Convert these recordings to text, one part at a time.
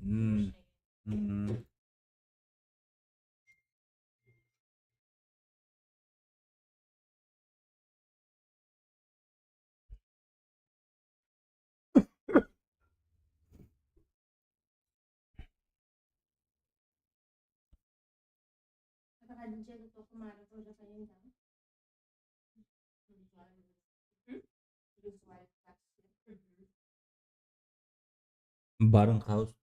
М, м. Барынхаус.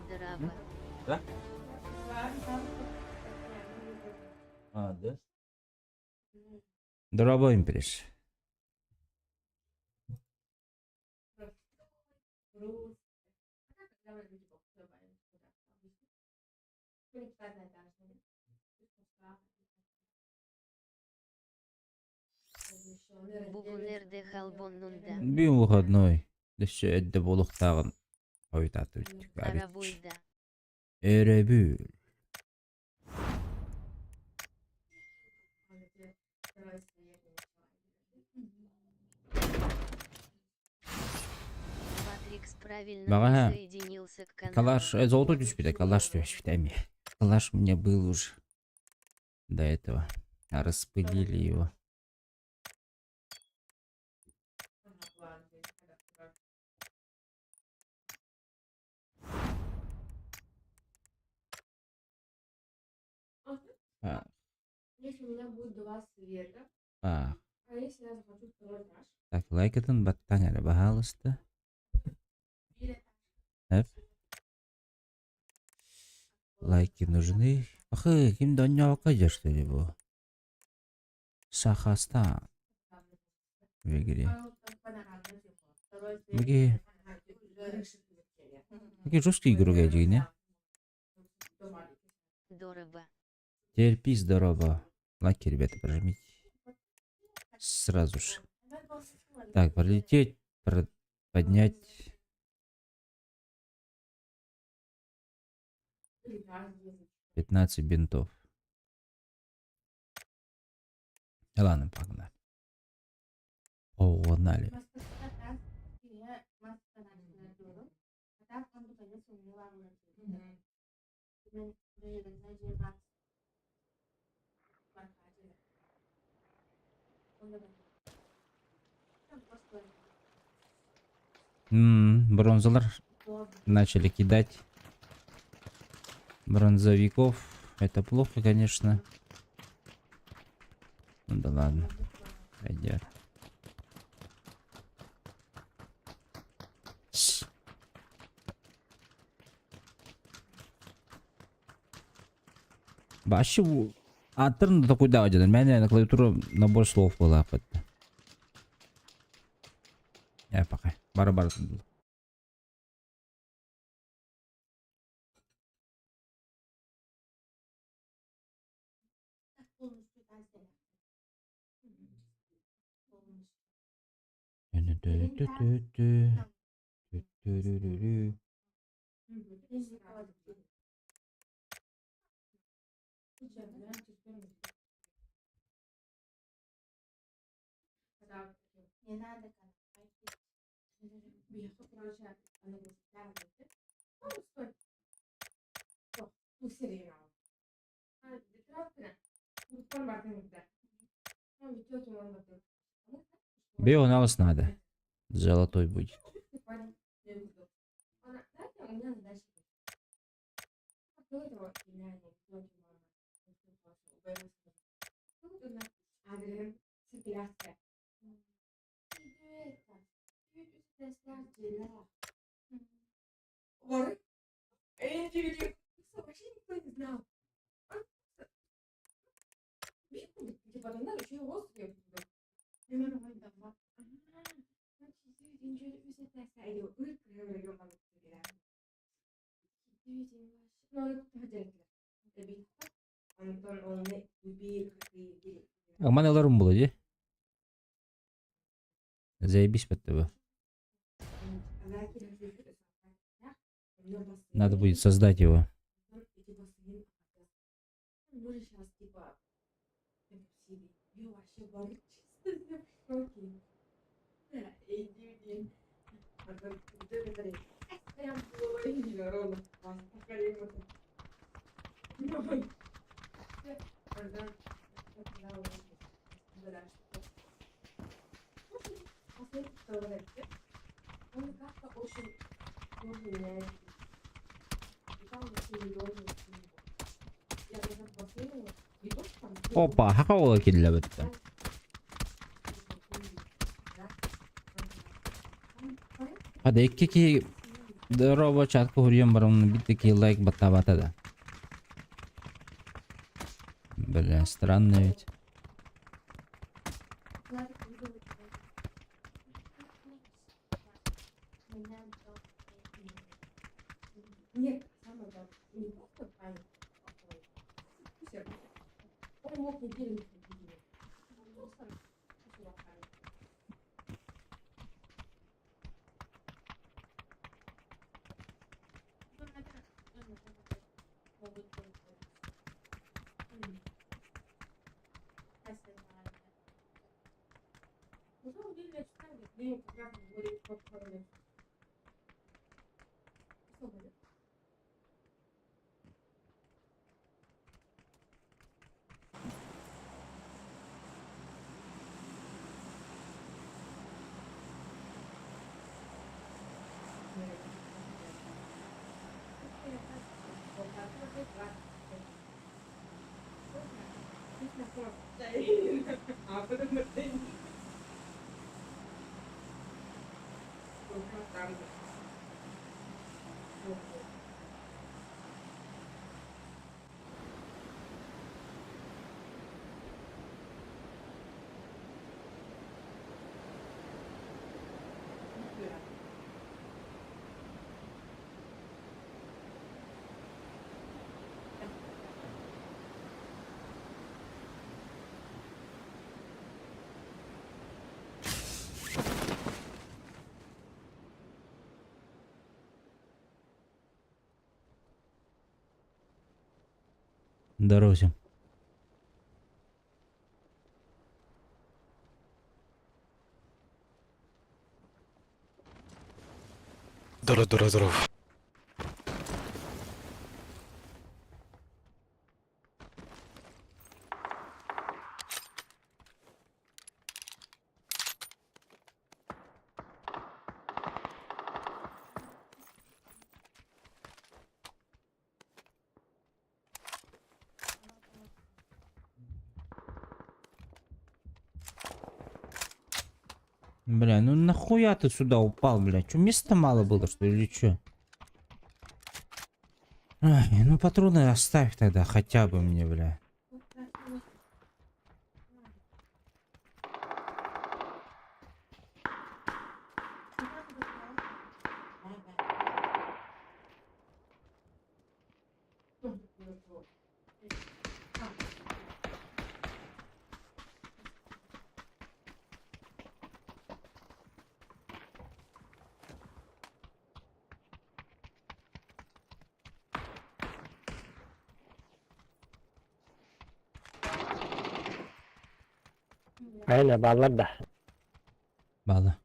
Здорово. Да? А, да? Дорогой импресс. Бу nerede халбоннунда? Бүгүн выходной. Өссө эрдэ буолуохтааҕын хойутаатыбыт. Карабуйда. Өрөбүл. Патрикс правильно Баҕаһа присоединился к каналу. Калаш, золото түспүтэ, калаш түспүтэ эмиэ. Калаш у меня был уже до этого. А распылили его. А, Если у меня будет два света, а. а если я захочу второй этаж? Так, лайкатын баттаң эрэ, баһаалыста. Эп. Лайки нужны. Ахы, ким да онньообокко дьэ что ли бу? Сахастан. В игре. Быги... Быги жесткий игрок дьигине. Дорово. Терпи здорово. Лайки, ребята, прожмите. Сразу же. Так, пролететь, поднять. 15 бинтов. Ладно, погнали. Погнали. Бронзалар начали кидать бронзовиков. Это плохо, конечно. Ну да ладно. Пойдет. Вообще, аттырын такой да один. Меня на клавиатуру набор слов была. Я пока. Бара-бара. Бионалс надо. Золотой будет. Аман аларым было, де? Заебись под тобой. Надо будет создать его. Опа, хахаула киллэбиттэр. Хата икки киһи дорообо чатка хуруйан баран биир киһи лайк баттаабата да. Бля, странно ведь. Здорово всем. Здорово, здорово, здорово. Бля, ну нахуя ты сюда упал, бля? Чё, места мало было, что ли, или чё? Ай, ну патроны оставь тогда хотя бы мне, бля. Aynen ballar da. Бала.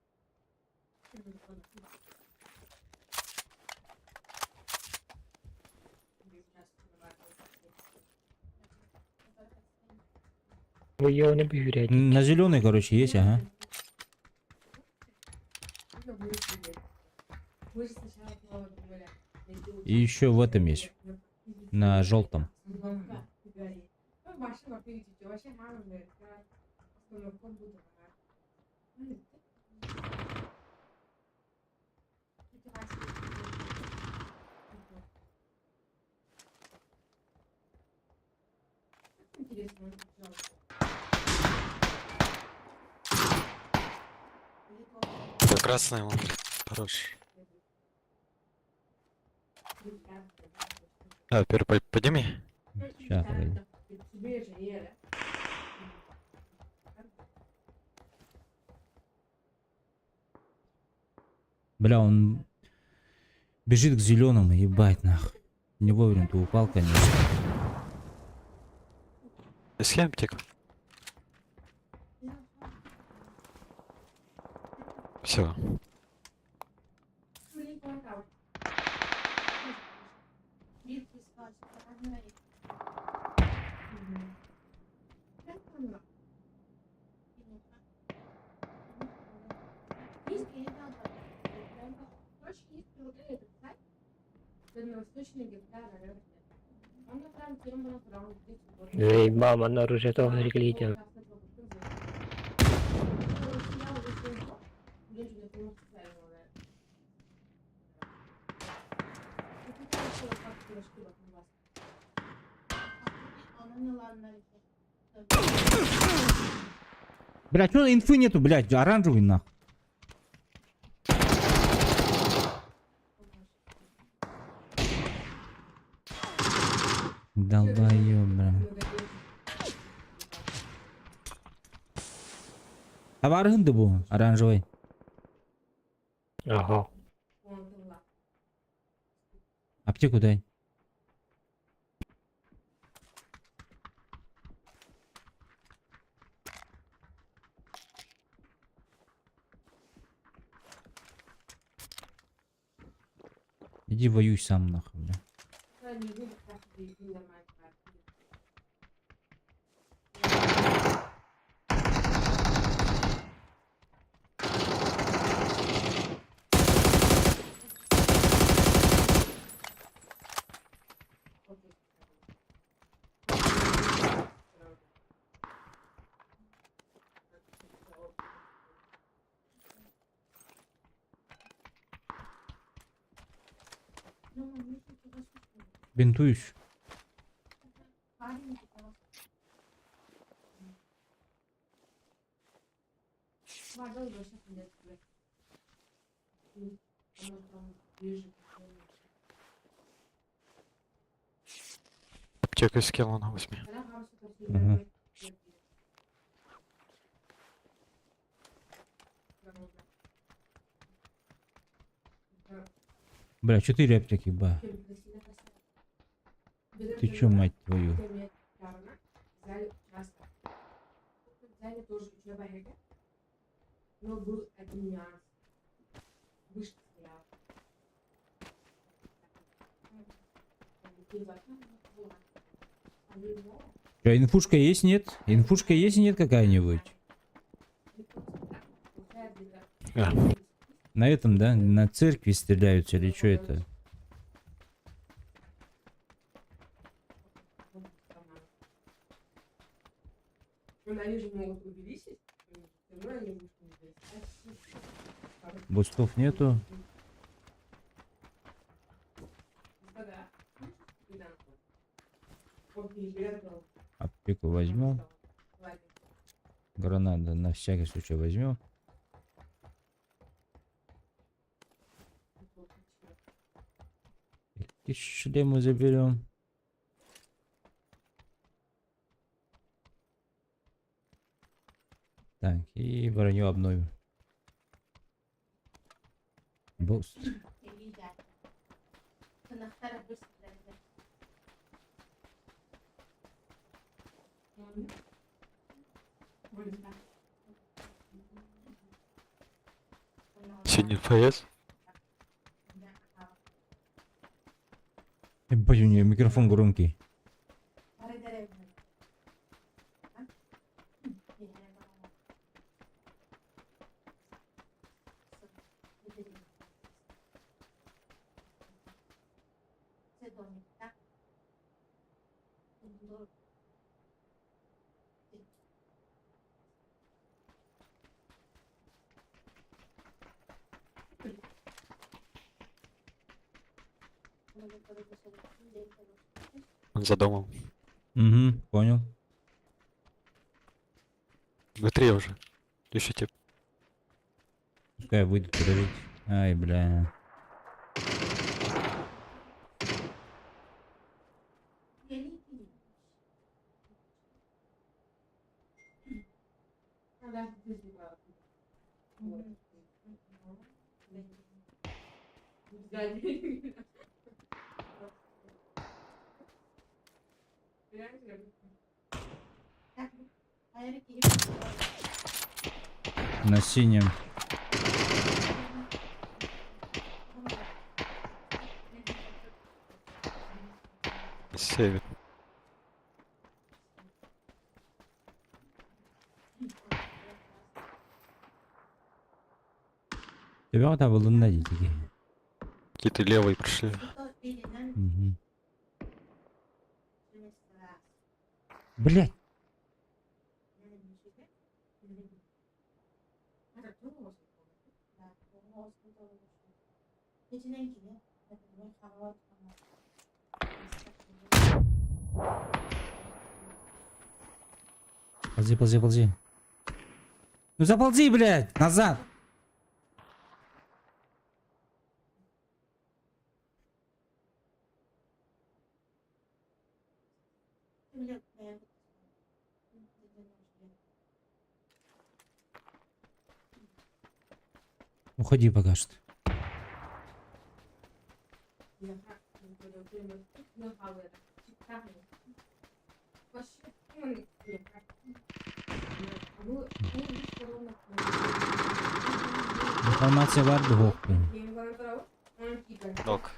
Uyuyor büyür. На зеленый, короче, есть, ага. И еще в этом есть. На желтом. Да, красный он. Хорош. А, первый подними. Сейчас, погоди. Бля, он бежит к зеленому, ебать нахуй. Не вовремя ты упал, конечно. Схемтик. Все. Заебал, манна оружие тоҕо сириклиитим. Блядь, что инфы нету, блядь, оранжевый нахуй. Долбоёб, бля. Табаарыһын да бу, оранжевый. Ага. Аптеку дай. Иди воюй сам нахуй, бля. Бинтуюсь. Аптеку скинул на 8. Ага. Бля, четыре аптеки, ба. Ты чё, мать твою? Но был один нюанс. Вышка стояла. Чё, инфушка есть, нет? Инфушка есть, нет какая-нибудь? Да. На этом, да? На церкви стреляются или что это? Ну, они же могут увеличить, все равно они вышку не увеличат. Бустов нету. Аптеку возьмем. Гранату на всякий случай возьмем. И шлемы заберем. Так, и броню обновим. Буст. Синий ФС. Ебать, у нее микрофон громкий. Он за домом. Угу, понял. Внутри уже. Еще тип. Пускай выйдут, подождите. Ай, бля. На синем. Север. Төбөҕө табылынна дии киһи. Какие-то левые прошли. Мгм. Блять! Ползи, ползи, ползи. Ну заползи, блядь, назад! Уходи пока что. Информация бар дуһуохпун. Нок.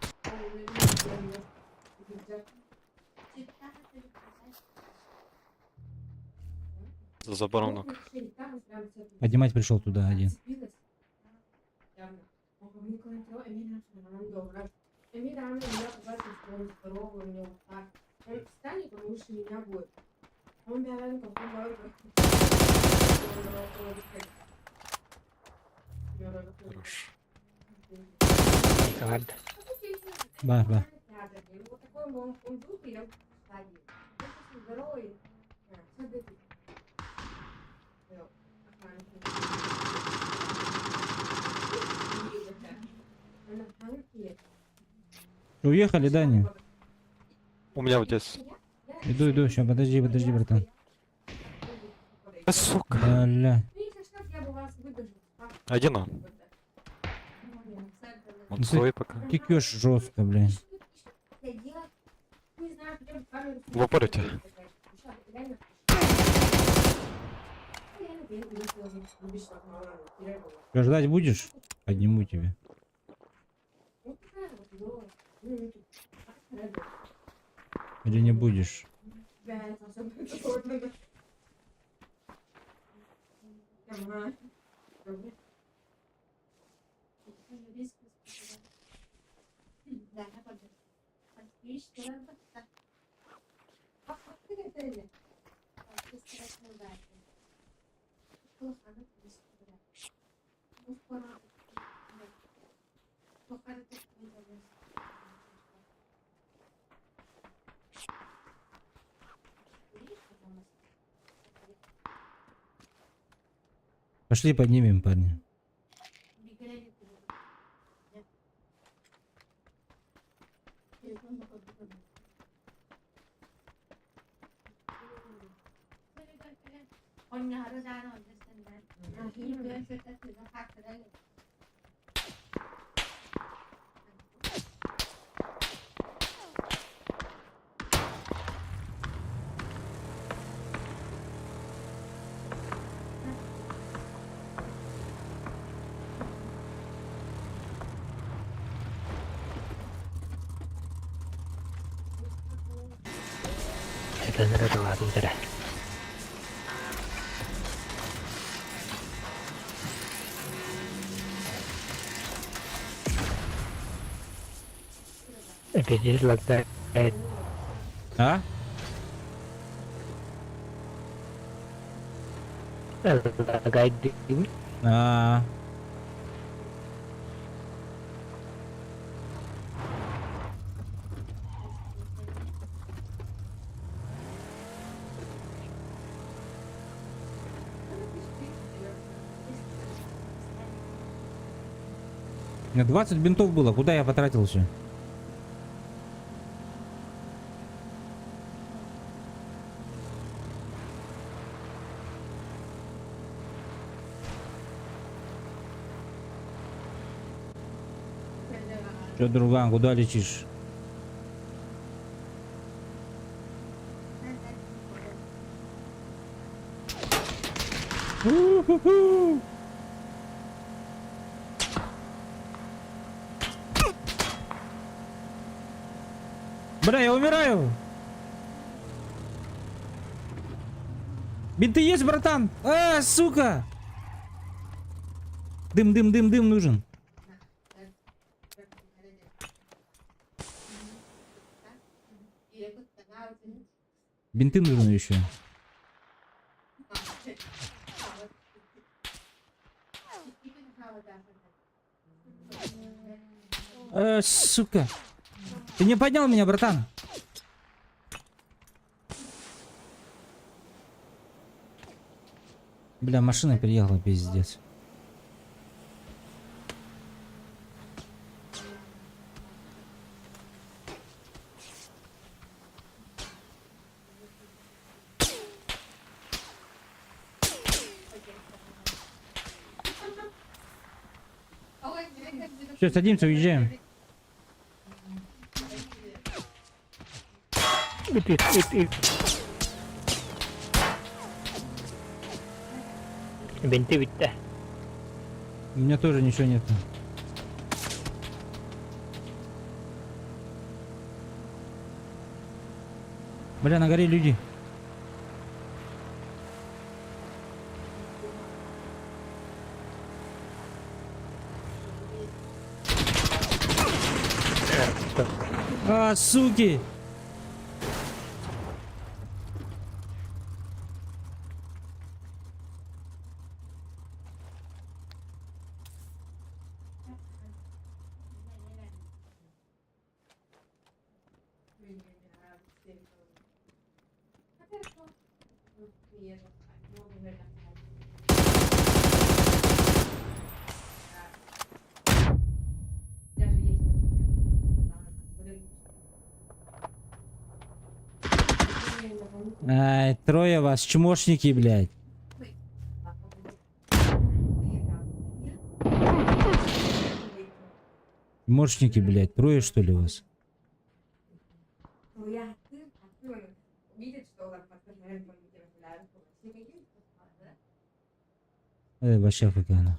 За забором ног. Поднимать пришел туда один. Хорош. Саҥарда. Бар, бар. Уехали, Даня? У меня вот здесь. Иду, иду, сейчас, подожди, подожди, братан. Да, сука. Бля. Один он. Он Ну, ты свой пока. Текешь жестко, блин. В упоре у тебя. Что, ждать будешь? Подниму тебе. Или не будешь? Пошли поднимем, парня. Этэннэрэ тылаатын эрэ. Эпидир лагда А? лагайдин. А. У меня 20 бинтов было, куда я потратил все? Че, друган, куда летишь? У-ху-ху! Бля, я умираю! Бинты есть, братан? А, сука! Дым, дым, дым, дым нужен. Бинты нужны еще. Сука. Ты не поднял меня, братан? Бля, машина приехала, пиздец. Все, садимся, уезжаем. Ыт ыт ыт ыт. Бинти бүттэ. У меня тоже ничего нет. Бля, на горе люди. А, суки! Ай, трое вас, чмошники, блядь. Чмошники, блядь, трое что ли вас? Э, вообще офигенно.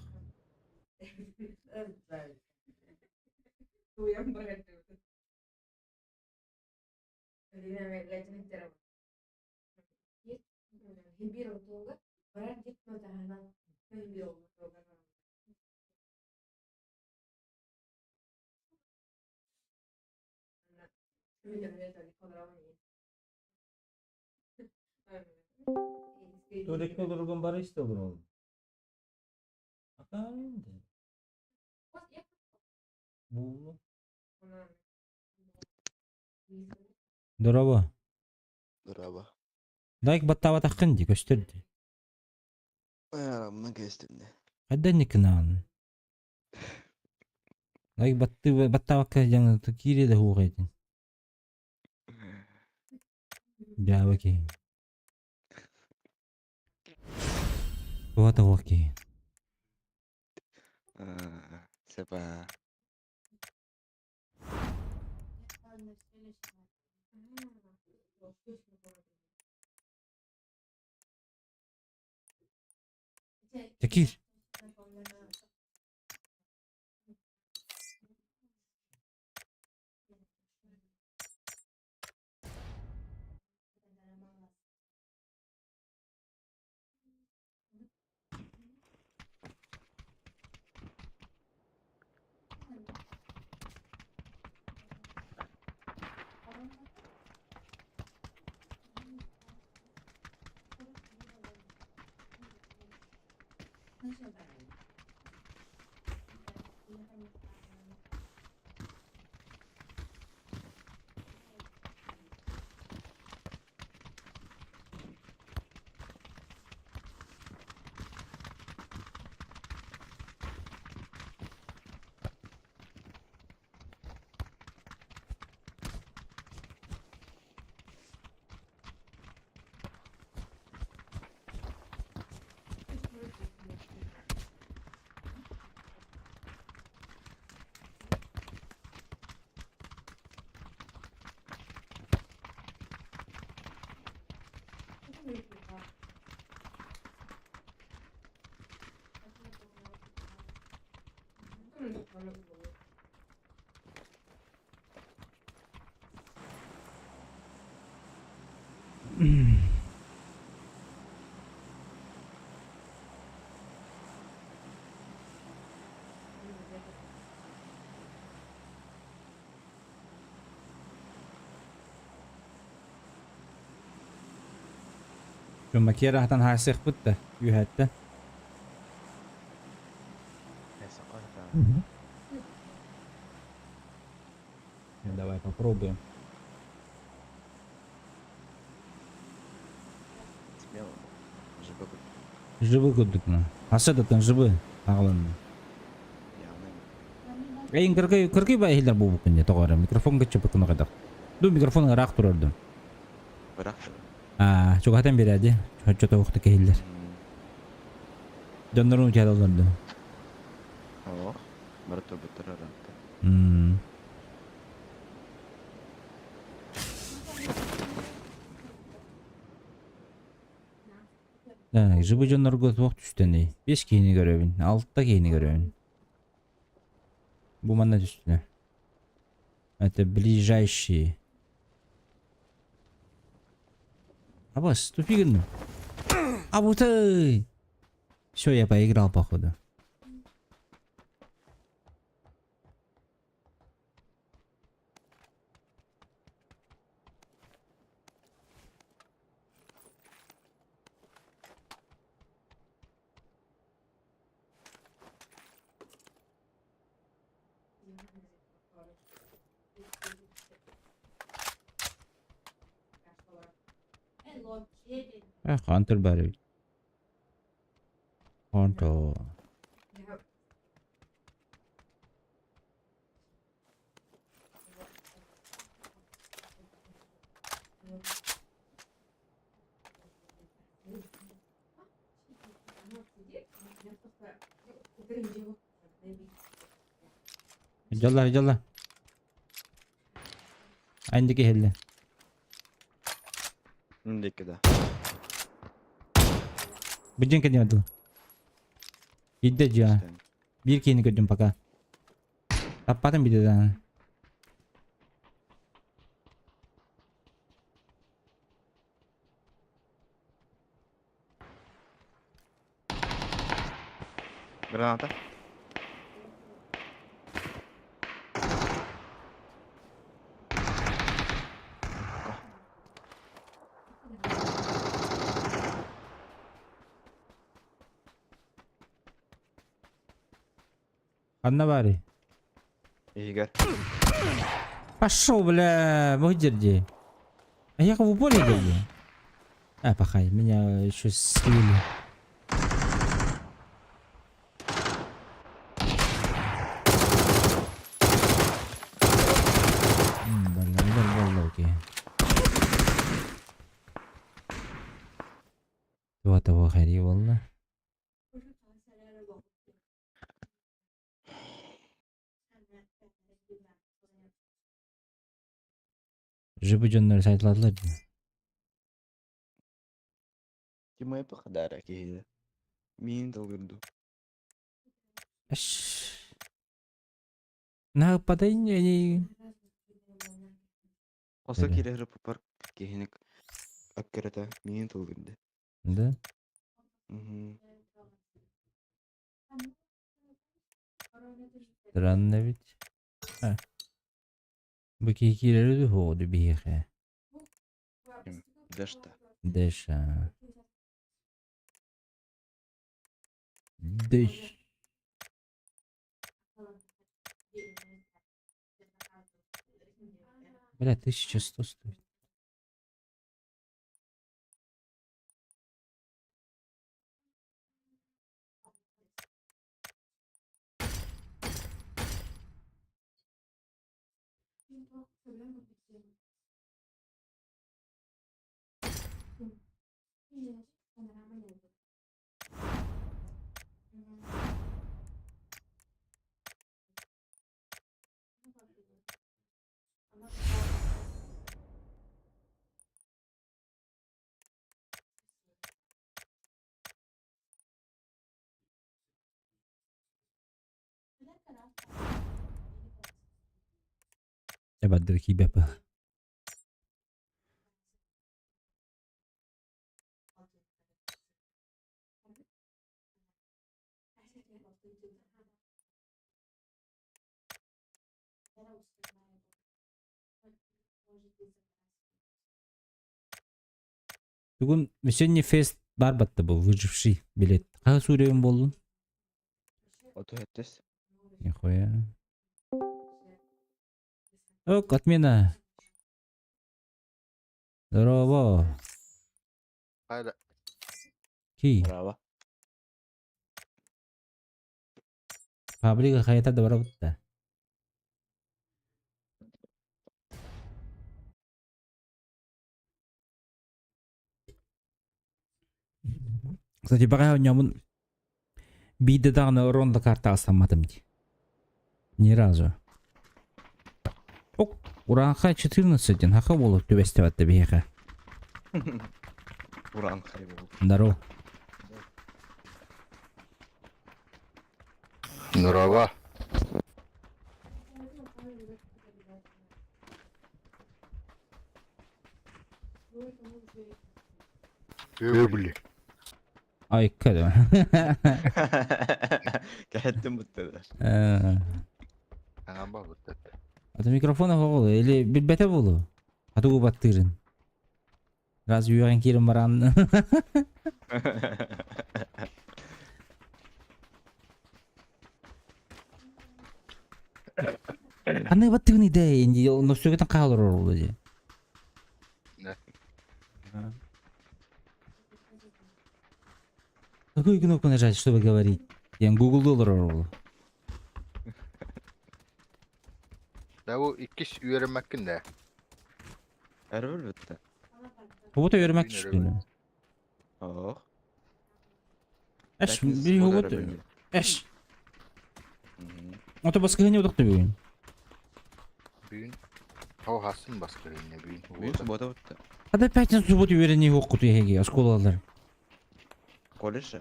Турекке олоргон бары исте олорон. Здорово. Дорообо. Лайк баттаабатаххын дии, көстөр дии. Арамна көстүннэ. Хайда никнаан. Лайк батты баттаабакка дьаҥ киириэ да суох этин. Дьаабы киһи. Туох да киһи. Сепа. Такир. Макера хаасыахпыт да үөһэттэн. Давай попробуем. Смело. Живы. Живы курдук. Асадаттан живы аҕалынна. Эйин кыргый кыргый ба иһиллэр буолбуккун дии тоҕо микрофон кыччаппыккын хайдах. Ду микрофон ыраах турар. Бырах. Аа, чугаһатан биэрээди. Чоччото уохтук иһиллэр. Дьоннорун утуйаллар дуу. Ох, бары турбуттар ыраатта. Так, живы дьоннорго туох түстэний? Биэс киһини көрөбүн, алта киһини көрөбүн. Бу манна түстүнэ. Это ближайшие. Абас, тупи гынным. А вот Все, я поиграл, походу. Эх, Хантер баар эбит. Хантер. Дьалла, дьалла. Айндики иһиллэ. Индики да. Бу дьиҥ кэннигэр дуу. Иидэ дьиэ. Биир киһини көрдүм пока. Таппатым биирдэ даҕаны. Граната. Ханна баарый? Игорь. Пошел, бля, выдержи. А я в упоре держу. А, пахай, меня еще слили. Бля, бля, бля, окей. Того хари волна. Живы дьоннор сайтладылар дии. Тима пахадара киһи. Мин долгурду. Аш. На подай не. Хосо Эрэ. киирэр папар киһини аккырата мин долгурду. Да? Мгм. Странно ведь. А. Бу киһи киирэр дуу биһиэхэ. Дэшта. Дэша. Дэш. Бля, 1100 стоит. Бадыр киибэп. Бүгүн весенний фест бар батта был, выживший билет. Хаһыс уровень буоллун? 37. Нихуя. Ок, отмена. Здорово. Хайда. Ки. Браво. Фабрика хайата да барабытта. Кстати, баҕа оонньоомун биирдэ даҕаны ронда картаҕа ыстамматым дии. Ни разу. Ок, Урааҥхай 14 диэн хаха буолур түбэстэбэт да биһиэхэ. Урааҥхай буолур. Здорово. Здорово. Үбүлү. Айка да. Кэһэттим буттылар. Аҥаба буттат. Ата микрофона хоҕол или билбэтэ буолу. Хатугу баттыырын. Раз үөҕэн киирэн баран. Аны баттыгын идэ инди носугутан хаалар оролу дии. Какую кнопку нажать, чтобы говорить? Диэн Google олорор ол. Да бу иккис үөрэммэккин да. Өрөбүл бүттэ. Хобото үөрэмэк Күн түстүнү. Ох. Эш, Пятница, би суббота хобот. өрөбүл. Эш. Мгм. Ото баскыһыны удак бүгүн. Бүгүн О хасын баскырыны бүгүн. Бүгүн суббота бүттэ. Ада пятницу субботу үөрэнии хуоккуту эһиги оскуолалар. Колледж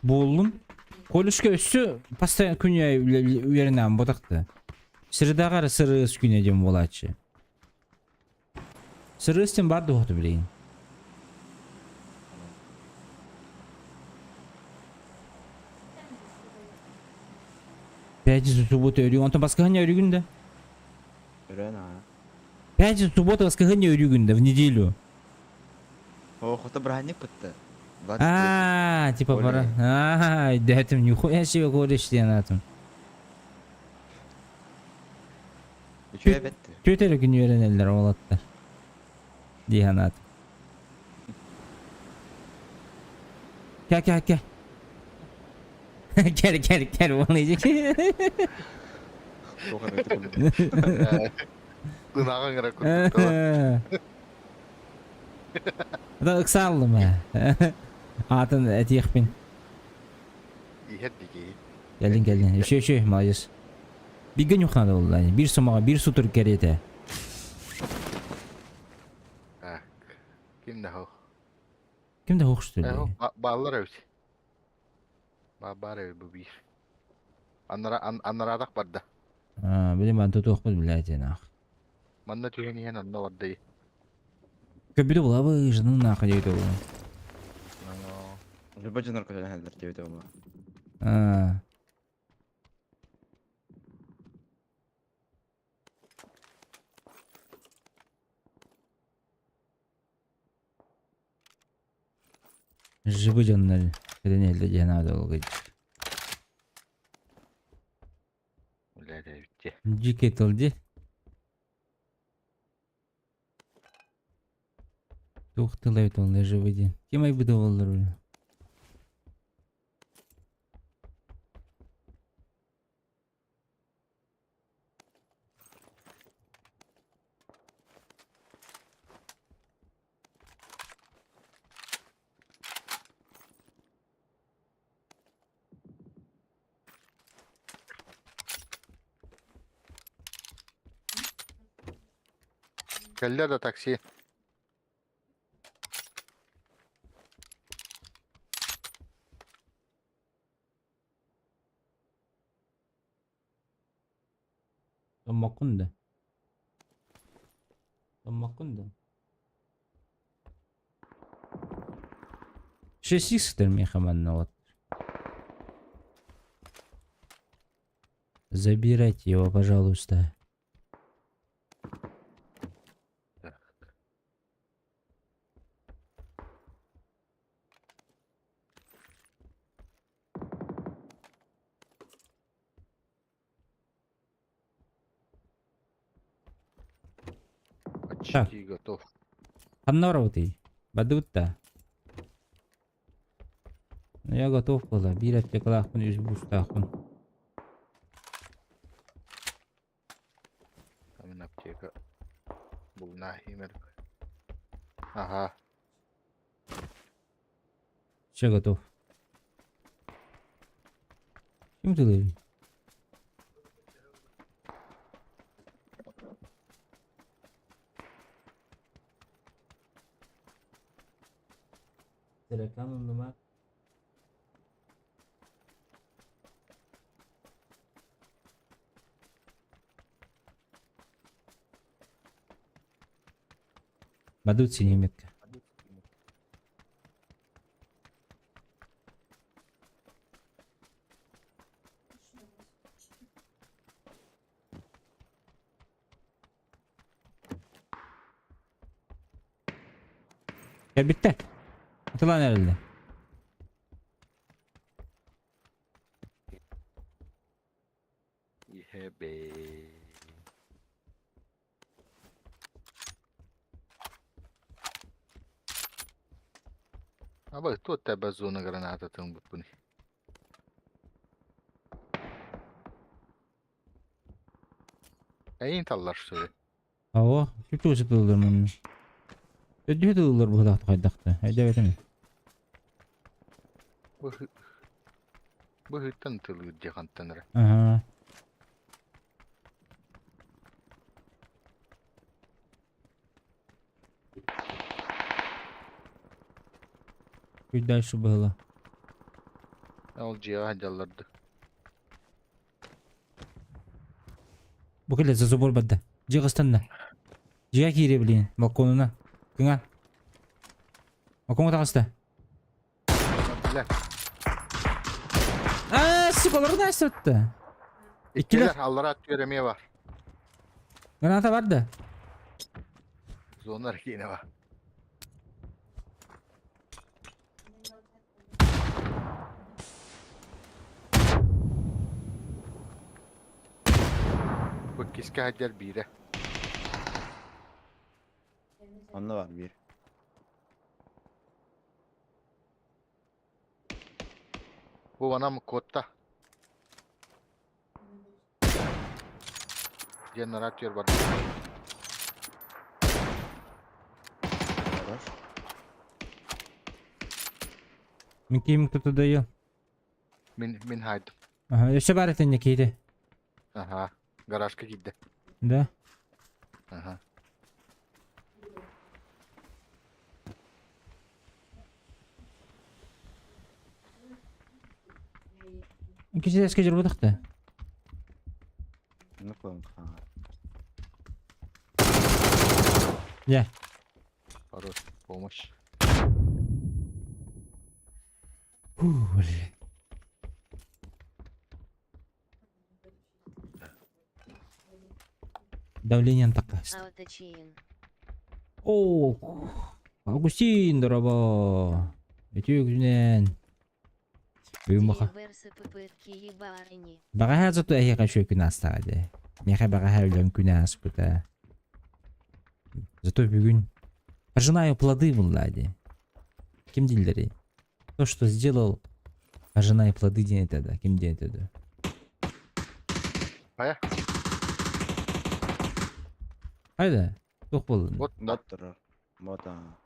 Буоллун. Колледжка өссө постоянно күнү үөрэнээн ботахта. Средаҕа эрэ сырыыс күнэ диэн буолааччы. Сырыыс диэн баар дуоһуту билигин. Пятницу, субботу өрүү. Онтон баскыһынньа өрүүгүн да? Өрөөн аа. Пятницу, субботу, баскыһынньа өрүүгүн да в неделю. О, хото бырааһынньык бытта. 23. А, типа Коля. пора. А, өйдөөтүм, нихуя себе колледж диэн аатым. Үчүгэй бэтти. Түөрт эрэ күн үөрэнэллэр уолаттар. Дии санаатым. Кэ кэ кэ. Кэр кэр кэр Туох эрэ курдук. Ынаҕыҥ эрэ курдук тыла. Да ыксааллым ээ. Аатын этиэхпин. Иһэр дии. Кэлин кэлин. Үчү үчү, молодец. Бигэ нюхнада буолла. Биир сомоҕо биир сутур кэриэтэ. Так. Ким да Ким да хоһуштур. Бааллар эбит. Баар эбит бу биир. Аннара аннараатах барда. Аа, билим ан тутуохпут билээтин ах. Манна түһэн иһэн онно барда. Көбүтэ булабы, жынын нахуй диэбит буолла. Любой дьоннор көтөн иһэллэр диэбитэ буолла. Аа. Живы дьоннор кэлэн иһэллэр диэн аата олгуй. Үлэлээбит Дикий тыл дии. Туох тыл эбит ол живы диэн. Ким айбыта буоллар били? Кэллэ да такси. Томмоккун да? Томмоккун да? Шесть икс миэхэ манна вот. Забирайте его, пожалуйста. Почти готов. Ханна барабытый? Бардыбыт да? Ну, я готов была. Биир аптекалаахпын, үс буустаахпын. Мин аптека булна имер. Ага. Все готов. Ким тылый? Телефон умнума. Бадут синяя метка. Кэлбиттэр. Атылаан эрэллэр. Иһэбэ. Аба, туот таба зона граната тылбыппын. Эйин таллар сөбө. Оо, чуть сытыллар манна. Өддүһү тыллар быһылаах хайдахта. Өйдөөбөтүм. Быһыттан тылыыр дьахантан эрэ. Аха. Чуть дальше было. Ол дьиэҕэ дьалларды. Бу кэлэ за забор барда. Дьиэ хастанна. Дьиэ киирэ блин, балконуна. Кыҥа. Балкоҥҥа таҕыста. Бля. Аа, сука, олорун аастыбытта. Иккилэр. Иккилэр аллара түөр эмиэ бар. Граната бар да. Зона киинэ бар. Бу иккискэ сылдьар биирэ. Онно бар биир. Бу анам куотта. Диэн нараа түөр барда. Хорош. Мин киим кто-то доел. Мин мин хайдым. Ага, өссө баар этиннэ киһитэ. Аха. Гаражка киирдэ. Да. Аха. Иккис эскэ дьорбутах да. Ну кон хаҥар. Дьэ. Хорош. Помощь. Фу, бля. Давлением такая. Ауточиин. О, Августин, дорогой. Үтүө күнүнэн. Бүгүн баха. Диверсы попытки ебарни. Баҕаһаа зато эһиэхэ үчүгэй күн аастаҕа дии. Миэхэ баҕаһаа өлөн күн ааспыта. Зато бүгүн пожинаю плоды булла дии. Ким дииллэрий? То, что сделал, пожинай плоды диэн этэ да. Ким диэн этэ да. Хайа? Хайда? Туох буоллун? Вот да. Бот турар. Бот аа.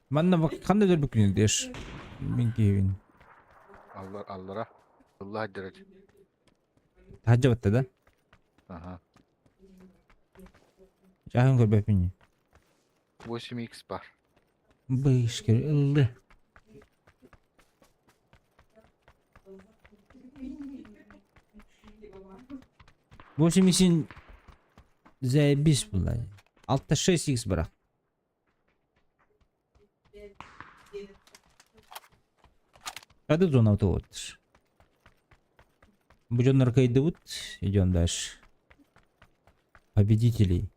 Манна ханна өлбүккүнүй деш? Мин киһибин. Аллар аллара. Ылла дьарыч. Таһырдьа батта да? Аха. Чааһын көрбөппүн. 8x бар. Быышкер ыллы. Восемь исин заебись булла. Алта 6 х бірақ. Хады зона вот. Бу дьоннор кыайдыбыт. Идем дальше. Победителей.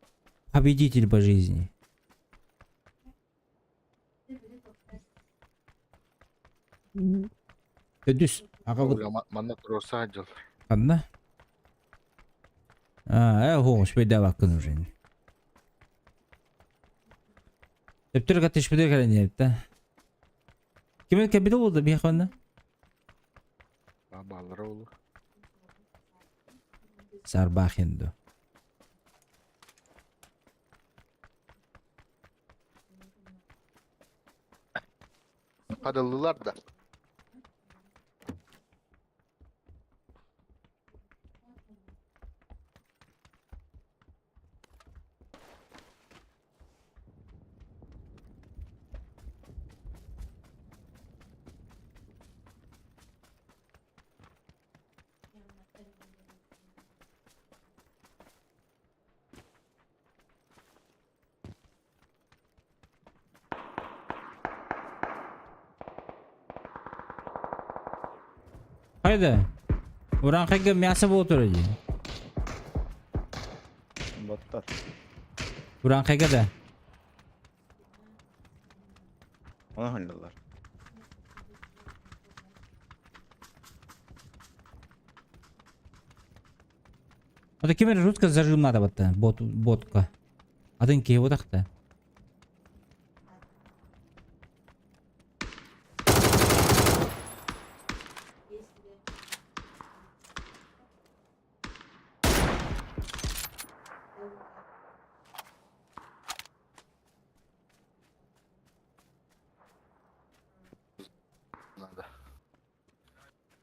Победитель по жизни. Төрдүс. Аҕабыт Манна туруорса сылдьаллар. Ханна? А, э, хош, бейдабаккын уже. Өптөр каттышпыты кэлэн да. Ким кэбитэ болду биһиэхэ онно? Баалара олу. Сарбахин ду. Хадыллылар да. Хайда. Урааҥхайга мясо буолтура дии. Боттар. Урааҥхайга да. Оны ханнылар. Это ким эрэ жутко зажим надо батта. Бот, ботка. Атын киһи ботахта. Надо.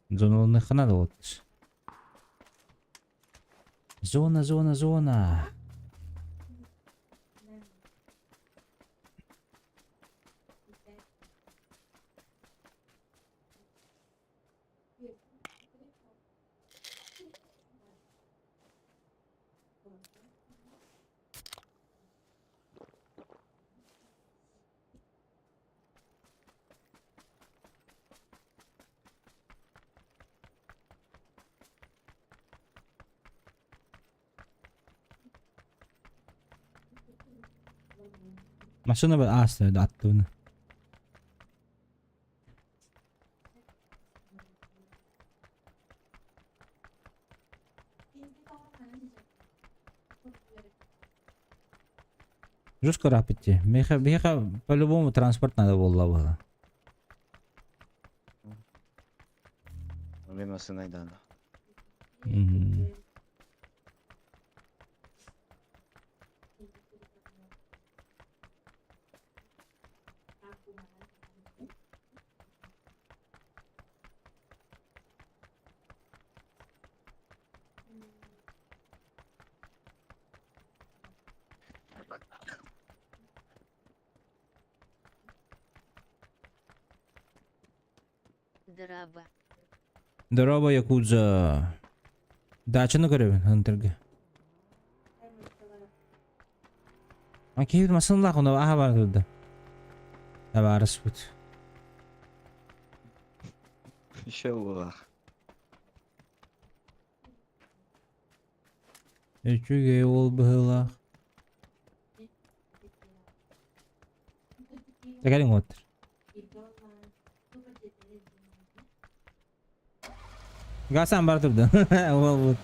Зоналаныхха надо вот. Зона, зона, зона. Машина бар ааста аттыбына. Жестко рапидти. Миэхэ, биһиэхэ по-любому транспорт надо буолла буолла. Мин массыына айдаана. Мгм. Драба. Дороба Якудза. Дачаны көрөбүн Хантерга. А киһи массыналаах ону аха бар турда. Табаарыспыт. Еще булах. Үчүгэй ол быһыылаах. Тэкэлиҥ уоттар. Гасан бар турда. Уолбут.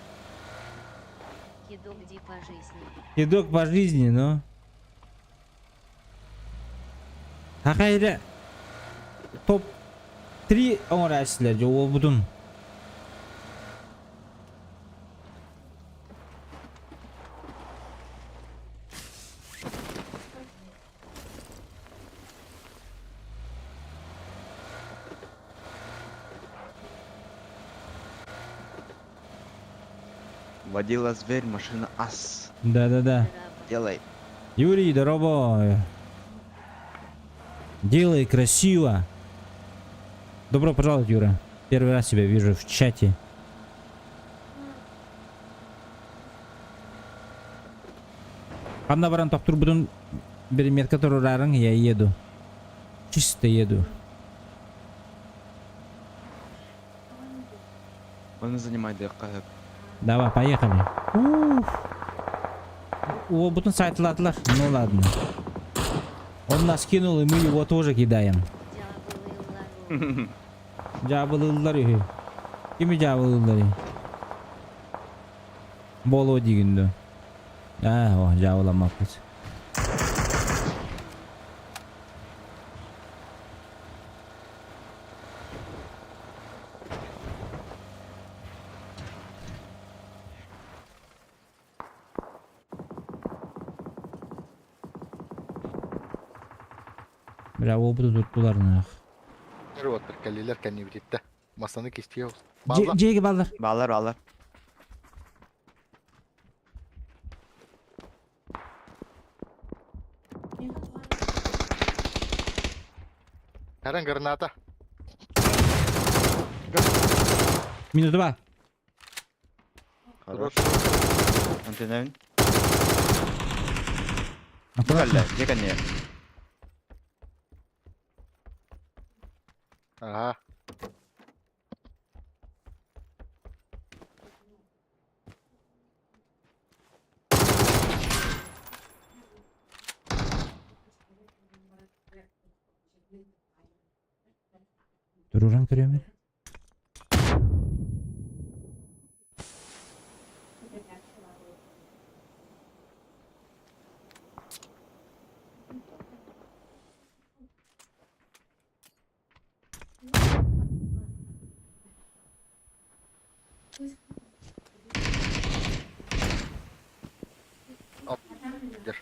Кидок ди по жизни. Кидок по жизни, но. Хахайра топ 3 оҥорооччулар дьэ уолбутун. Водила зверь, машина ас. Да-да-да. Делай. Юрий, здорово. Делай красиво. Добро пожаловать, Юра. Первый раз тебя вижу в чате. Ханна баран тохтурбутун предмет, который я еду. Чисто еду. Он занимает ДК. Давай, поехали. Уф. Уолбутун сайтылатылар. Ну ладно. Он нас кинул, и мы его тоже кидаем. Дьаабылыыллар. Дьаабылыыллар үһү. Кими дьаабылыылларый? Буолуо диигин дуо? Аа, о, дьаабыламмаппыт. Бля, уопуту туттулар нах. Оттар кэллилэр кэннибититтэ. Масаны кистиэ. Бааллар. Дьиэгэ бааллар. Бааллар, бааллар. Харан граната. Минус два. Хорош. Антеннабын. Аккуратно. Кэллэ, дьиэ кэннигэр. Ага. Туруран көрөмүн. Дер.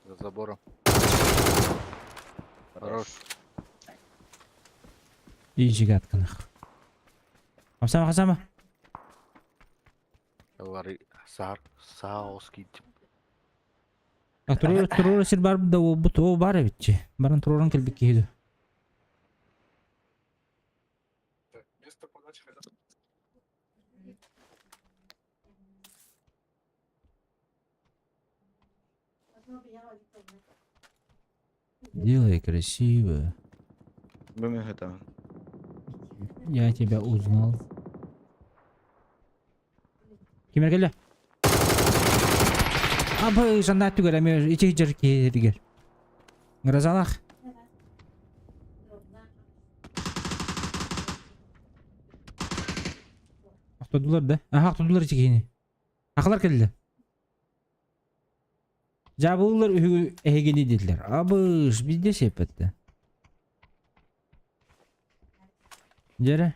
За забором. Хорош. Иджигатканах. Хамсама, хамсама. Лары саар саоски. А турура турура сир бар да бу то бар эбитчи. Баран туруран кэлбит киһи. Делай красиво. Бу мин хатамын. Я тебя узнал. Кимер келе? Абы жанна түгер эме ичи жер киһиригер. Грозалах. Охтодулар да? Аха, охтодулар ичи киһини. Ахалар келди. Жабылылар үһүгү эһигини диэтилэр. Абыш, бизде сиэппэтте. Дьэрэ.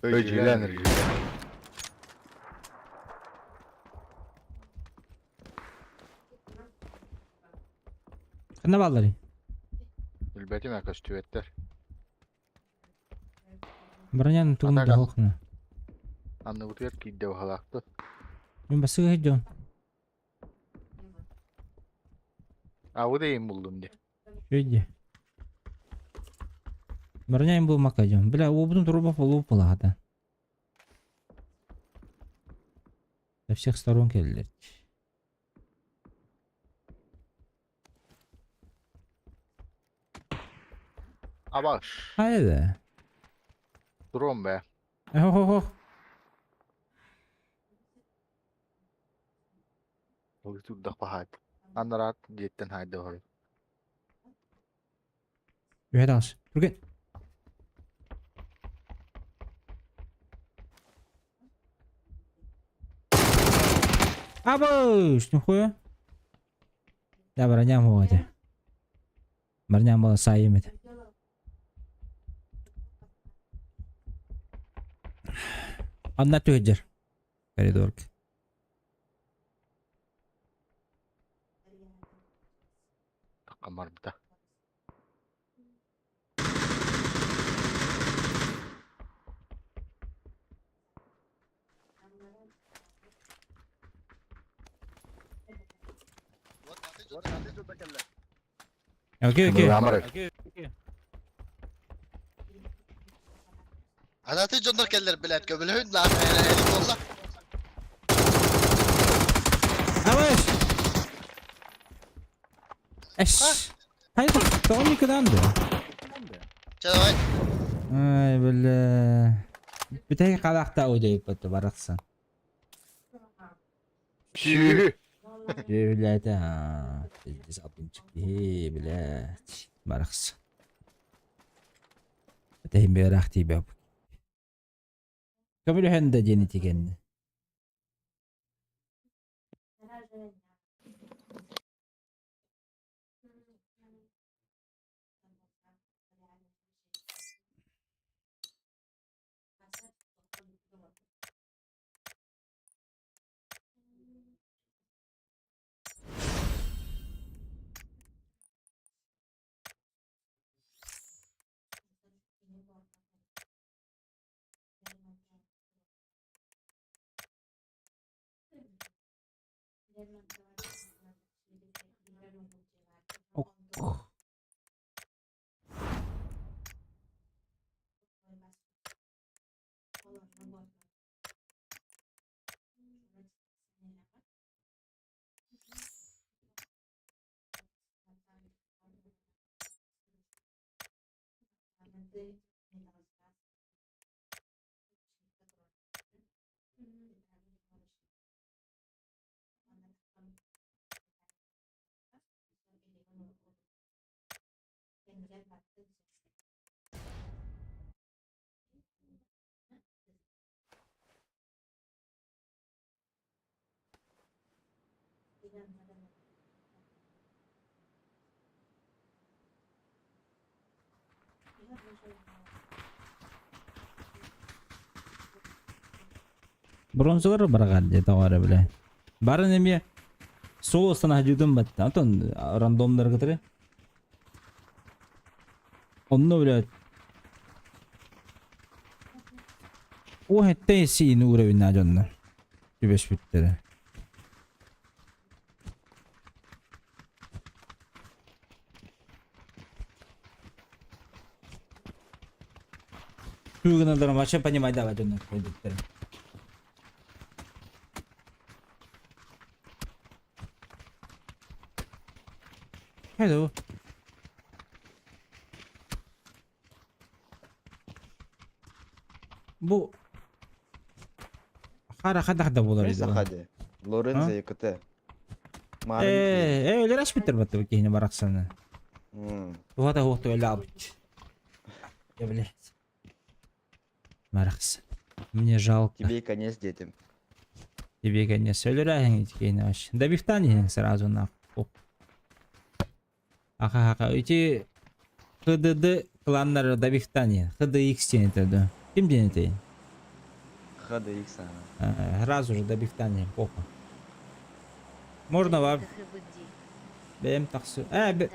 Өй, дьиэлээн. Ханна баалларый? Билбэтим ээ көстүбэттэр. Бронян тугун Атака. да хохна. Анныбытыгар киирдэ баһалаахты. Мен басыга дьон. А дейин булдум де. Өйде. Бронян был мака дьон. Бля, обутун туруба полу палаата. Со всех сторон келдилер. Абаш. Хайда. Drone be. Хо хо хо. Ол турдах баһаат. Аннараат диэттен хайды хой. Үһэ таас. Турген. Абыш, нихуя. Да, броням хуате. Броням была сайымет. Анна түһдер. Коридорка. Таккамар быта. Окей, окей. Амар. Анаты дьоннор кэллэр билээт көмөлөһүн лаах эрэ буолла. Аваш! Эш! Хайда, тоҕо никыдан да? Чэ давай. Ай, бля. Бүтэһик халаахта удайыппыт барахсан. Сүөһү. Билээтэ, пиздец, алтынчык киһи, блядь, барахсан. Бүтэһин бэрээх тиийбэп. Көмөлөһөн да диэн ити кэннэ. Ох. Бронзалар бараҕар дии тоҕо эрэ бile. Барын эмиэ суол устан сылдьыбытым батта. Онтон рандомнары кытары. Онно блядь. О хэттэ сиини уровеннаа дьоннор. Түбэспиттэрэ. Тугуналарым вообще понимать давай дьоннор койдуттары. Hello. Бу хара хадах да буолар Мин дии. саха дии. Лоренцо ЕКТ. Маарын Э, э, өлөр ашпиттер батты бу киһини барахсаны. Туһата хуохту өлө албыт. Я, блядь. Барахсан. Мне жалко. Тебе и конец детям. Тебе конец. Өлөрөөһүн ити киһини вообще. Добивтан иһин сразу нахуй. Аха аха. Ити ХДД кланнары добивтан иһин. ХДХ диэн этэ да. Ким диэн этэй? ХДХ ага. Сразу же добивтан иһин. Похуй. Можно вам бэйэм тахсы. Э, б...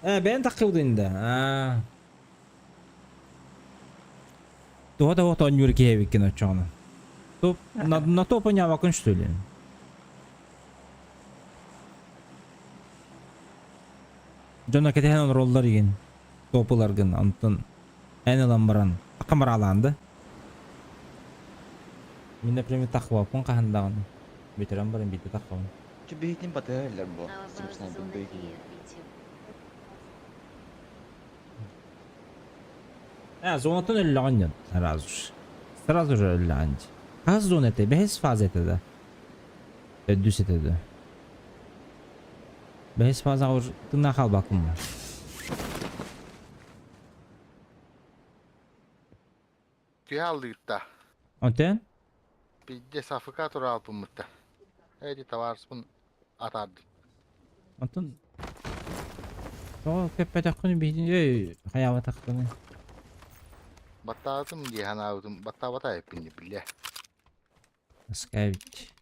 э бэйэм тахсыбытын да. Аа. Туһа да оонньуур киһи эбиккин оччоҕуна. Топ на, на то понявакын что ли? Дьоно кэтэһэн олороллор игин. Топыларгын онтон эн ылан баран акамараалаан да. Мин например тахваппын хаһан даҕаны. Бүтэрэн баран биирдэ таххабын. Чү биһитин батыһа бу. Симпсонабын бэйгин. Э, зонатын өллөҕүн дьон сразу же. Сразу же өллөҕүн дии. Хас зона этэ? Бэһис фаза этэ да. Төрдүс этэ да. Бэһис фазаҕа уже тыыннаах хаалбаккын ба. Түһэ алдыытта. Онтон? Пиздец АФК тура алпыммытта. Эти товарыспын атаардым. Онтон тоҕо көппөтөххүн биһини өй хайаабатаххыный? Баттаатым дии санаабытым, баттаабата эппин дии бile. Скайбит.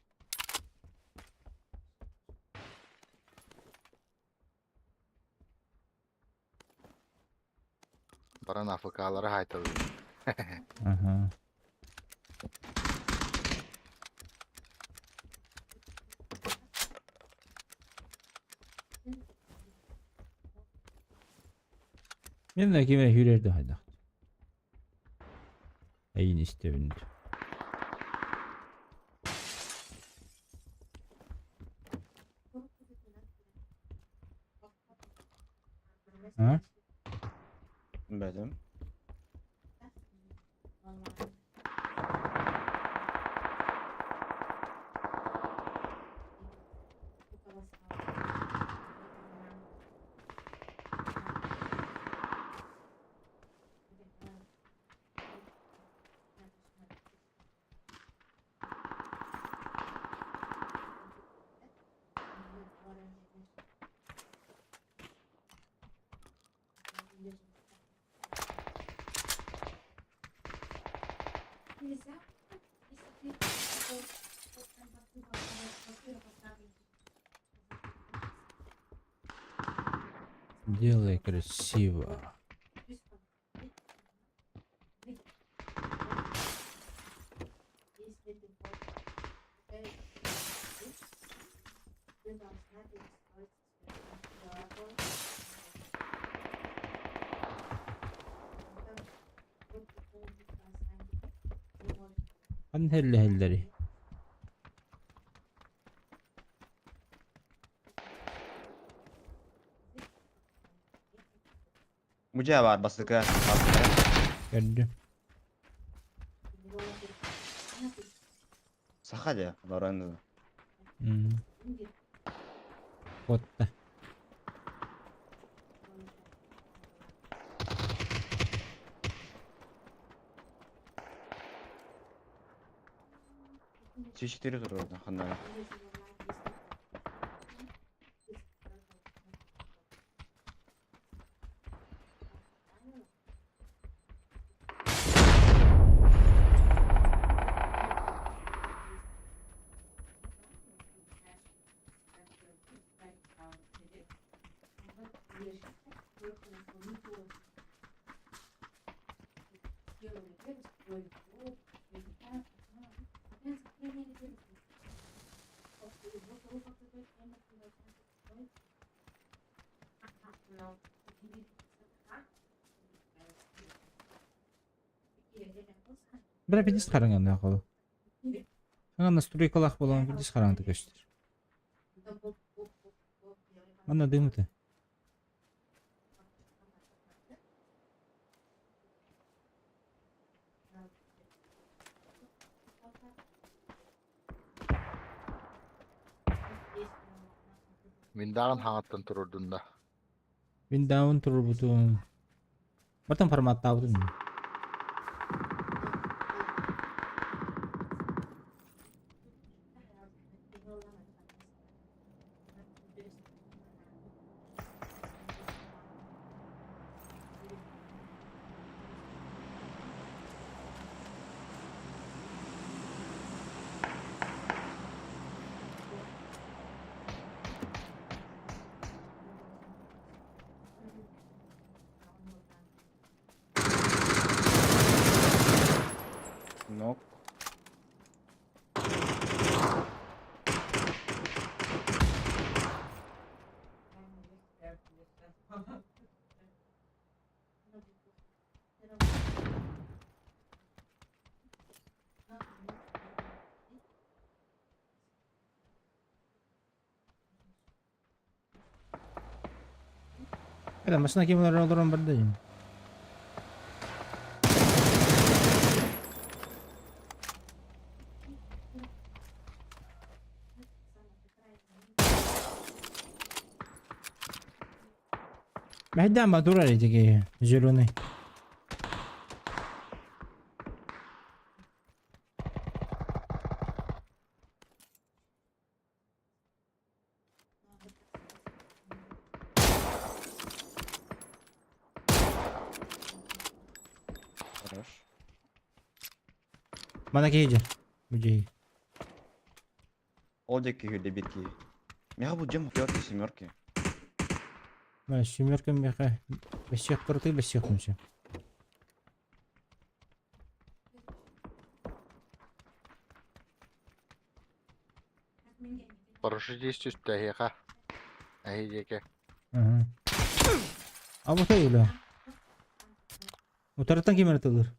Баран АФК-лары хайталыым. Аха. Мен да ким эрэ сүүрэр да хайдах. Эйин истэбин. А? Бэтим. Делай красиво. Ханна һэллэһэллэрий? Мудьа баар бастакы бастакы. Көрдүм. Саха дьэ, олорон Куотта. С4 турбута ханна. Бля, видишь хараҥаны аҕал. Хаҥа настройкалаах буолан видишь хараҥата көстөр. Манна дымыта. Мин даҕан хаҥаттан турурдун да. Мин даун турбутум. Батан форматтаабытым. Нок. Эля, машина ким олорон барда дии. Мэһэйдээн ба турар ити киһи зеленый. Хорош. Мана киһи дьэ. Бу дьиэ. Ол диэки киһи биир киһи. Миэхэ бу дьиэм пятерки, семерки. Мына семерка миэхэ бэсиэх кырытыы бэсиэх күнсэ. Парашютист түстэ эһиэхэ. Эһи диэки. Аха. А вот öyle. Утарыттан ким эрэ тыллыр?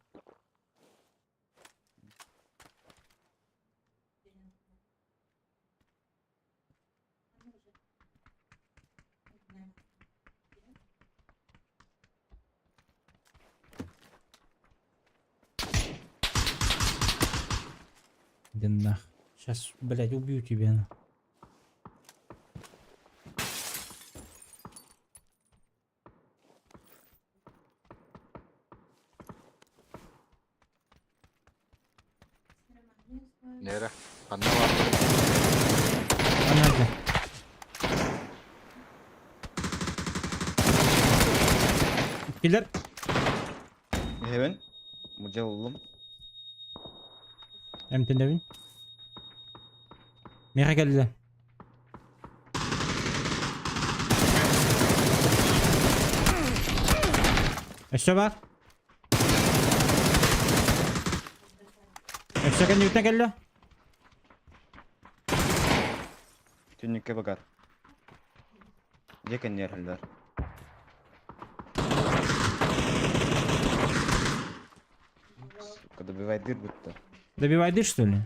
Иди нах. Сейчас, блядь, убью тебя. на. Нера. Ханна бар. Ана дьэ. Иккилэр. Эһэбин. Мудьа буллум. Эмтэнэбин. Миэхэ кэллэ. Өссө баар. Өссө кэнниттэн кэллэ. Түннүккэ багар. Дьэ кэнниэрэллэр. Сука, добивайдыр будто. Добивайдыр, что ли?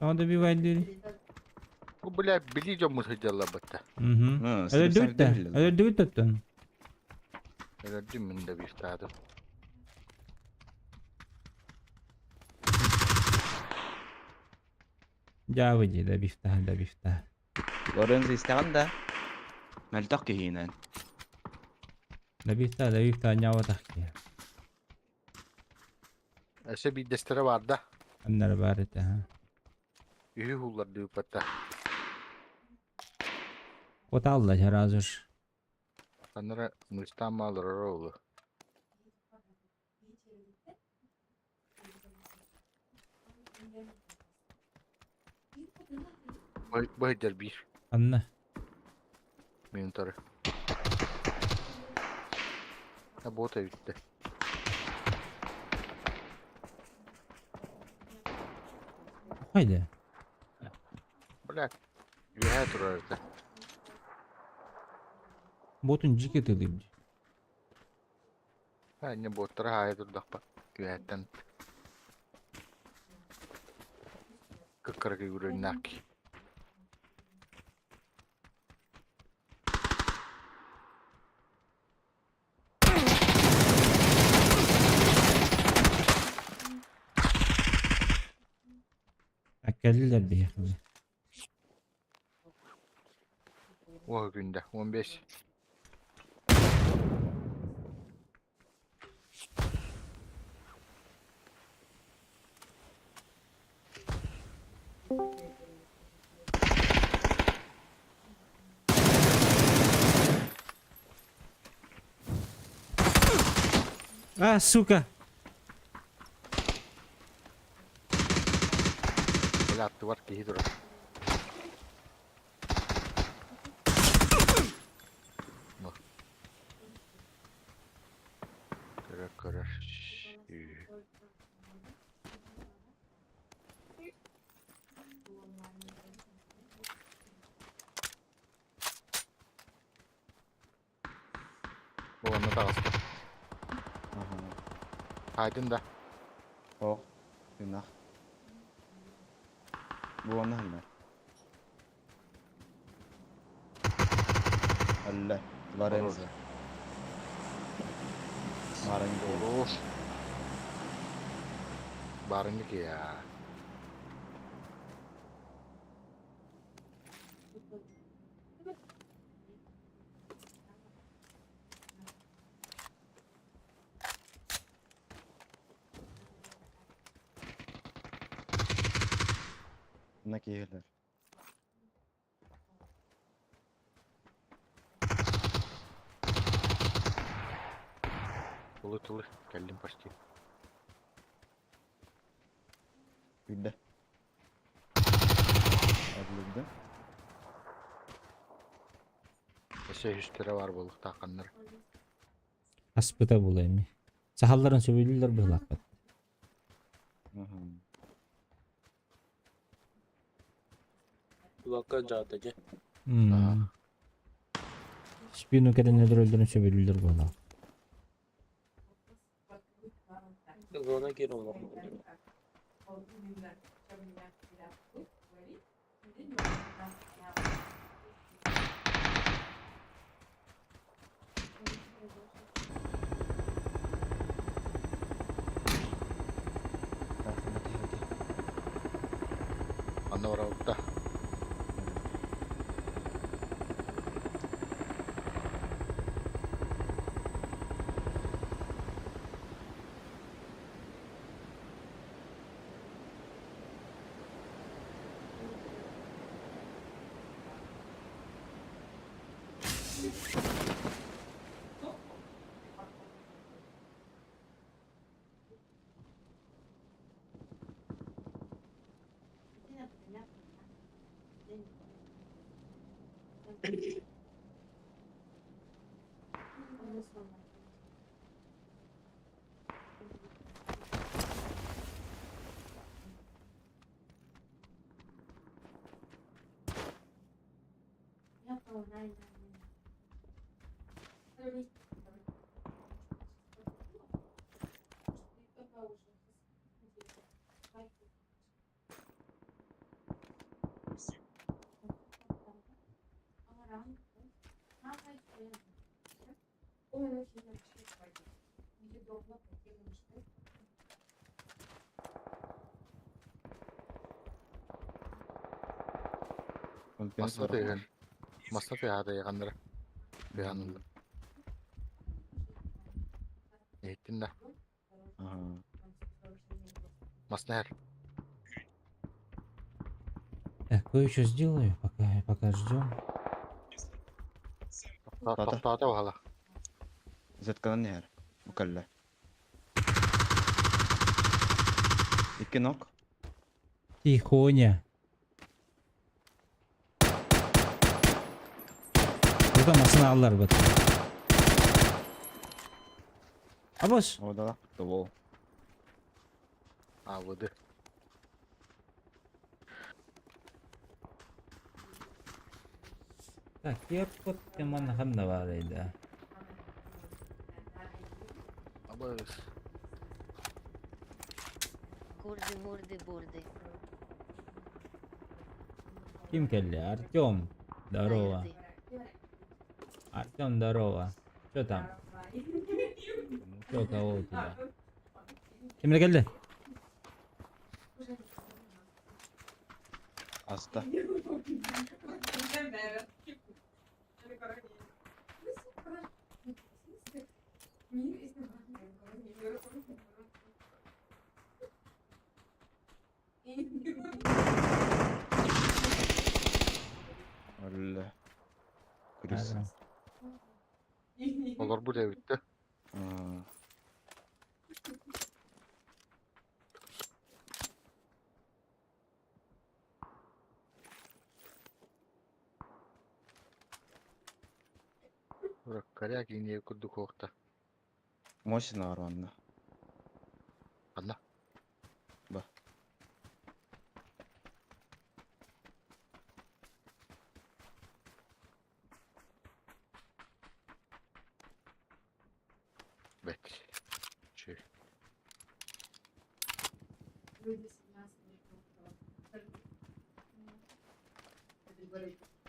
О, добивайдыр. Бу бля били дьоммут сылдьаллар батта. Угу. Ну, Өлөрдүбүт да. Өлөрдүбүт оттон. Өлөрдүм мин да бииртаатым. Дьаабы дии, добивтаһа, добивтаһа. Лоренцо истэҕин да? Мөлтөх киһиинэн. Добивтаһа, добивтаһа, ньаабатах киһи. Өссө биирдэстэрэ баар да. Аннары баар этэ, ха. Үһү ууллардыыппатта. Куталла сразу ж. Аннара мыстаан маалырара олу. Быһыйдар биир. Анна. Мин утары. Работа бүттэ. Хайда. Бля. Үөһээ турар этэ. Ботун дьике тылым. Инньэ буоттара хаайа турдахпа үөһэттэн кыккыракый үрүҥнээх киһи. Кэллилэр биһиэхэ. Уоһу күндэ 15. А, сука! Бля аттыбар киһи турар. Бу. Көрөр көрөр. Бу онно таҕыста. Хаайдын да. Ох, тыынах. Бу онно ханна? Алла, Лоренцо. Маарыҥ Олус. Баарыҥҥы я. Мына киһилэр. Тулы тулы кэллим почти. Күүрдэ. Өлөрдө. Өссө үстэрэ баар буолуохтаахханнар. Аспыта була эми. Сахалларын сөбүлүүллэр быһылаахпыт. Кулакка дьаата дьэ. Спину кэлэн өлөрөллөрүн сөбүлүүллэр буоллаах. Зона киирэн олорор. Ханна барабыт да? Контент Маста бар. тыгар. Маста тыгар ганнара. Тыганнар. Эттин да. Ага. Маста хер. Так, кое-что сделаю, пока ждем. Тата. Тоқтата бала. Зетканан нehер. Бу кэллэ. Икки knock. Тихоня. Burada masını aldılar bak. Абас. О, да. Того. А, воды. Так, я под теман ханна бар edi. Абас. Курды мурды бурды. Kim geldi? Артем. Здорово. Hayırды. Артем, здорово. Что там? Что, кого у тебя? Kimler geldi? Аста. Алла. Крыс. Олар bu bitti. А, Bırak karaya niye kurduk okta. Мощно арванна. Anla. Ба. Bet. Şey.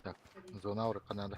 Так, зона ура Канада.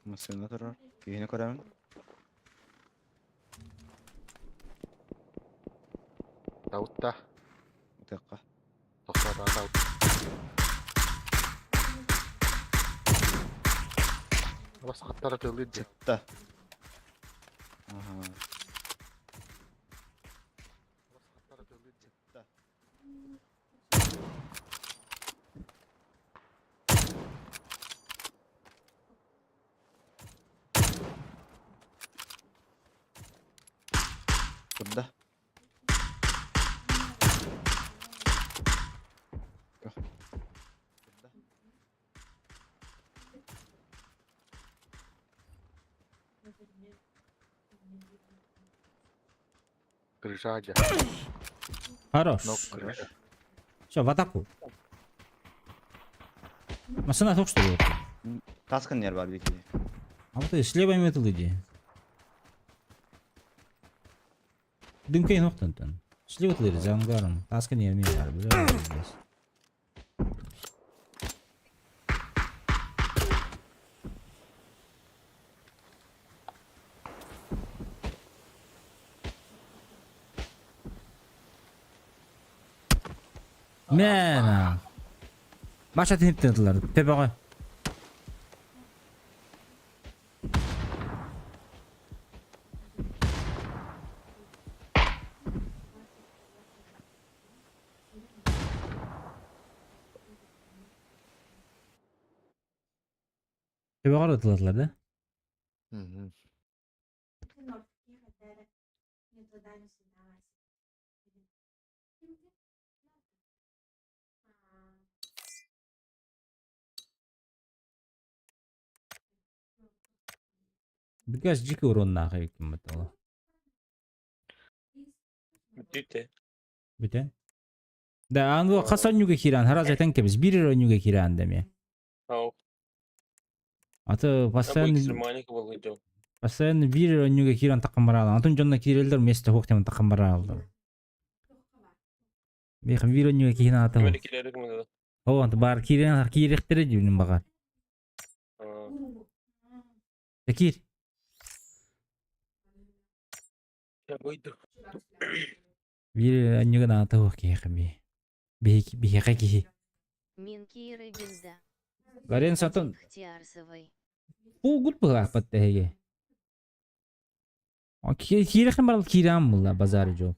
Масына турар. Киһини көрөмүн. Davut da. Утыакка. Тоқтата Davut. Бас қаттара тылы ди. Сытта. Аха. Бас қаттара тылы ди. Сытта. Турда. Турда. Крыша дьэ. Хорош. Нок крыша. Все, в атаку. Масына только что было. Таскын yer бар бикили. А вот и слева метал иди. Дымкай нохтан тан. Слева тылыр за ангаром. Таска не имеет, бля, здесь. Мэна. Маша тиниптен тылар. Тебеҕе. Төбөҕөр ытылаллар да? Мгм. Because дьикэ уруоннаах эбиккин баттала. Бүтүтэ. Бүтэн. Да, аны хас онньуга киирэн, хараас этэн кэбис, биир эрэ онньуга киирэн да эмиэ. Ау. А то постоянно Постоянно. постоянно биир эрэ онньуга киирэн таххан бараалар. Атын дьонно киирэллэр вместе хуох темэн таххан бараалар. Миэхэ биир онньуга киһини аата Кимэри киирээри гыммыта. Оо, онто баар киирэн киириэхтэрэ дьүнүн баҕар. Дэ киир. Бойду. Биир онньуга наата хуох киһиэхэ би. Биһиэхэ киһи. Мин киирибин да. Лоренцо атын Дехтярсовой. Кулгут быһааппат эһиги. Киирэхин барал киирээн булла базар жол.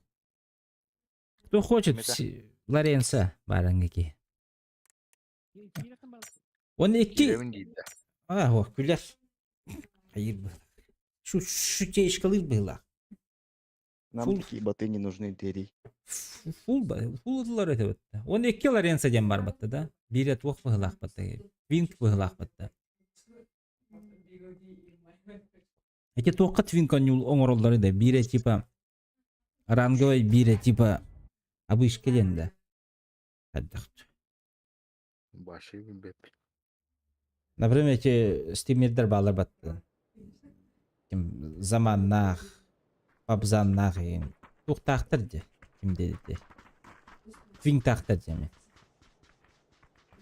Кто хочет Кимэтэ? Лоренцо баранга ки. Он икки Киирэбин диидэ. А, о, күлэр. Хайыр бы. Шу шутеечкалыр быһыылаах. Нам Фул. такие боты не нужны, Терри. Фул ба, фул ылар этэ бытта. Он икки Лоренцо диэн бар батта да. Биирэ туох быһыылаах батта. Винк быһыылаах батта. Эти туохха твинк оҥороллор да биирэ типа ранговый биирэ типа обычка диэн да. Хайдах. Баши билбэппин. Например, эти стримердер баалар баттын. Ким заманнаах, пабзаннаах игин. Туохтаахтар дии. Ким диэти. Твинктаахтар диэми.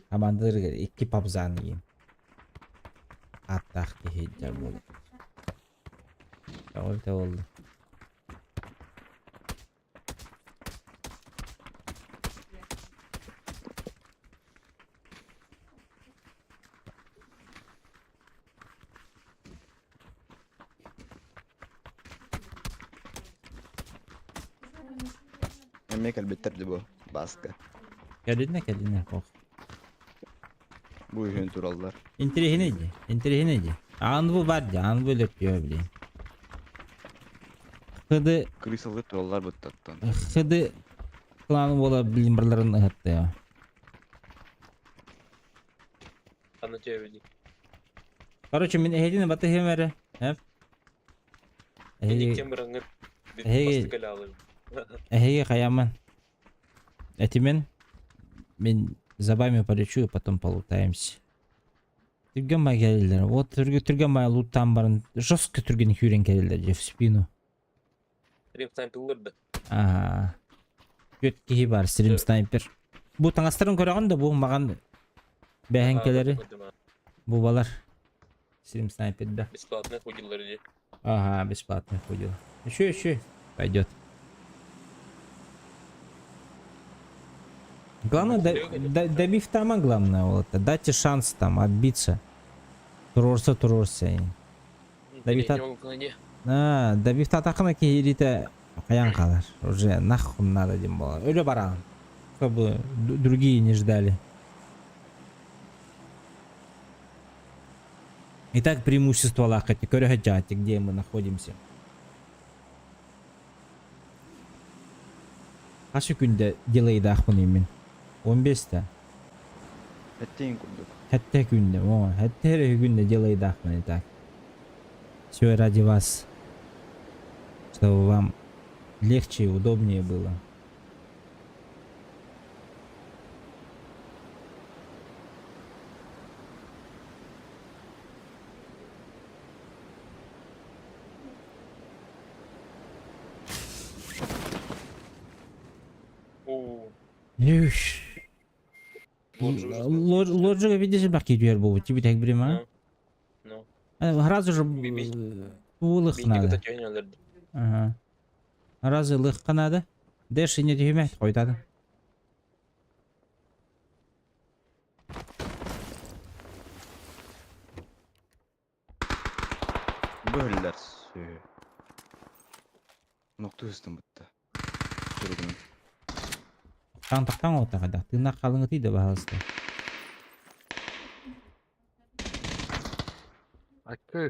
Командаларыгар икки пабзан игин. Ааттаах киһи дьар буолар. Тоҕо эбитэ буолла. Эмиэ кэлбиттэр дии бу Бааска. Кэлиннэ кэлиннэ хох. Бу үһүөн тураллар. Интэриэһинэй дии. Интэриэһинэй дии. Аан бу бар дии. Аан бу өлөртүө блин. Хыды Крысалыы тураллар быттаттан. хыды клан буола блин барларын ыһаттыа. Аны төбүдү. Короче, мин эһэтин батыһым эрэ. Эп. Эһиги Кем быраңыр Эһиги бастык эле алым. эһиги хаяман. Этимен мин за вами полечу, и потом полутаемся. Түргэн бай кэлэллэр. Вот түргэн бай луттаан баран жестко түргэн күүрэн кэлэллэр дьэ в спину. Рим снайперлар да. Ага. Түөрт киһи бар, стрим снайпер. Бу таҥастарын көрөҕүн да бу маҕан бэһэҥкэлэри бу балар. Стрим снайпер да. Бесплатно ходилар дии. Ага, бесплатно ходил. Еще, еще пойдет. Главное, добив там, главное, вот, дайте шанс там отбиться. Турорса, турорса. Давид А, добив татахына киһирите хайан хаалар. Уже нахуй надо диэн буолар. Өлө бараҕын. Чтобы другие не ждали. Итак, преимущество лахати, көрө где мы находимся. Хас күндэ делайдаахпын мин. 15-те. Эттиин курдук. Хэтте күндэ, о, хэтте эрэ күндэ делайдаахпын итак. Все ради вас. Чтобы вам Легче и удобнее было. Уу. Үш. Лоджига видишь, баки дверь был, тебе так брима. Ну. Сразу же улых надо. Ага. Разы лыхка надо. Дэш не түймәт қойтады. Бөһүллэр сү. Нохтуу сыстым бытта. Туругунан. Таң тақтаң ота қайда. Тыына қалыңы тиді бағалысты. Аккы.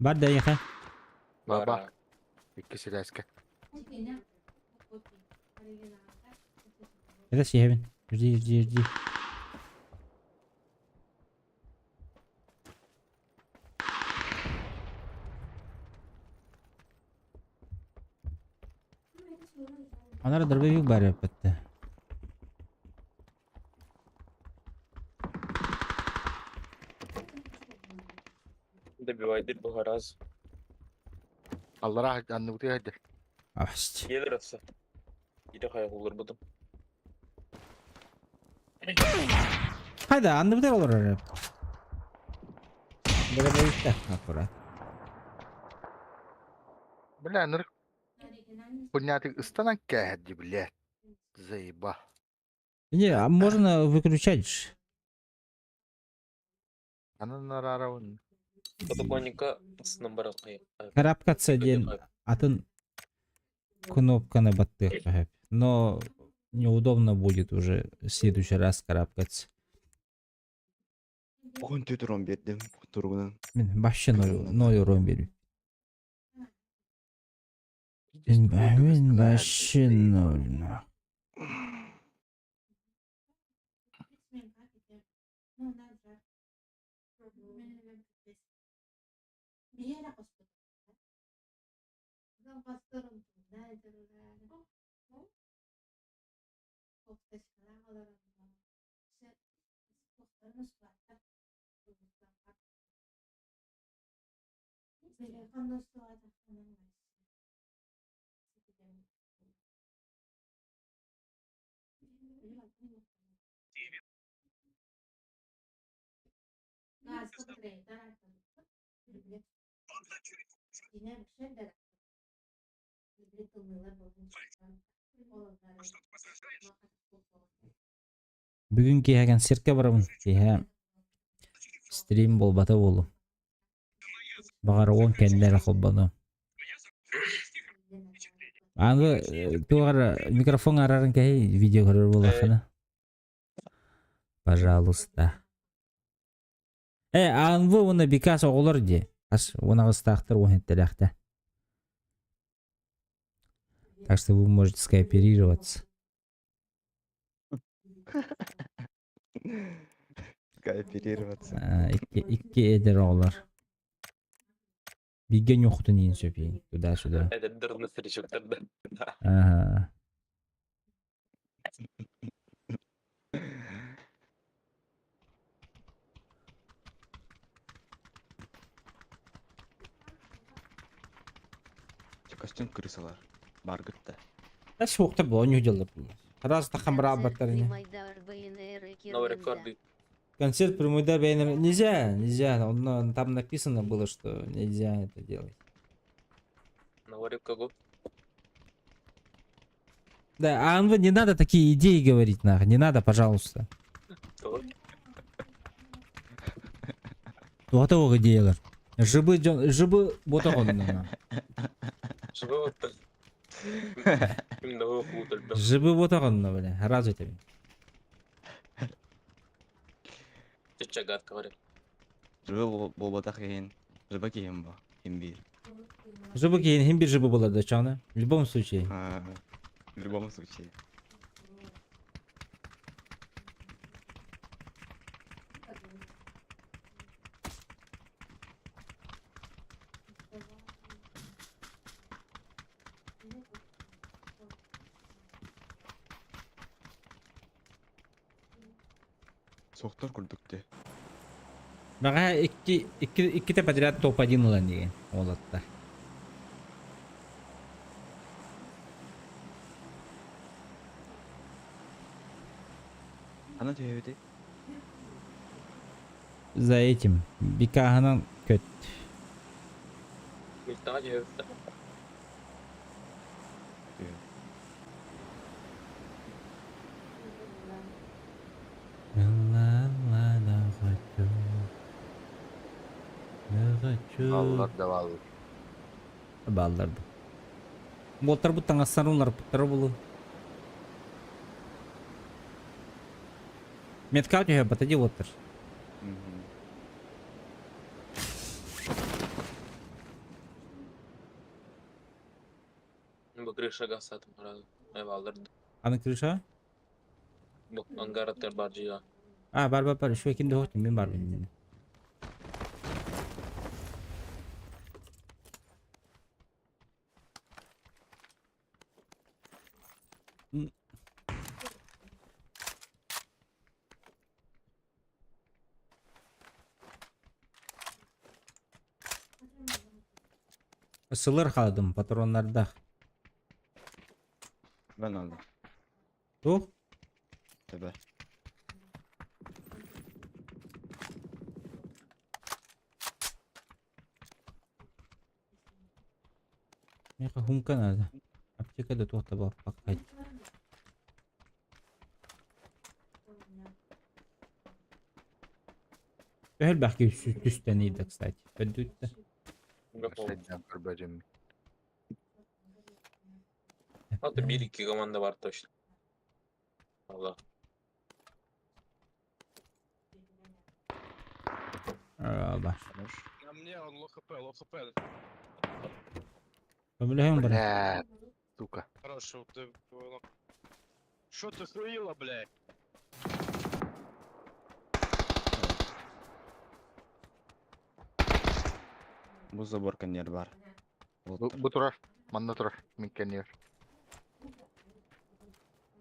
Бар да яха. Баба. Икки силээскэ. Это съебен. Жди, жди, жди. Анара дробовик бар эппетте. Добивайдыр бу раз. Аллара анныбытыгар дэр. Асть. Gelir atsa. Yine kaya olur budum. Хайда, анныбытыгар олорор. Дробовикта аккурат. Бля, ныр Понятый ыстанан кээһэрди, блядь. Заеба. Не, а можно выключать ж. Анан араравын. Подоконника астынан бар кая. Карабкаться диэн атын кнопканы баттыахха. Но неудобно будет уже в следующий раз карабкаться. Оҕон төтөрөн биэрдим туругунан. Мин вообще ноль, ноль урон беру. Мин вообще ноль. нах. Бүгүн киэһэ концертка барабын. Киэһэ стрим буолбата буолуо. Баҕар уон кэннэ эрэ холбонуом. Аны туох эрэ микрофон арарын кэһэй видео көрөр буоллаххына. Пожалуйста. Э, АНВ уонна Бикас оҕолор дии. Ас уон аҕыстаахтар уон сэттэлээхтэр. Так что вы можете скооперироваться. Кооперироваться. Икки, икки эдэр оҕолор. Бииргэ ньуоххутун иин сөп туда-сюда. Эдэрдэр старичоктар да. Ага. Костюм крысалар. Баргыт да. Да суохтар буолан дьыллар Раз тахам баттар Новые рекорды. Концерт прямой нельзя, нельзя. Он, там написано было, что нельзя это делать. Новый кого? Да, а не надо такие идеи говорить, нах, не надо, пожалуйста. Готовых идеялар. Жыбы, жыбы ботоҕон. Жыбы вот Жыбы ботоҕон, бля, разу тебе. Чачагат говорит. Жыбы буолбатах иһин. Жыбы киһим бу. Ким биир. Жыбы киһин хим бир жыбы было да чаны. В любом случае. В любом случае. Суохтар курдук дии. Бэҕэһээ икки, икки, иккитэ подряд топ-1 ылан диэн уолаттар. Ханна түһэбитий? За этим. Бикааһынан көт. Милтаҕа түһэбит да. Аллар да бааллар. Бааллар да. Буолтарбыт таҥастарын уларыппыттара булу. Метка түһэ бата дии уоттар. Бу крышага сатым сразу. Айваллар. Аны крыша? Бу ангараттар бар жига. А, бар бар бар, еще кимде хоттум, мен бар мен. Сылыр халадым патроннарда. Ben aldım. Тух? Tabi. Меха хумка надо. Аптека да туох табаппаккай. Төһөлбэх киһи түстэниидэ, кстати. Өддүттэ. Сәддән көрбөтүм. Аты бир икки команда бар точно. Allah. Allah. На мне он ло хп, ло хп. Көмөлөһүҥ бара. Бля, сука. Хороший, ты... Шо ты хуила, блядь? Бу забор коннер бар. Бу бу турар. Манна турар. Мин кэнниэр.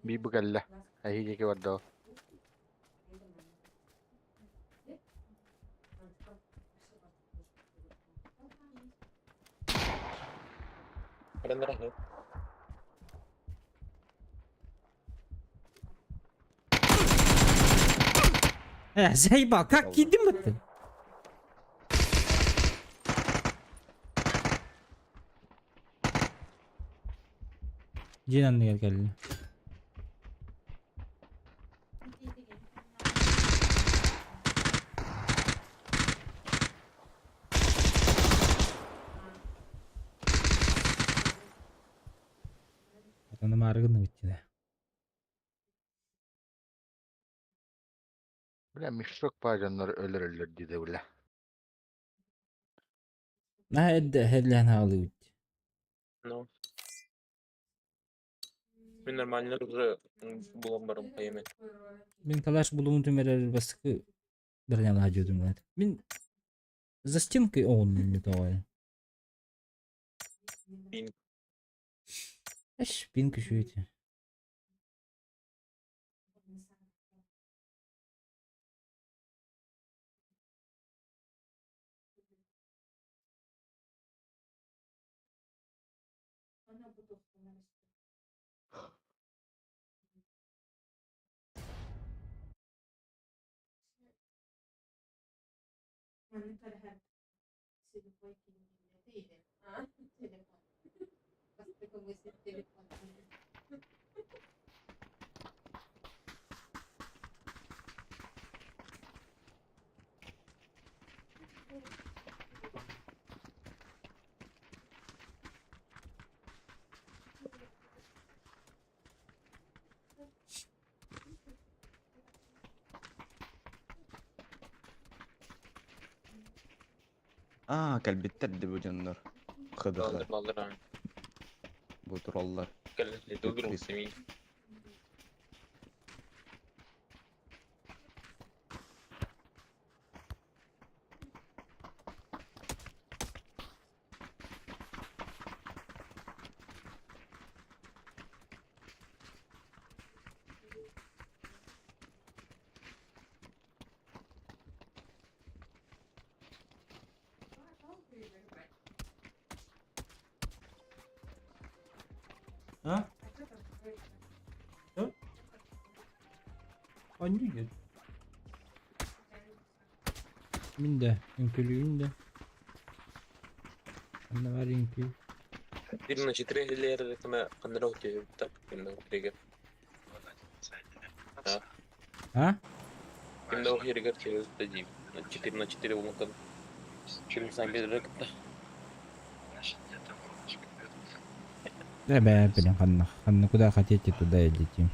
Би бу кэллэ. Эһиги диэки барда ол. Баран Э, заебал, как кидим это? Дьиэн анныгар кэллэ. Атана маарыгын ыттина. Бля, мешок баажаннар өлөр-өлөр диде бля. Наһаа эрдэ эһэллээн хаалыыбыт. Ну. Мин нормально уже булан барым хайымен. Мин калаш булуун түмэрэр бастакы бирнялаha дьиэтим. Мин за стенкой он не давай. Пинг. Эш, пинг еще эти. Аа, кэлбиттэр дии бу дьоннор. ХДХ. Балдыр балдыр аны. Бу тураллар. Кэлли дугрум семи. А? Что? Они нет. Мин да, үҥкүүлүүбүн да. Анна бар үҥкүү. 4 на 4 лердекана ханнара так кимдэ А? Кимдэ хэригэр чэбүттэ дии. 4 на 4 улунтан. Чүм сан бир кытта. Да, бля, блин, ханна, ханна, куда хотите, туда и летим.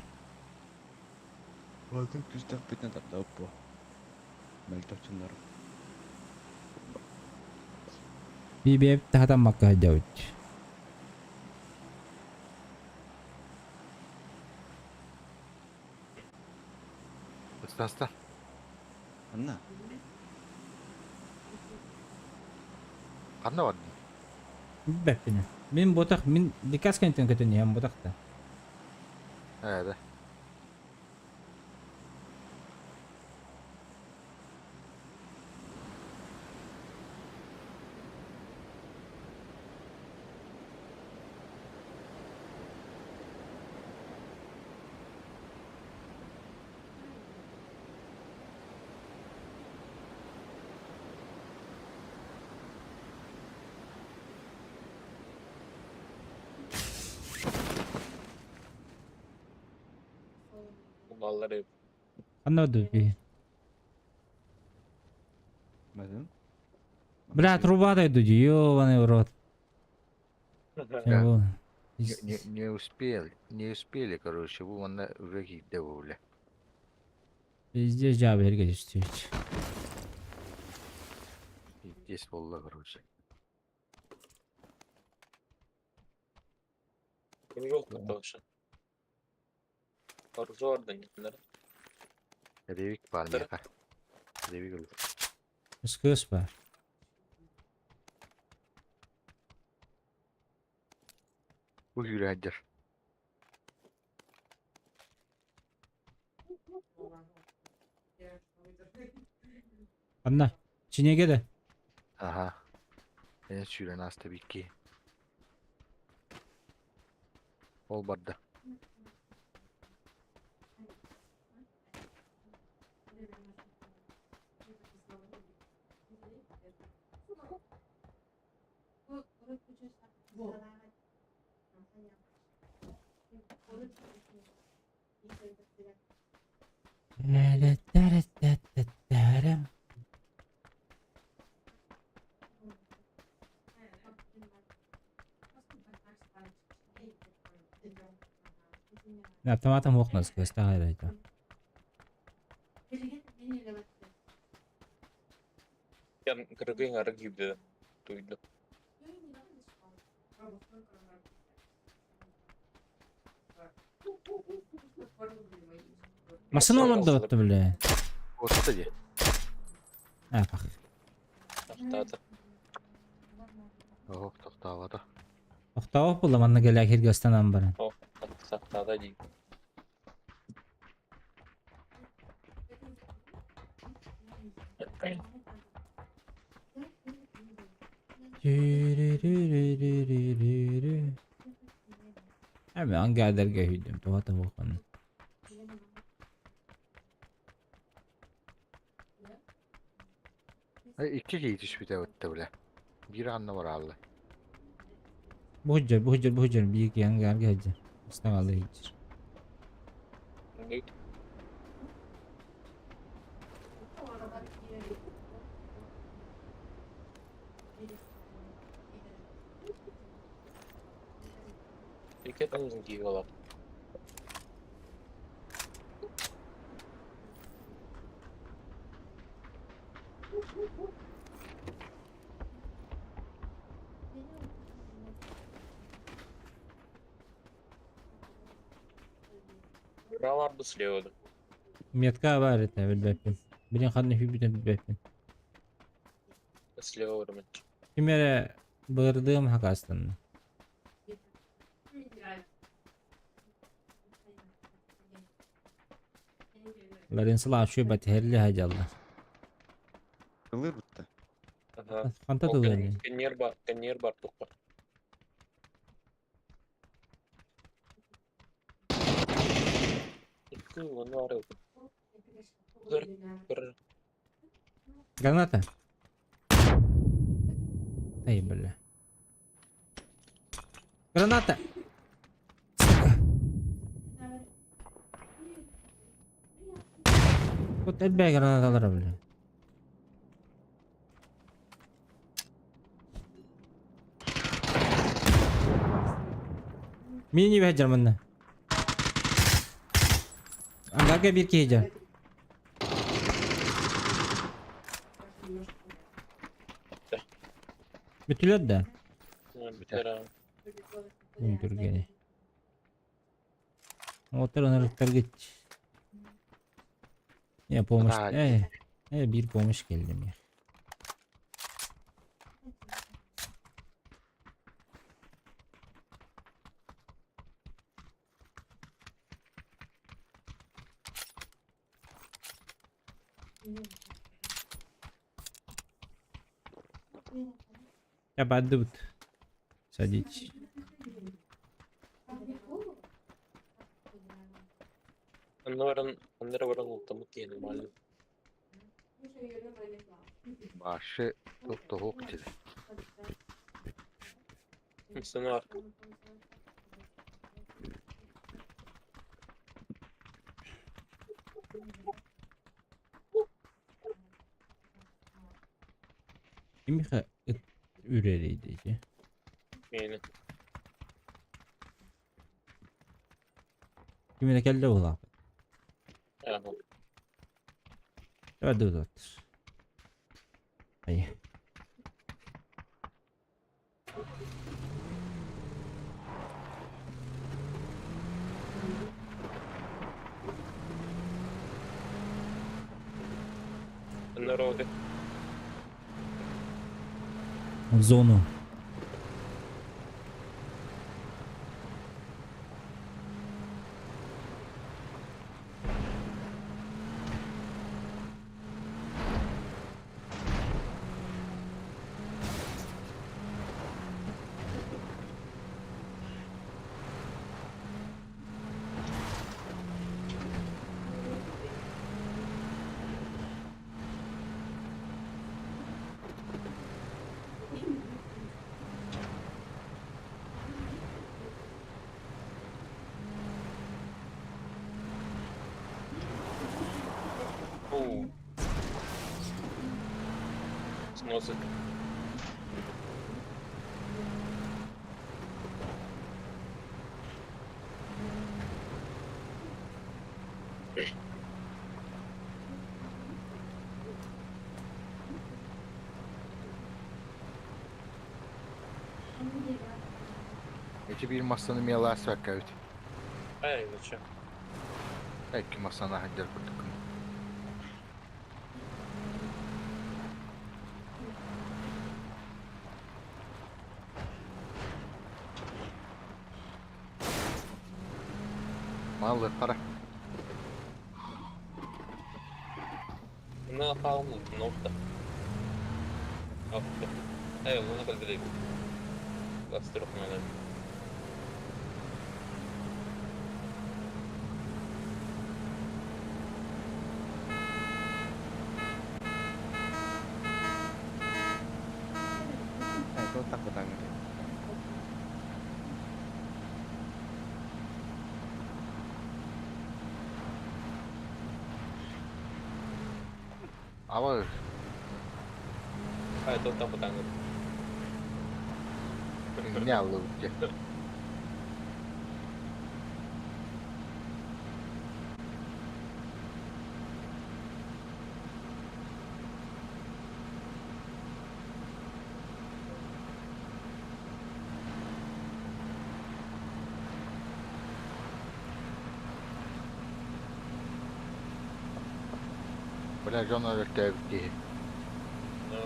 Уолтун күүстээх бүтэн тарда оппо. Мөлтөх дьоннор. BBF тахатаммакка сылдьабыт. Ыстаста. Анна. Ханна бардын? Билбэппин. Мин ботах, мин дикас кэнтэн көтөн иһэн ботах да. Ээ да. Баллары Ханна бардыбыт Мадам. Бля, труба дойду, ёбаный в рот. Да. Не, не, не успели, не успели, короче, бу манна уже киирдэ бу бля. Пиздец дьаабы эргэ түстүбүт. Здесь буолла, короче. Ким жоқ точно. Оружие ордан Ревик бар миэхэ. Ревик ыл. Скөс бар. Бу күүрэ Анна, чинеге да. Аха. Мен сүүрэн ааста бикки. Ол барда. Автоматом окна сквозь это. Ян кыргын ары киирдэ. Туйду. Машина олордо бля. Господи. А, пах. Тахтаата. Ох, тохтообото. Охтоох буолла манна кэлэ киргэ ыстанан баран. Тахтаата дии. Тü-рü-рü-рü-рü-рü. Эми ангадерге хүдүм туата бухан. Икки киһи түспүтэ бытта бля. Биир ханна бараалла. Бу худжар, бу худжар биир ки ангарга худжар. Ыстаналы худжар. Икки таңын киіп алар. Браварды слева. Метка бар это билбеппин. Билин ханна хүбүтэн билбеппин. Слева барымын. Кимере бырдым хакастан. Ларин сла шуй бат херли хажалла. Ылыр бутта. Ага. Ханта тылы. Коннер бар, коннер бар тоққа. Граната. Эй, бля. Граната! Сука. Вот элбэх гранаталара, бля. Мини бэһдьэр манна. Ангарга биир киһи дьэ. Бүтүлэр да? Түргэни. Оттор ынырыктаргыт. Я помощь. Э, э, биир помощь кэллим я. Ободут. Садитесь. Онно баран, онно эрэ баран ултаммыт киһи нормально. Башы туох дири. Сценар. Кимиэхэ ыт үрэрий дии? Миэнэ. Ким эрэ кэллэ буолааппыт. Ааһа. Ду Ай. Народы. В зону. Оу. Сносит. Эти биир массаны миэлээ свеккэбит. Эй, зачем? Икки массаны хаддер курдуккун. Малы қара. На хаалмын, нокта. Эй, оны кэлбилей. Ластырых надо. Эй, кто так вот так говорит? Ава А, это там вот так. не алып. Бля, жон өлтөөбүт. Ну,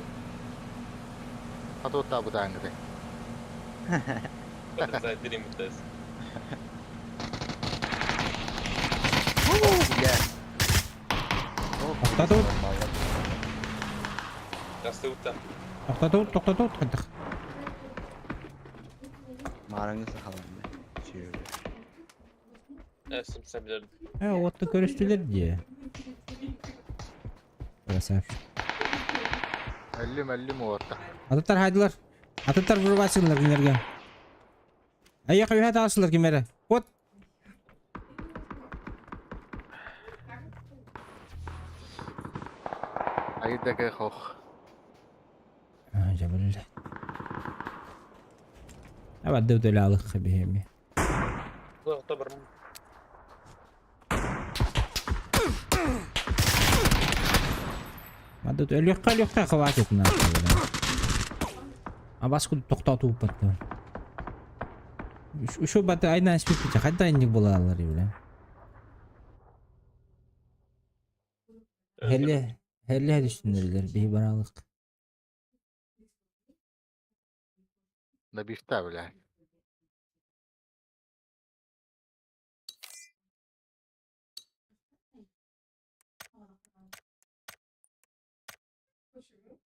Хатуу табытааңгыты. подрезает дерьмо, то есть. Бля. Тоқтатут, Растут-то. тоқтатут, тоқтатут. Қайтақ. Маараңы сахаланды. Чүө. Сымса билэр. Э, отто көрүстүлэр дии. Красавчик. Өллүм, өллүм уотта. Атыттар хайдылар. Атыттар вырубайсыңлар кинилэргэ. Эйиэхэ үһэ таҕыстылар ким эрэ. Вот. Айдага хох. Дьэ биллэ. Абадды утэлаалык биһиэми. Мадут өлүөххэ өлүөххэ хватит на. Абас куду тохтоотууппаттан. Үшу баты айна испиппитэ хайда инник булаалар ибиле. Хелле хелле түстүннэрилер биһи бараалык. Набивта, бля. Почему?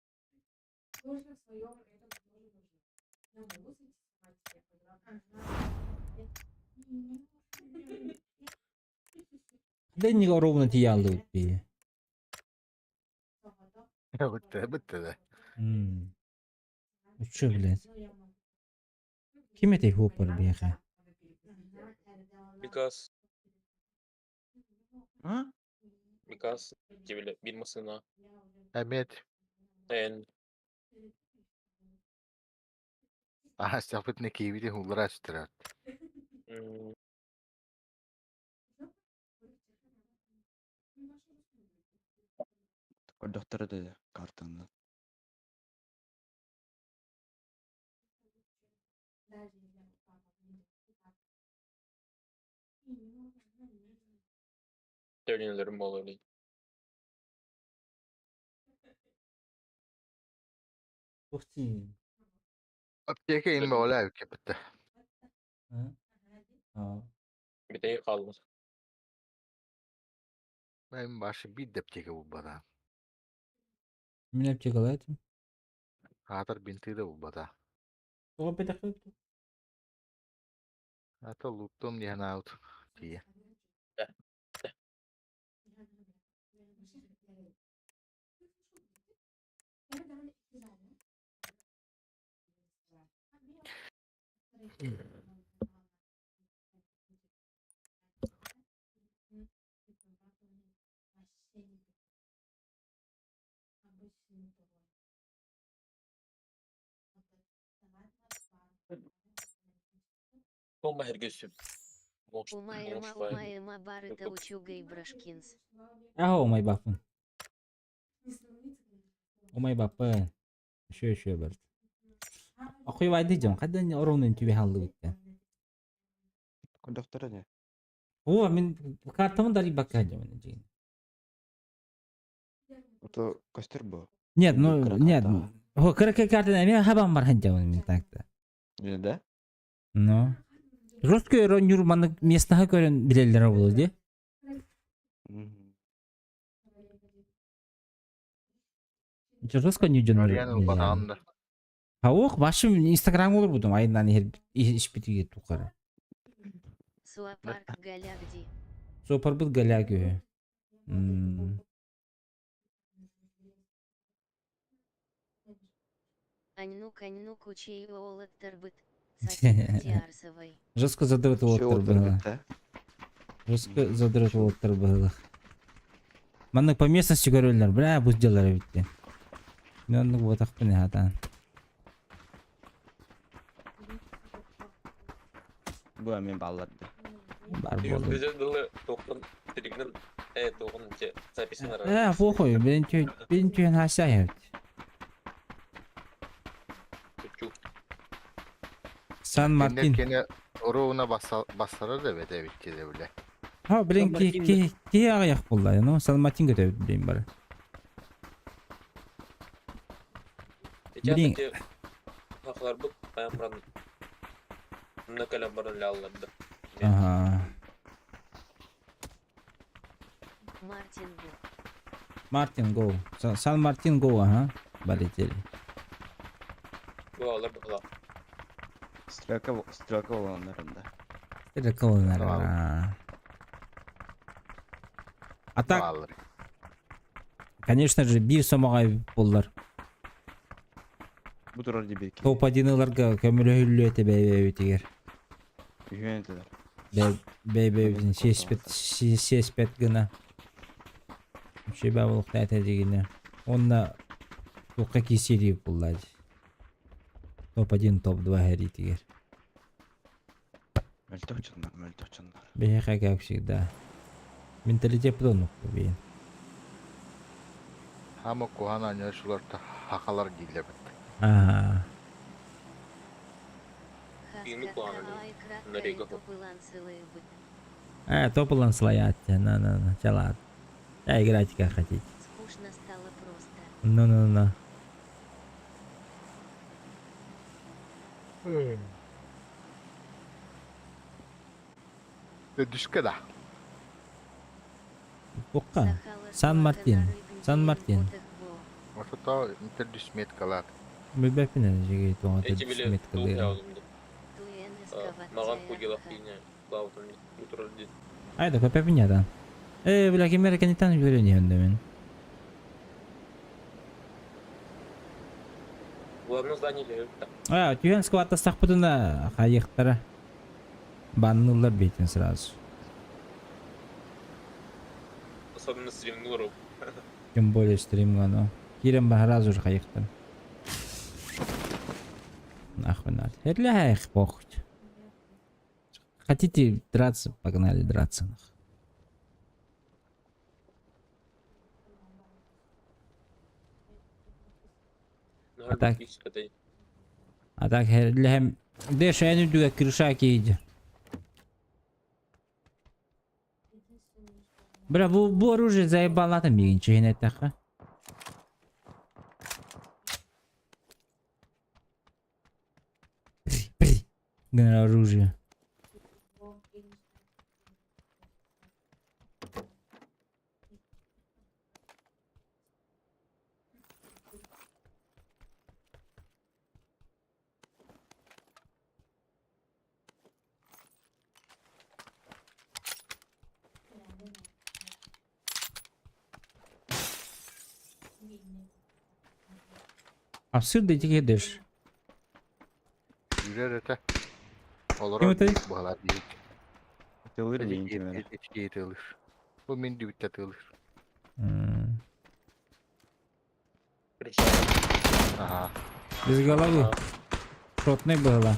Нужно в своем этом тоже нужно. Я могу сойти с ума тебе, Да инник ровно тияллыбыт бии. Бытты, бытты да. Үчү, блядь. Ким этэй хуоппар биһиэхэ? Because А? because тибиле бир масына Эмет. эн Аха, сапыт не киибити хуллара сүтэрэр. Көрдөхтөрө да картаны. Төлөнөлөрүм болор дии. Аптека им ола кепетте. Бүтей хаалбыт. Мен башы бир аптека булбата. Мин аптекалаатым. Аатар бинты да булбата. Тоҕо бэтэххит? Ата луттум диэн аут. Тие. Тома хергөсүп. Умайыма умайыма барыта учугай брашкинс. Аһа умайбаппын. Умайбаппын. Үчү үчү барт. Окуйбайды дьон хайдан оруунун түбэ халлыбытта. Көрдөхтөрө да. О, мин картамын дарыйбакка сылдьабын дьиҥин. Ото көстөр бу. Нет, ну, Кыра нет. картаҕа. О, кыра картаны эмиэ хабан бар сылдьабын мин так-то. Да? Ну. Жестко өрөннүүр маннык местаһа көрөн билэллэрэ буолуо дии. Мгм. Жестко не дьон Ариан улбатаҕын да. Ох, башым инстаграм олорбутум айынан иһэр испитиге тухары. Суопарк галягди. Суопарбыт голяк үһү. М. Аньнук аньнук учей оолаттарбыт. Сатиарсовой. Жестко задрыт Все уолаттар быһыылаах. бытта. Жестко задрыт уолаттар быһыылаах. Маннык по местности көрөллөр, бля, бу дьаллара битти. Мен оннук буотахпын хатаан. Бу мен балларды. Бар буоллун. Бизе дылы тоқтон тригнен э тоғын же записын Э, похуй, билин түйін билин түйін хасая. Сан Мартин. Кene оруuna бассара да бете битти де биле. Ха, билин Сан ки Мартин. ки ки аяк булла, ну, Сан Мартин көтөбүт билин бар. Блин. Хахлар бу аямран накалям баран лялларды. Ага. Мартин Бу. Мартин go. Сан Мартин go, ага. Полетели. Бу алар бу Стрелка стрелка боланнарында. Это колонна. А так, Бааллар. конечно же, биир сомоҕой буллар. Бу турар дии Топ-1 ыларга көмөлөһүллүө этэ бэйэ-бэйэбитигэр. Үһүөн этилэр. Бэйэ-бэйэбитин сиэспит сиэспэт гына. Үчүгэй буолуохтаах этэ дигинэ. Уонна туохха киирсиэ булла дии. Топ-1, топ-2 сэриитигэр. Мөлтөх дьоннор, мөлтөх дьоннор. Биһиэхэ как всегда. Менталитет оннук биин. Хама куһаан анньааччылар хахалар дииллэр эбит. Ага. Киини куһаҕан Нарыга. Э, топ-ылан слоять. На, на, на, чалат. Да, играйте как хотите. Скучно стало просто. Ну-ну-ну. Дүскэ да. Букка. Сан-Мартин. Сан-Мартин. Ошото интердүсметкалаат. Билбэппин жиги туоҥа Эти били метка туох дыырын. яалымды. Маған кугилах дине клаутун бутурар дин. Ай да көпөпүн ятан. Э, бля, кимер кенитан жүрөн иһэн мен. Главное здание левит. А, түһэн скваттастахпытына хайыктара. Баннылар бейтин сразу. Особенно стримнуру. Тем более стримга, но. Кирен бар сразу же хайыктар. Нахуй надо. Это их похуй. Хотите драться, погнали драться. Нахуй. А так? А так лэхэм дэш эн үрдүгэ крыша кииди. Бля, бу оружие заебало там миигин чиһин эттэххэ. Гына оружие. Абсурд ити дэш. Yürер этэ. Ким Олорор этэй? быһалар диир. Тылыр диин кимэрэ. Эчкей тылыр. Бу мин дүбүттэ тылыр. Аха. Без головы. Шотный было.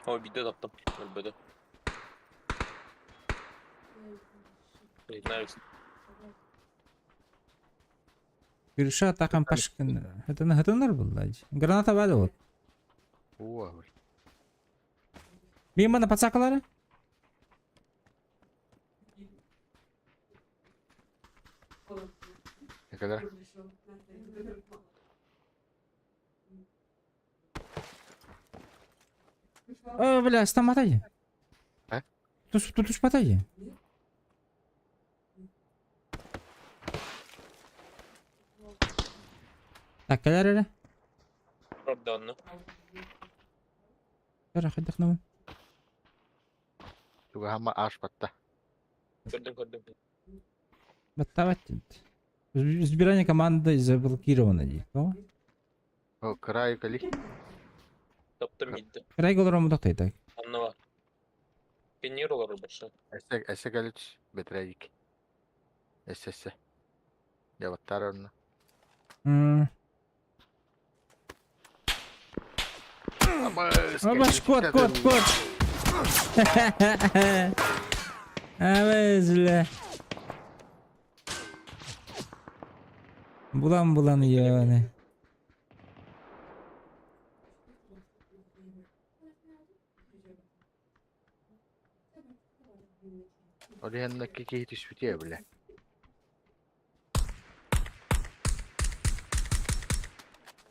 О, биде таптым. Өлбөдө. Нравится. Крыша атакам пашкын. Это на это было. Граната баар вот. Уу. Мимо на пацакалары? Никогда. Э, бля, стоматади. А? Тут тут шпатади. Так, кэлэр Правда, онно. Кэлэр хайдах Туга аш батта. Көрдүм, көрдүм. Баттавать. Избирание команды заблокировано дейді. О, край кали. Таптым битте. Край голором так. Онно бар. Пеньеролар башы. Эсэ эсэ калич бетрейик. Эсэ эсэ. Ябаттар онно. Абаш, кот, кот, кот. Абыз, бля. Булан булан ебаный. Олиһэннэ кики түспүтэ бля.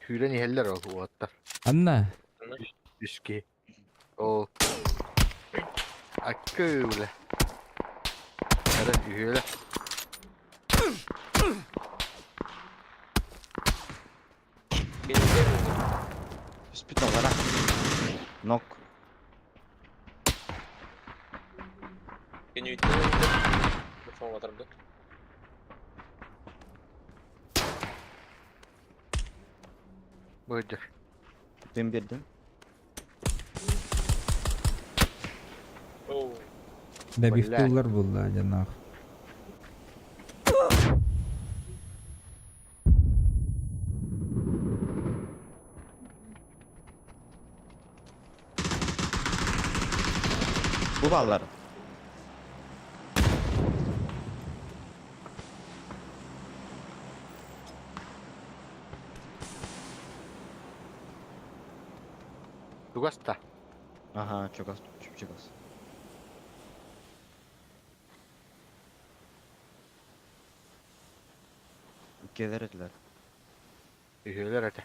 Хүрен иһэллэр ол уоттар. Анна. Үски. Ол. Аккы бля. Эрэ үһүөлэ. Түспүт алара. Нок. Смотрим. Быдыр. Дым бердим. Оу. Да Блядь. бифтуллар булла жанах. Bu ballar. Дугаста. Ага, çok az, çok, çok az. Gelir ettiler. Ühөлөр эте.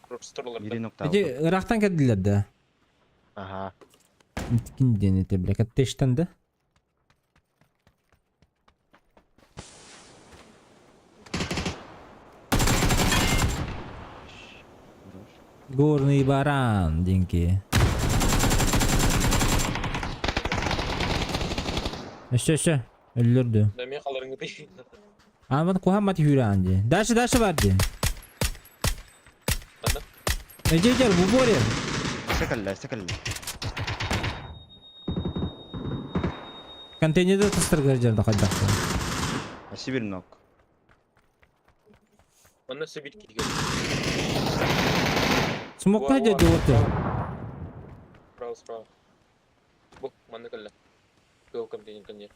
Рокстарлар. Biri nokta Эти aldı. ырахтан кэлдилэр да. Ага. Кин диэн этэ бля каттештан да. Горный баран деньги. Все, все, өллөрдү. Да мен қаларыңды дейін. Анван кухаммат хүрәнди. Дальше, дальше барды. Анда? Эжежер бу боре. Sakalla, sakalla. Контейнерде тастыргар жерде кайдакты. Aşı bir nok. Онна сөбит келген. Смокка жеди отыр. Справа, справа. Бу, манна кэллэ. Go контейнер контейнер.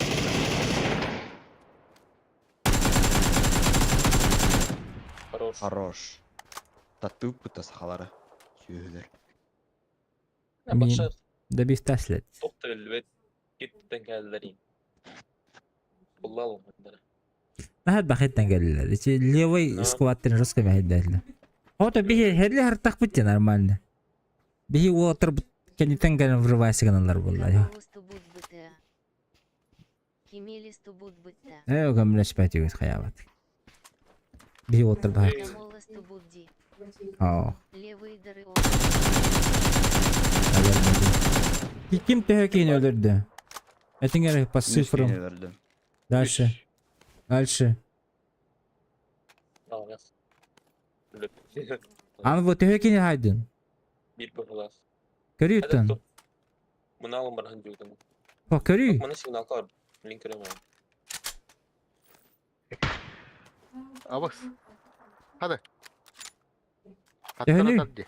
Хорош. Хорош. Тату puta sahaları. Sүйөлөр. Баша Да биф таслет. тоқты өлбет. Кеттен кәлдерин. Буллал мандара. Нахат бахеттен келдилер. Ичи левый скваттен жестко бахеттен. Ото бихи херли хартак битте нормально. Бихи отыр кенитен келен врывайся гыналар булла. Кабалысту бут БТА. Кимелисту бут БТА. Э, көмлөшпөй түгүс хаябат. Бихи отыр бахат. Камоласту бут Ди. Аа. Левые дыры О. Ким төһө кейін өлөрдү? Этиңер по цифрам. Verdi. Дальше. Дальше. Алгас. Аны бу төһө кейін хайдын. Бир бахлас. Көрүттөн. Мына алым бархан жудым. О, көрүй. Мына сигнал кар. Линк көрөм. Абас. Hadi. Ehli. Hatta ди.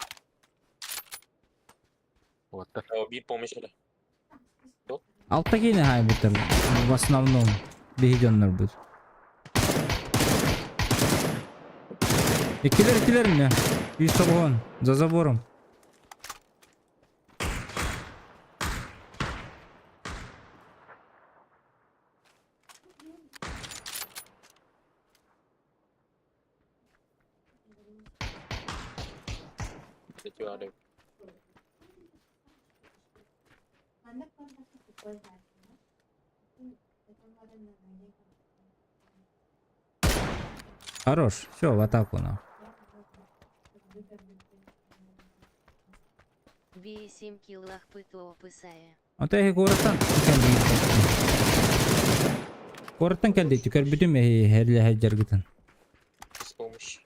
Вот. Бир помощь эле. Алта кейін хай бутыр. В основном бихи дьоннор бут. Иккилер иккилер не? Үй собон. За забором. Кетип Хорош. Все, в атаку на. Бей 7 киллах ПТО пысая. Ата эхи гораттан келди. Гораттан келди. Түкер бүтүм эхи херле хеджергитен. С помощью.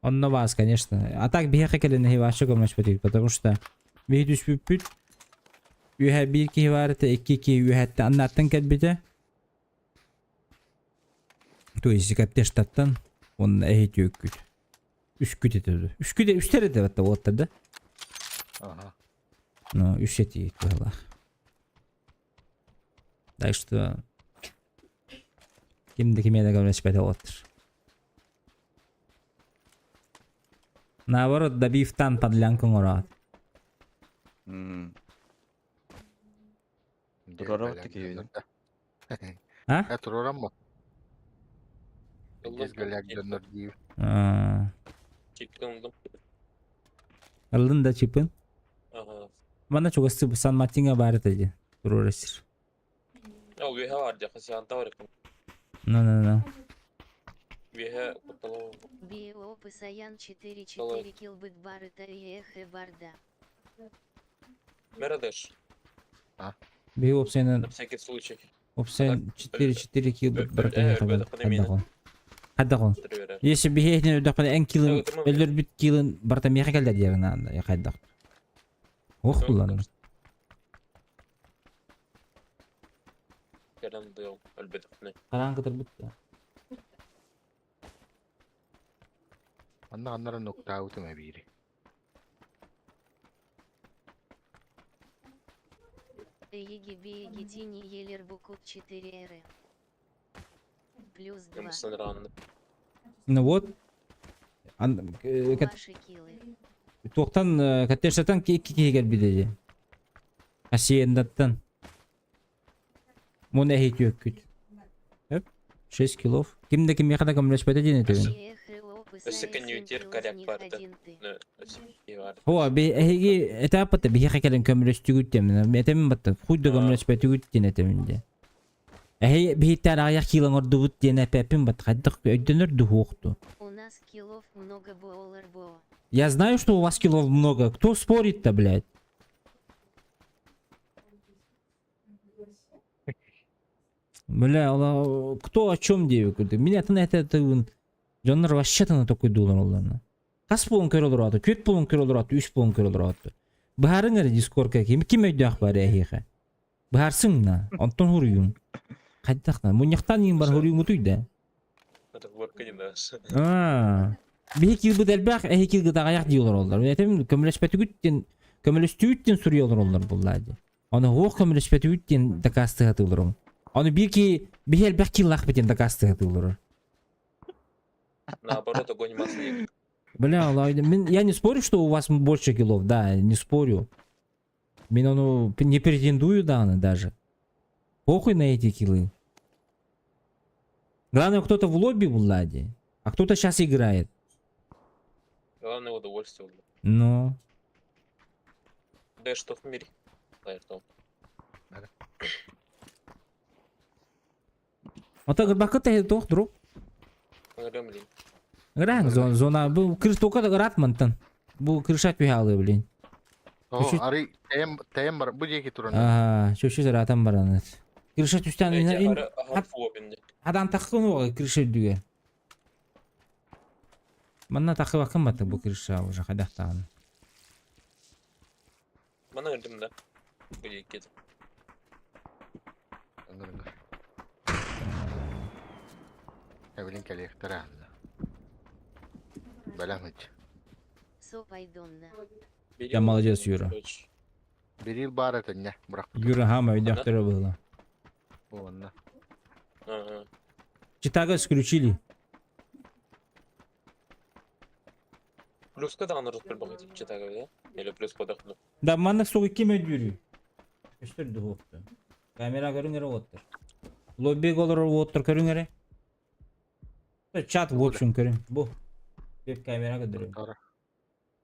Он на вас, конечно. А так бихе келен эхи вообще көмөш потому что бихи түспүппүт. Үһэ бир киһи бар этэ, икки киһи үһэттэн аннаттан кэлбитэ. То есть каттештаттан он эхи түөккүт. Үскүт этэ. Үскүт үстер этэ батта уоттар да. Ага. Ну, үс эти было. Так что кимди кимге да көмөшпөйт уоттар. Наоборот, добивтан подлянку оҥороот. Hmm. Турара баттык киһи. А? Э, турарам бу. Без галяк дьоннор диир. А, Чиптен алдым. Ылдын да чипын. Ага. Мана чугасты Сан Мартинга бар эти. Турурасир. Ол веха бар жака сианта бар экен. Ну, ну, ну. Веха кутталоо. Бей О пысаян 4-4 килл быт барыта и эхе барда. Мерадеш. А? Биһи уопсайынан На всякий случай. уопсайын 4-4 килл барыта Өлбөтөххүнэ миэнэ. хайдах Хайдах ол? Если биһи эһинин өлдөхпүнэ эн киллын өлөрбүт киллын барыта миэхэ кэллэ диэҕин аанда хайдах. Ох булланар. Кэлэн быйыл өлбөтөхпүнэ. Хараан кытарбыт да. Анна аннара нуктаабытым эбиири. Эйиги биэги тини елер букут 4 эры. Плюс 2. Эмсен Ну вот. Ан Ваши киллы. туохтан каттешатан икки киһи кэлбитэ дии. Асиендаттан. Муна эһитүөккүт. Өп, 6 килов. Ким да кимиэхэ да көмөлөспөтө диэн этэбин. Өссө конъюнктив коряк барды. О, би эһиги этаппата биһиэхэ кэлэн көмөлөстүгүт диэмин. Этэмин батта, хуй да көмөлөспөтүгүт диэн этэмин диэн. Эһи биһиттэр аҕыйах кило оҥордубут диэн эппэппин бат хайдах өйдөнөр дуһуохту. У нас киллов много боолар боо. Я знаю, что у вас килов много. Кто спорит-то, блядь? Бля, кто о чем диэбит Мин атын этэ дьоннор вообще тана токуйдуулар олларна. Хас буолан көрө олороото, түөрт буолан көрө олороото, үс буолан көрө олороото. Быһаарыҥ эрэ дискорка ким ким өйдөөх бар эһиэхэ. Быһаарсыҥ на, онтон хуруйуҥ. Хайдах на, мунньахтаан иин бар хуруйуҥутуй да. Это водка не дашь. Аа. Биһи киирбит элбэх, эһи кииргит аҕыйах дии олороллор. Этим көмөлөспөтүгүт диэн көмөлөстүүт диэн суруйа олороллор буллаа дии. Ону уох көмөлөспөтүгүт диэн дакаастыһатыыларым. Ону биир ки биһи элбэх кииллаахпыт диэн дакаастыһатыылар. Наоборот, огонь масло. Бля, мин, я не спорю, что у вас больше килов, да, не спорю. Мин ону не претендую даҕаны даже. Похуй на эти киллы. Главное, кто-то в лобби в Ладе, а кто-то сейчас играет. Главное удовольствие. Ну. Да что в мире? Да, что? Ото гырбакыт эһи туох друг. Гремлин. Ыраан зона бу крыш тока да ыраат мантан. Бу крыша түһэ блин. О, арый тэйэн тэйэн бар бу диэки туран. Ага, чөчү ыраатан баранат. Крыша түстэн Адан таххын уоҕа крыша үрдүгэр. Манна таххыбаккын бата бу крыша уже хайдахтаҕын. Мана өлдүм да. Бу диэки. Ыҥыр ыҥыр. Эбилин кэлиэхтэрэ анна. Бэлэм ич. Сопайдонна. Я молодец, Юра. Бирил баар этинне бырахпытым. Юра хама өйдөөхтөрө буолла. Уонна. Ага. Читага исключили. Плюска даҕаны урут көрбөх читага да? Или плюс подохну. Да маннык сугу ким өйдүүрүй? Көстөр дуһуохту. Камера көрүҥ эрэ уоттар. Лоббига олорор уоттар көрүҥ эрэ. Чат в общем көрүҥ. Бу. Веб камера көрдөрөм. Тохтора.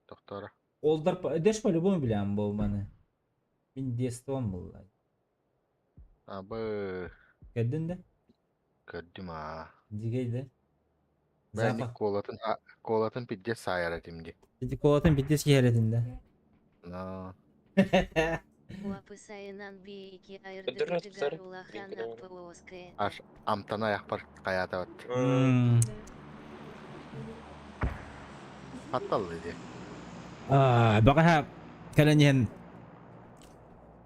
Тохтора. Олдар дэш по-любому билэм бу маны. Мин детством был. Абы Көрдүн да? көрдүм аа. Дигей да? Бэни Запах. колатын колатын пидде саайар этим ди. Ити колатын пиздец киһэрэтин да. Но Уапысайынан биэки Көдөрөр айырдыгытыгар сары. улахан аппоская. аш амтана аяқпар каятабат. Хаттал диди. Аа, баҕаһа кэлэн иһэн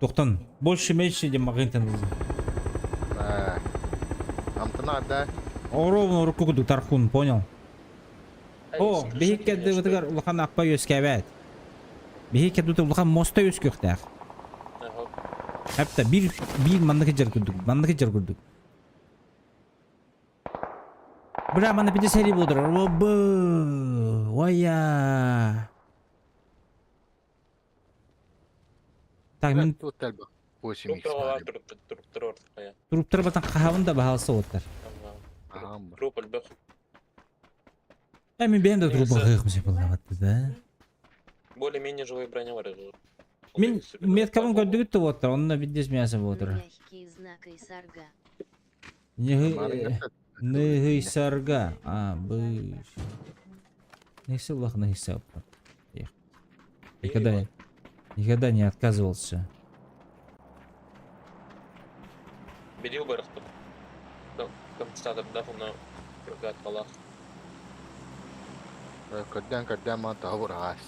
тохтон больше меньше диэн маҕыынтан ыллым. Аа. Амтана да Ровно урукку курдук тархун, понял? О, биһик кэрдибитигэр улахан аппа үөскээбэт. Биһик кэрдибитигэр улахан моста үөскүөхтээх. Хапта биир биир маннык дьар курдук, маннык дьар курдук. Бля, манна пиздец сэрии буолар. Обы! Оя! Так, мин тут элбэх 8 x Труптар труптар батан хаһабын да баһалса оттар. Ахам. Труп элбэх. Э, мин бэйэм да труп баҕыах мuse да. Более-менее живой броня бар. Мин меткабын көрдүгүт да оттар, онно пиздец мясо буолар. Мягкий знак и сарга. Ныгыйсарга. А, быш. Ныгысыллах ныгыйса. Никогда, никогда не отказывался. Бери барахтым. Компенсатордаах уонна рогаткалаах. Көрдөөн көрдөөн маан таһы бураҕаас.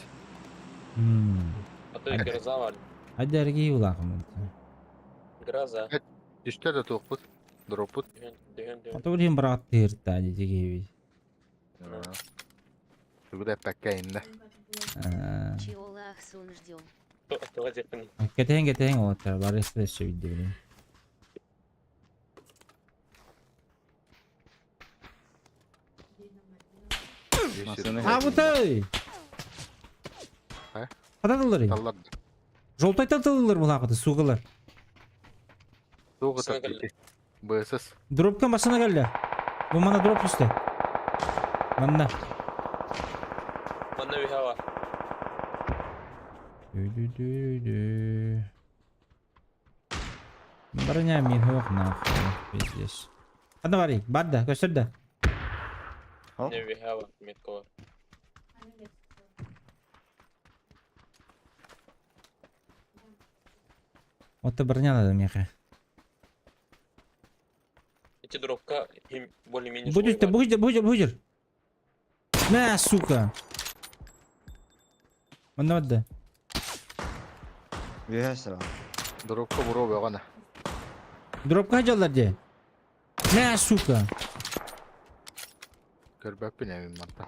А то и гроза var. Hadi ergeği ulakım. Гроза. Түстэ да туохпут. Дроппут. Дүһүн, дүһүн, дүһүн. Ото билин быраат тыырта дии Тугу да эппэккэ иннэ. Чиола Ахсун ждем. Тоҕо диэхпин. Кэтэһэн кэтэһэн оҕоттор бары өссө видде билин. Масыны Абытай! А? Хататылар. Таллар. Жолтайтан тылылар булакыты сугылар. Тугу Сана кэллэ. Бысыс. Дропка машина келді. Бу мана дроп түсті. Манна. Манна үһэ бар. Дü-дü-дü-дü. Броня мин хух нахуй. Пиздец. Ана бари, бар да, көстөр да. Не үһэ бар, метка бар. Отто броня надо меха. Эти дропка им более-менее Будешь ты, будешь, будешь, будешь. На, сука. Манна да. Үөһэ сыра. Дропка буруо бөҕөнө. Дропка жаллар де. На, сука. Көрбөппүн эбин мантан.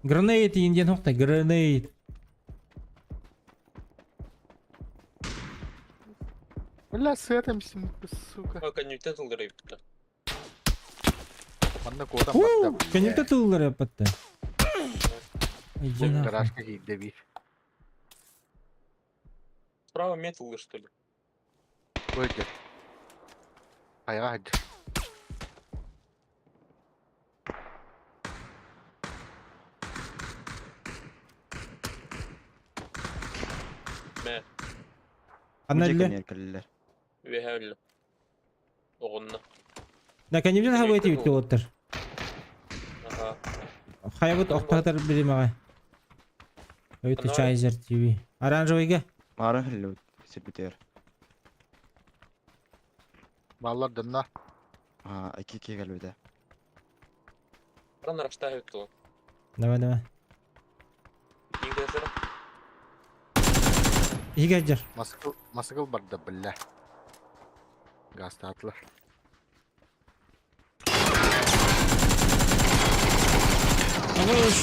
Гранейт инден хохта, гранейт. Бля, сыатым син, сука. Конъюнктура тылдырып битте. Манна куотан барда. Конъюнктура тыллар япатты. Иди нахуй. Гаражка киирдэ биир. Справа металлы, что ли? Бу Хайаҕа сылдьар. Мэ, Ана Бу эле. дьиэ кэллилэр. үһэ өллө. Оҕунна. Да, конъюнктура хабыйты битти оттар. Ага. Хайабыт охтатар билимага. Өйт Ана- Чайзер ТВ. Оранжевыйга. Маарын хэллэбит сирбитигэр. Баллар дынна. Аа, икки киһи кэлбитэ. Ран рашта битте. Давай, давай. Ингресер. Иге жар. Масыкыл, масыкыл барда, бля. Гастаатылар. Абыш.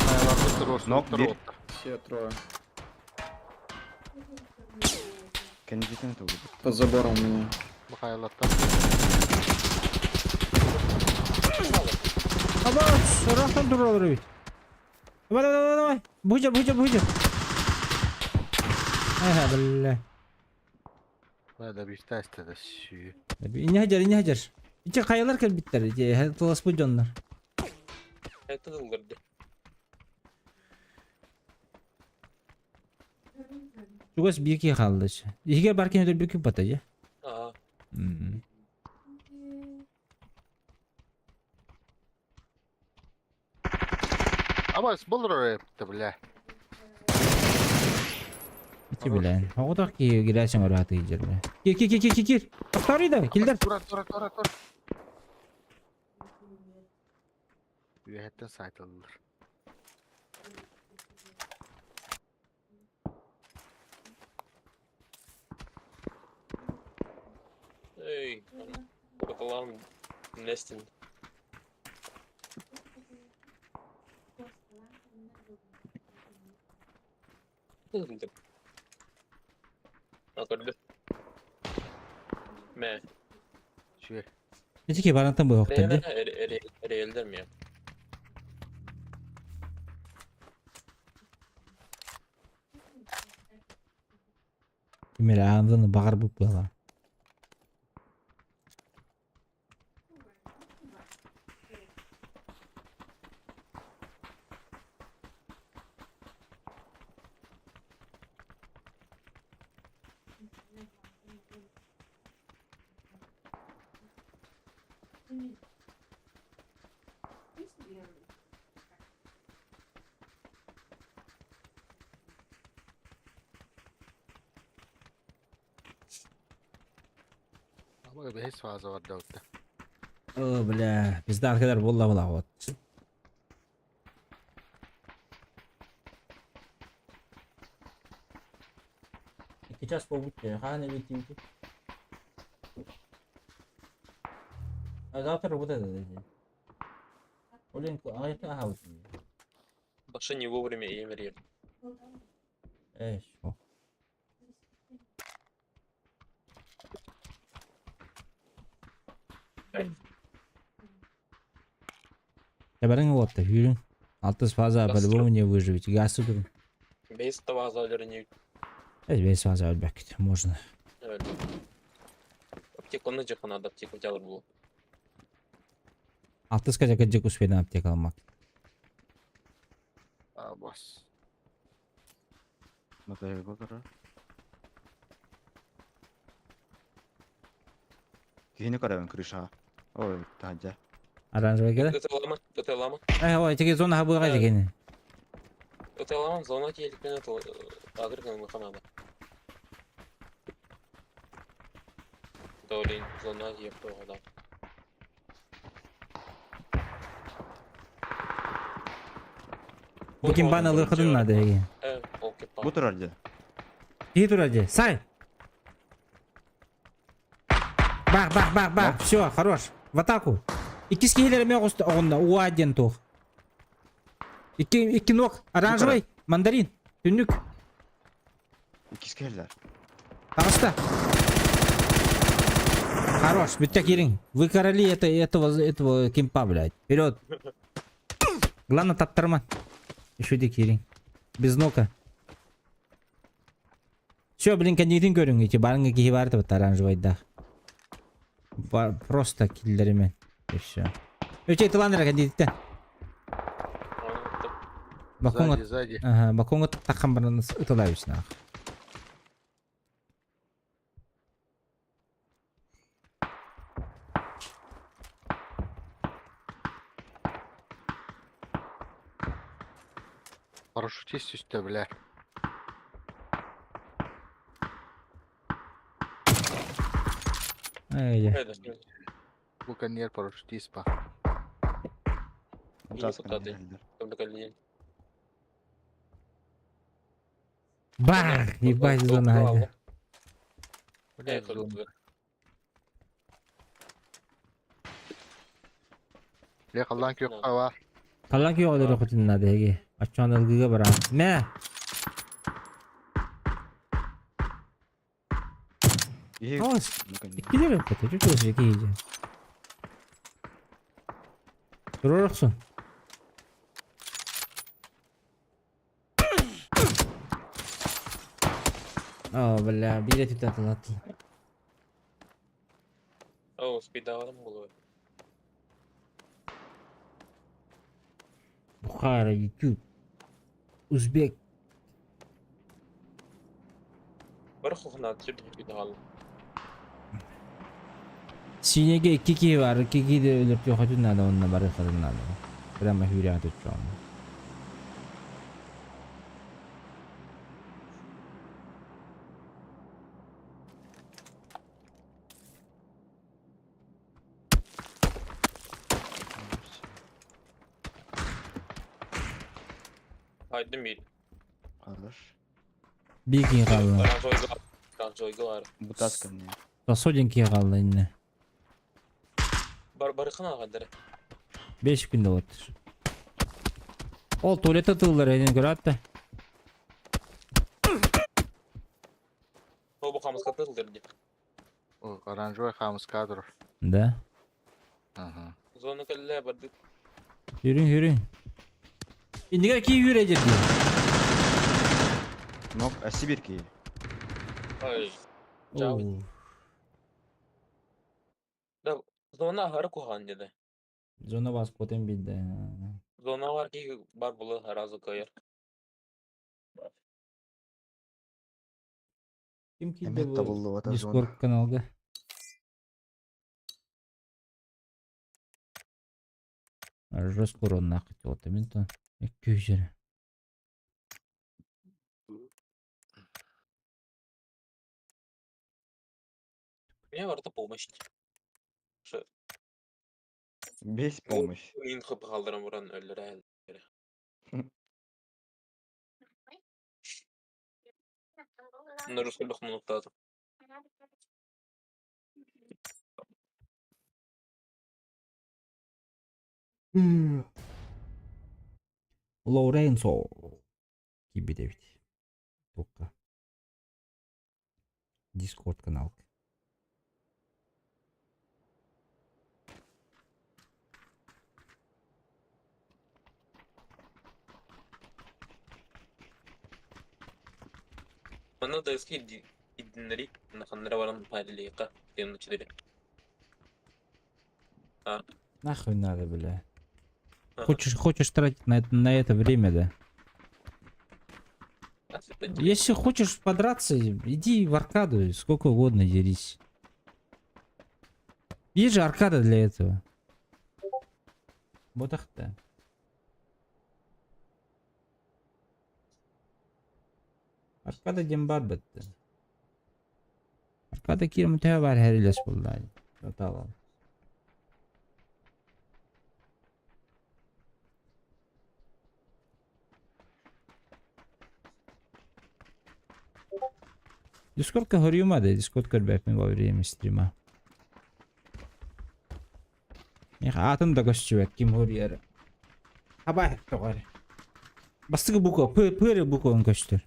Хайаларбыт туруорсубут Нок бир. туруоттар. Все трое. Кэннитин тугут. Под забором у меня. Бу хайалартан. Абыш. Рахтан туралар бит. Давай, давай, давай, давай. Бужар, бужар, бужар. Ага, бля. Бля, да бистэ эстэ сүү. Ине хажар, ине хажар. Иче хаялар кэлбиттер. Иче тыласпыт дьоннор. Это тылдырды. Чугас бир калды. Иге баркен өтөр бир бата же. Ага. Абас бұл рэпті, бля. Ити билен. Оҕотох ки кирээсиң өрө жер бля. Кир кир кир кир кир. Токтор да, килдер. Тура, тура, тура, тура. Үөһэттэн сайтылылар. Эй, Каталан Нестин. Акырды. Мэ. Сүү. Ити ки барантан бу октор же. Эрелдер ми? Кимер аандын багар буп була. Бэһис фаза барда бутта. О, бля, пизда кэлэр буолла була вот. Икки час буолбут хаһан эбиттибити? А завтра работает это. Блин, а это ага вот. Бакша не вовремя емерер. Эй, шо. Тэбэриҥ уотта, сүүрүҥ. Алтыс фаза по-любому не выживете. Газ турун. Бэйс фаза өлөрүнүү. Бэйс фаза өлбөккүт, можно. Аптеканы жакын надо аптека жалыр бу. Алтыска жакын успейдан аптека алмак. А, босс. Мотоциклдара. Киһини көрөбүн крышаҕа. Ой, таһырдьа. Оранжевый кэлэ. Ытылама, ытылама. Эй, ой, теге зона хабыга дегени. Ытылама, зона тиэликпен ытыл агыр гына надо. Долин, зона тиэп да. Бу ким баны ылыхытын надо эги. Э, ол кеп Бу турар дьэ. Киһи турар дьэ. Сай! Бах, бах, бах, бах. Все, хорош. В атаку. Иккис киһилэр эмиэ оҕуста оҕунна. Уа диэн туох. Икки, икки ног. Оранжевый. Мандарин. Түннүк. Иккис кэллэр. Таҕыста. Хорош. Бүттэ киириҥ. Вы короли это, этого, этого кемпа, блядь. Вперед. Главное таптарма. Еще де киириҥ. Без нока. Все, блин, кэннигитин көрүҥ ити барыҥҥа киһи баар да оранжевайдаах. Просто киллэримэн. И все. Өче тылан эрэ кэннигиттэн. Бакуҥа Сзади, сзади. Ага, бакуҥа таххан баран ытылаабыс наах. Парашютист үстэ, бля. Ай, Бу кэнниэр парашютист па. Бах! Ебать, зона. Бля, зона. Бля, халлаан күөххэ баар. Халлаан күөх өлөрө надо эги. Оччоон ылгыга баран. Мэ! Ос, иккилер өппөтө, чүчү киһи. Туророхсун. О, бля, бире түтатылат. О, спидаварым булуй. Бухара, YouTube. Узбек. Бар хохна түр спидавал. Синеге икки киһи бар, икки киһи өлөртүөххүтүн наада уонна барыаххытын наада. Прямо хүүрээҕэ түччоҕун. Haydi bir. Хорош. Биир киһи хаалла. Оранжевый Бутаскан не. Сосодин киһи хаалла иннэ. Бар барыхына гадыр. Беш күндө вот. Ол туалетте тыллар эдин көрөт да. О, бу хамыска тылдыр ди. О, оранжевый хамыс кадр. Да. Ага. Зона кэллэ барды. Yürüyün yürüyün. Иннигер ки yürü дии. Нок, а Сибирки. Ай. Жабы. Зона хары кухан деди. Зона бас котен билди. Зона бар ки бар булы харазы кайыр. Ким килди Эмет бу табылды зона. Discord каналга? Жестко нахуй вот мен то. Күүжер. Мне барыта помощь. Шы Без помощи. Мин хып қалдырам ұран өлір әлі. Нұрыс күлдік мұнықтады. Лоренцо. Кибедевит. Только. Дискорд канал. Мана ДСК идиннери наханнара баран пайдалыйка темночидери. А. Нахуй надо, бля. Ага. Хочешь тратить на это время, да? Если хочешь подраться, иди в аркаду, сколько угодно дерись. Есть же аркада для этого. Вот ах да. Аркада диэн баар бітті. Аркада киирэн төһө баар хэрилес булла. Тотал. Дискордка горюма, да, Дискорд көрбәппин во время стрима. Эх, атын да көстүбэт, ким хорьер. Хабай, тоғар. Бастығы буква, П, П букваны көстөр.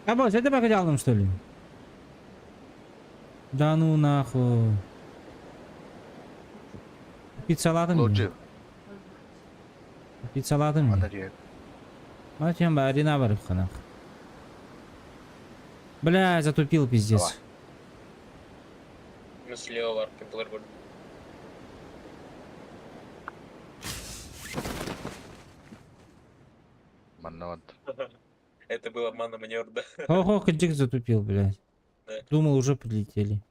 Або, это пока алдым, что ли? Да ну нахуй. Пиццаладым. Лоджи. Пиццаладым. Ана диye. Мына ба арена бар ханах. Бля, затупил пиздец. Давай. Мы слева бар, кемпелер бар. Манна вот. Это был обманный маневр, да. Ого, Каджик затупил, блядь. Да. Думал, уже прилетели.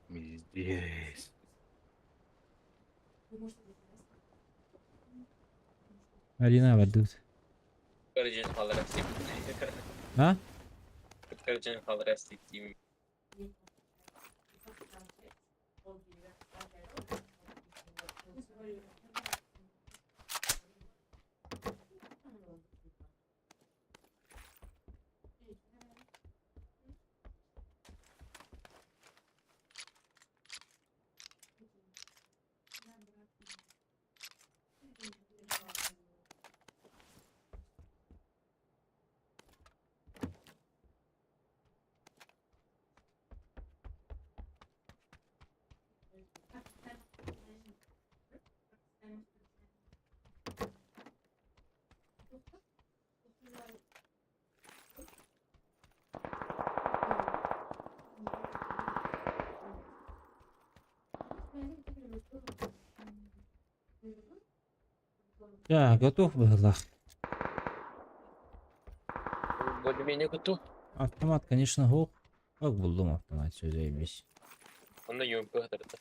Пиздец. Арена вадут. Короче, халрастик. А? Короче, халрастик. Да, готов был. Более-менее готов. Автомат, конечно, гол. Как был дома автомат, все заебись. Он на ЮМП говорит.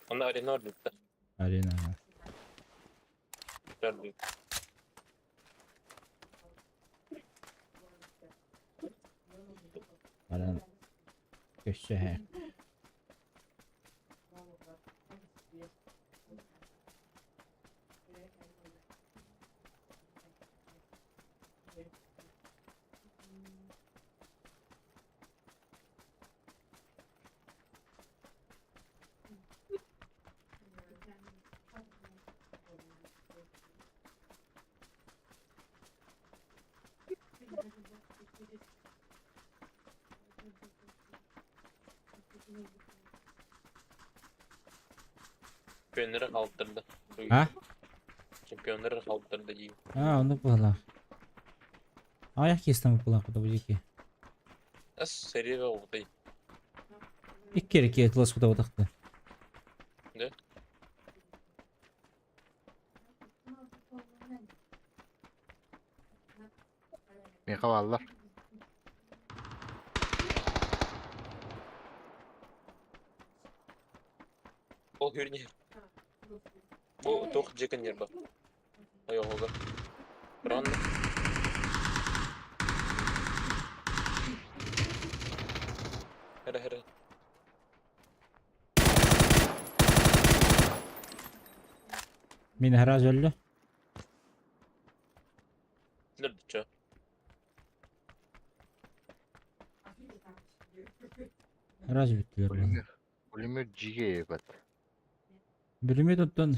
Он на арена ордит. Арена. Ага. Ордит. Арена. Көссө хэ. Чемпионнары хаалларда. А? Чемпионнары хаалларда диим. А, оннук быһыылаах. Аҕыйах киһи быһыылаах бу диэки. Ас серия оҕутай. Икки эрэ киһи тыласпыта утахта. Да? Миэхэ бааллар. Ол хүрне. Бу туох дьиэ нерба. Ойоҕуга. Рон. Хара хара. Мин гараж өллө. Лөрдүччө. Гараж бүттүлэр. Пулемет. Пулемет жиге ебет. Пулемет оттон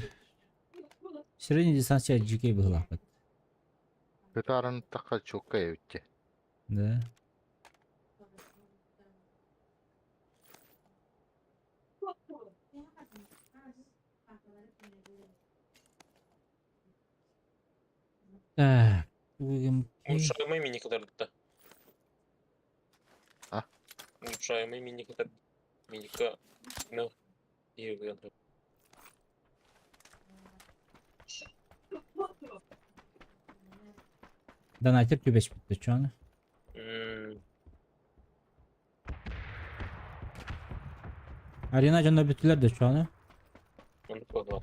средняя дистанция жиге быһыылаахпыт. Көтарын такка чокка эбитти. Да. Так, бүгүн Улучшаемый мини кытардыта. А? Улучшаемый мини кытар. Миника. Ну. Иһигэн. Донатер түбэспит чуона. Арена дьоно бүттүлэр да чуона. Оннук буолуо.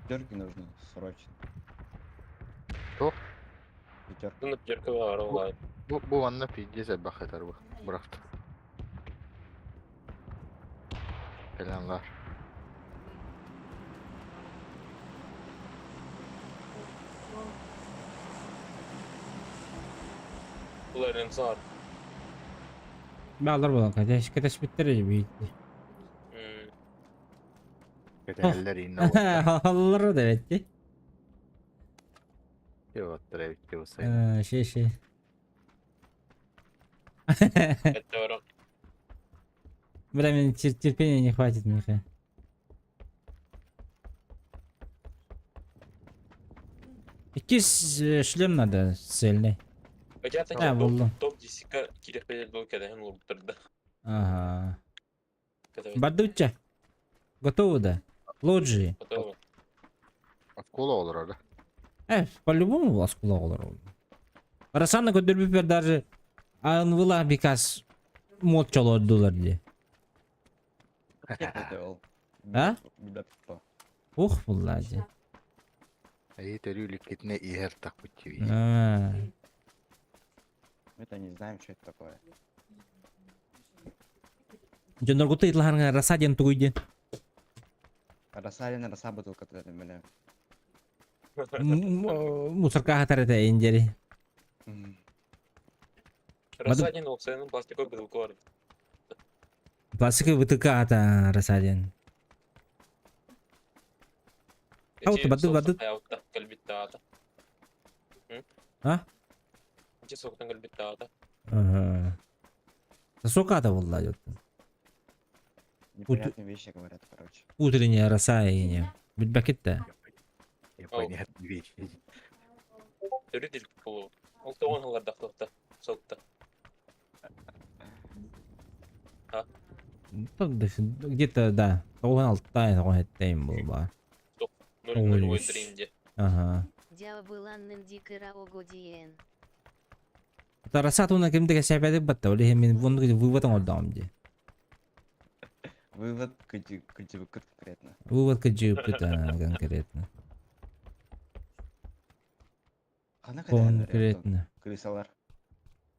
Пятерки нужны срочно. Туох? Пятерка. Дунуп дьөркө баҕара улаай. Бу бу манна пиздец элбэх этэр бу. Бырахты. Кэлэн Уларын саар. Баалар буолан кэтэс кэтэспиттэр эбит. Кэтэллэр инна буолла. Аллар да эбит. Йоттар эбит бу сайын. Ши ши. Это баран. Времени терпения не хватит, Миха. Иккис шлем надо цельный. Хотя А, буллум. топ 10 кириэхпэ был кэдэһэн улурдурда. Ага. Бардучча. Готово да? Лоджии. Готово. Оскола олорор да. По-любому оскола олорор. Росана көдөрбүппэр даже анвыла бикас мод чолордулар ди. Это А? Ребят, кто? Ух булла ди. Эйи төрүү иһэр такпыт А. Мы-то не знаем, что это такое. Дьонноргута итлахарга роса диэн тугуй диэн. Роса или роса бутылка тогда, бля. Мусорка хатар это индери. Роса диэн опсайын пластиковый бутылка бар. Пластиковый бутылка ата роса диэн. Аут, бады, бады. Аутта кэлбит аата. А? Ити соктан кэлбит аата. Ага. Сока ата булла дьон. Непонятные вещи говорят, короче. Утренняя роса и не. Билбэкит да. Непонятные вещи. Төрүт илик болу. Ол тоҕон ыллардахтыхта. Сотта. Где-то, да. Тоҕон алтай, тоҕон хэттейм был ба. 0-0 Ой, ойдырым де. Ага. Дьабыланнын дикыра ого диэн. Роса туна кимдеге сәбәдик батта. Оле мин вон вывод оңордоҕум ди. Вывод конкретно. Вывод кыдьыыппыт конкретно. Хана Конкретно. Крысалар.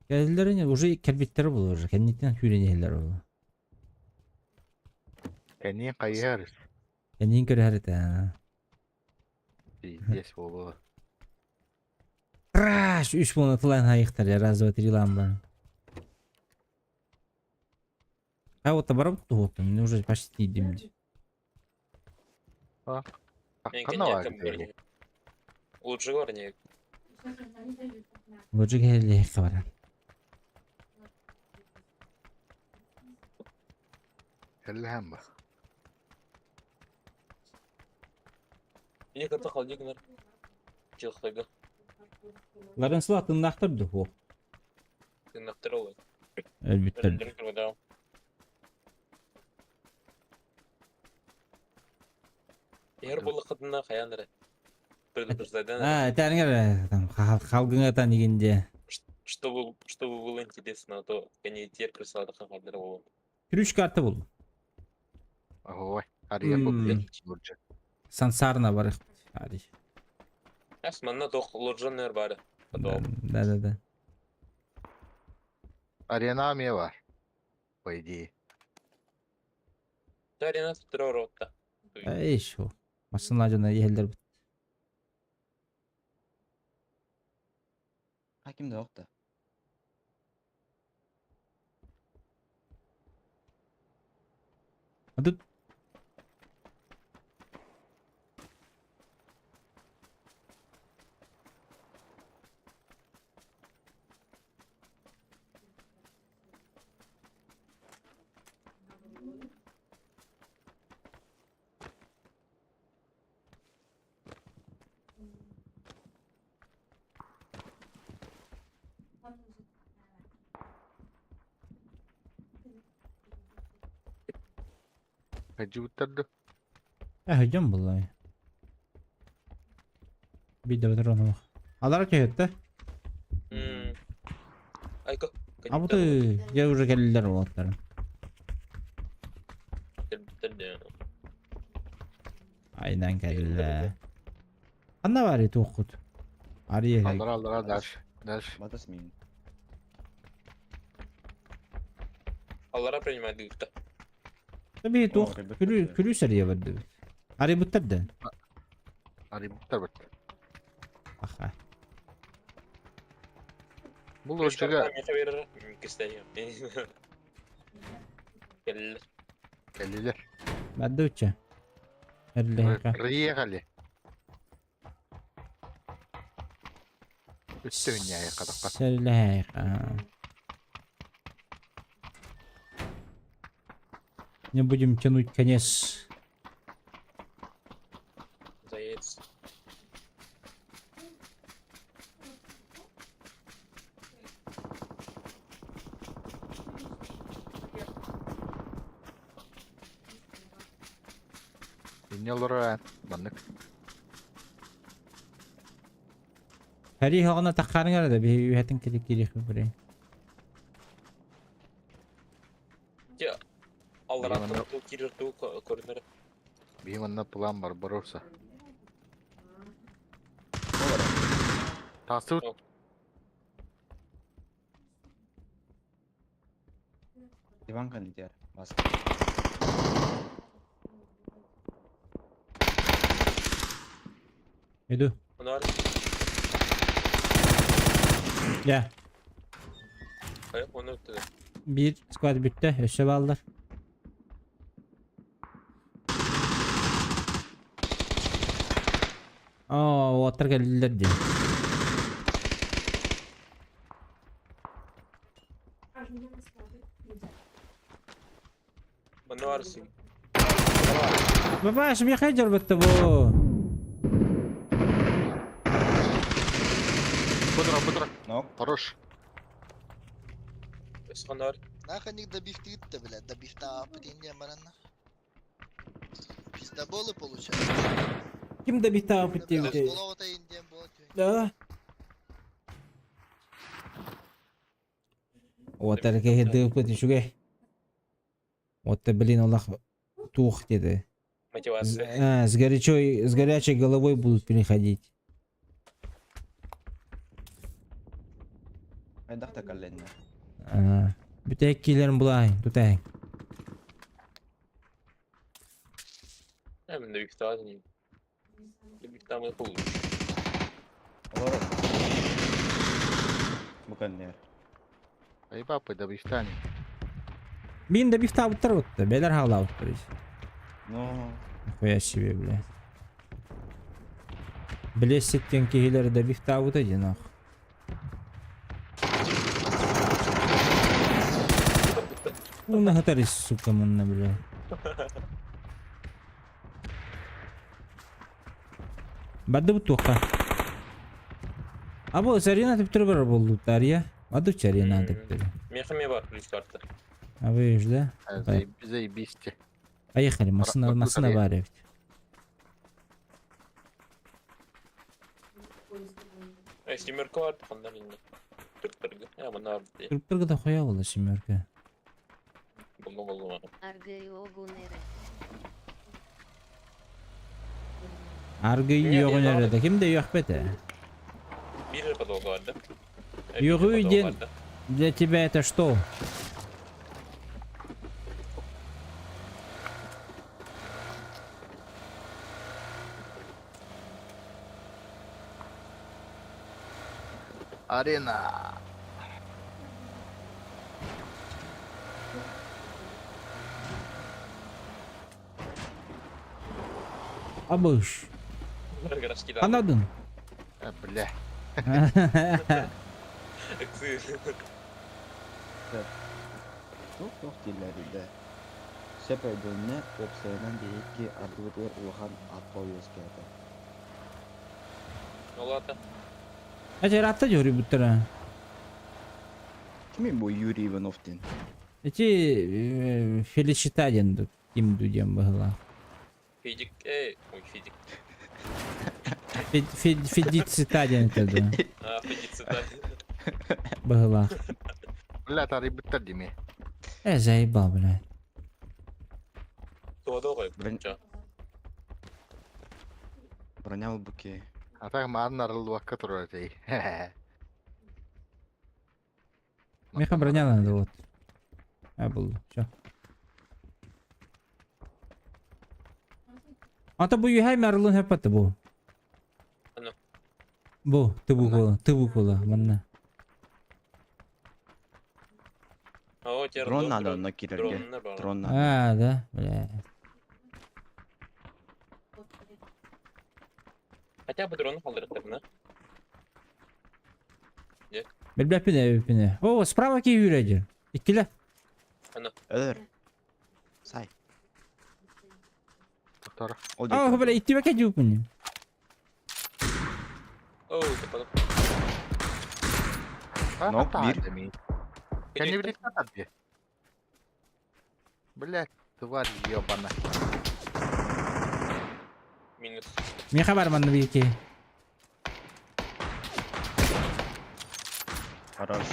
Кэллэрин уже кэлбиттэр булар уже. Кэнниттэн хүүрэнэһэллэр буолар. Кэнниин хайыһар. Кэнниин көрөһөр этэ. Пиздец буолуо. Траш! Үс буолан тылаан хайыхтар раз, два, три ламба. А вот барып туһуттум, мне уже почти идем. Мен Ханна бар кэнниэккэ дии. Лучше горне. Лоджик хелли хабара. Кэллэһэн ба. Мне как-то холодильник Чилхайга. Ларенсла тыннаахтар дуо? Тыннахтар ол. Өлбүттэр. Эр буллаххытына хайаан эрэ предупреждайдан А, этээриҥэр там халгыҥатан игин дии. Чтобы было интересно, а то коньятер присадка хадыр болот. Күрүч карта бул. Ой, ария бу. Сансарна бар. Ари. Әс манна тох лоджоннер бары. Да, да, да. Арена эмиэ бар. По идее. Арена туттара ротта. Эй, шо. Массына жана иһэллэр Хаким да да. А тут Хадьыбыттар да. Э, идем буллай. Биде бөтөр Алар төһөттө. Айка. А бу я уже келдилер олаттар. Айдан келдилер. Анна бар туохкут. Ария. Аллара аллара дальше. Дальше. Батас мин. Аллара принимает дыхта. Би туох күлү күлү сәрия барды. Ари буттар да. Ари буттар бит. Аха. Бу лоджига кэллилер. Бадды уча. Эрлеха. Приехали. Үстүн яйы кадакка. Серлеха. Не будем тянуть конец. Заедь. Инне олорор маннык. Хари хагана таххарыңар да би үһәтин кили кири хыбры. Аллара ту кирер ту көрүнөр. Биһи манна план бар барорса. Тасып Иван кандидер. Бас. Иду. Онор. Я. Оны Bir squad bitti. Өссө баллар. Aa, оттар келдилер ди. Манна барсын. Баба, шмехай жарбатты бу. Быдыра, быдыра. Нок. Хорош. Өскандар. Наханик добивты блядь, добивта птинья марана. Пиздоболы получается. Ким добивта битти? Осколова-то индиан был. Да. Оттар кеһи дыппыт үчүгэй. Отта блин Аллах тух деди. Мотивация. С горячей головой будут переходить. Айдах та калленне. Бүтэк килерин булай, тутай. Мен добивта не. Добивта мы получим. Олар. Бу кандидер. Ай папа добивтани. Мин добивта буттар бутта, белер хала буттар. Ну, Нихуя себе, блядь. Блесеттен кихилер добивта бута динах. Ну, нагатарис, сука, манна, блядь. Бардыбыт туохха? А бу Сарина түптөрү барар буоллубут Ария. Адучча Арина түптөрү. Меха ме бар ключ карта. А вы ж, да? Заебись. Поехали, машина, машина бар эбит. Э, семерка бар хандан инде. Түрктөргө. Э, мына бар. Түрктөргө да коя болду семерка. Булдум булдум аны. Аргы Аргы йогун эрede. Кимде yok бете? Бир подолга бар да. Югу ден для тебя это что? Арена. Абыш. Анадын. Бля. Туох-туох дииллэр да. Сөп өйдөннө, уопсайынан биһикки ардыбытыгар улахан аппа үөскээтэ. Олата. Эти ратта жори буттара. Кимий бу Юрий Иванов диэн? Эти Феличита диэн ким диэн быһыла. Федик, эй, ой, Федик. Федицита диэн этэ да. А, Федицита. Быһыла. Бля, тарибыттар диме. Э, заебал, бля. Туода Брон... ғой. Броня буки. А так маан арыллыбакка турар этей. Меха броня надо вот. А, был. Все. Ата бу юхай марлын хепаты бу. Аны. Бу, ты бу кола, ты бу кола, манна. О, Дрон надо онно киирэргэ. Дрон надо. А, да, бля. Хотя бы дрон қалдырықтыр, на? Бля, пине, пине. О, справа ки юреді. Иккиле. Аны. Өлөр. Сай. Тоқтар. Ол А, диэки. бля, идти бака жуупун. О, тапалым. Нок, бир. Я не билет надо. Блять, тварь ебана. Минус. Меха бар манна бики. Хорош.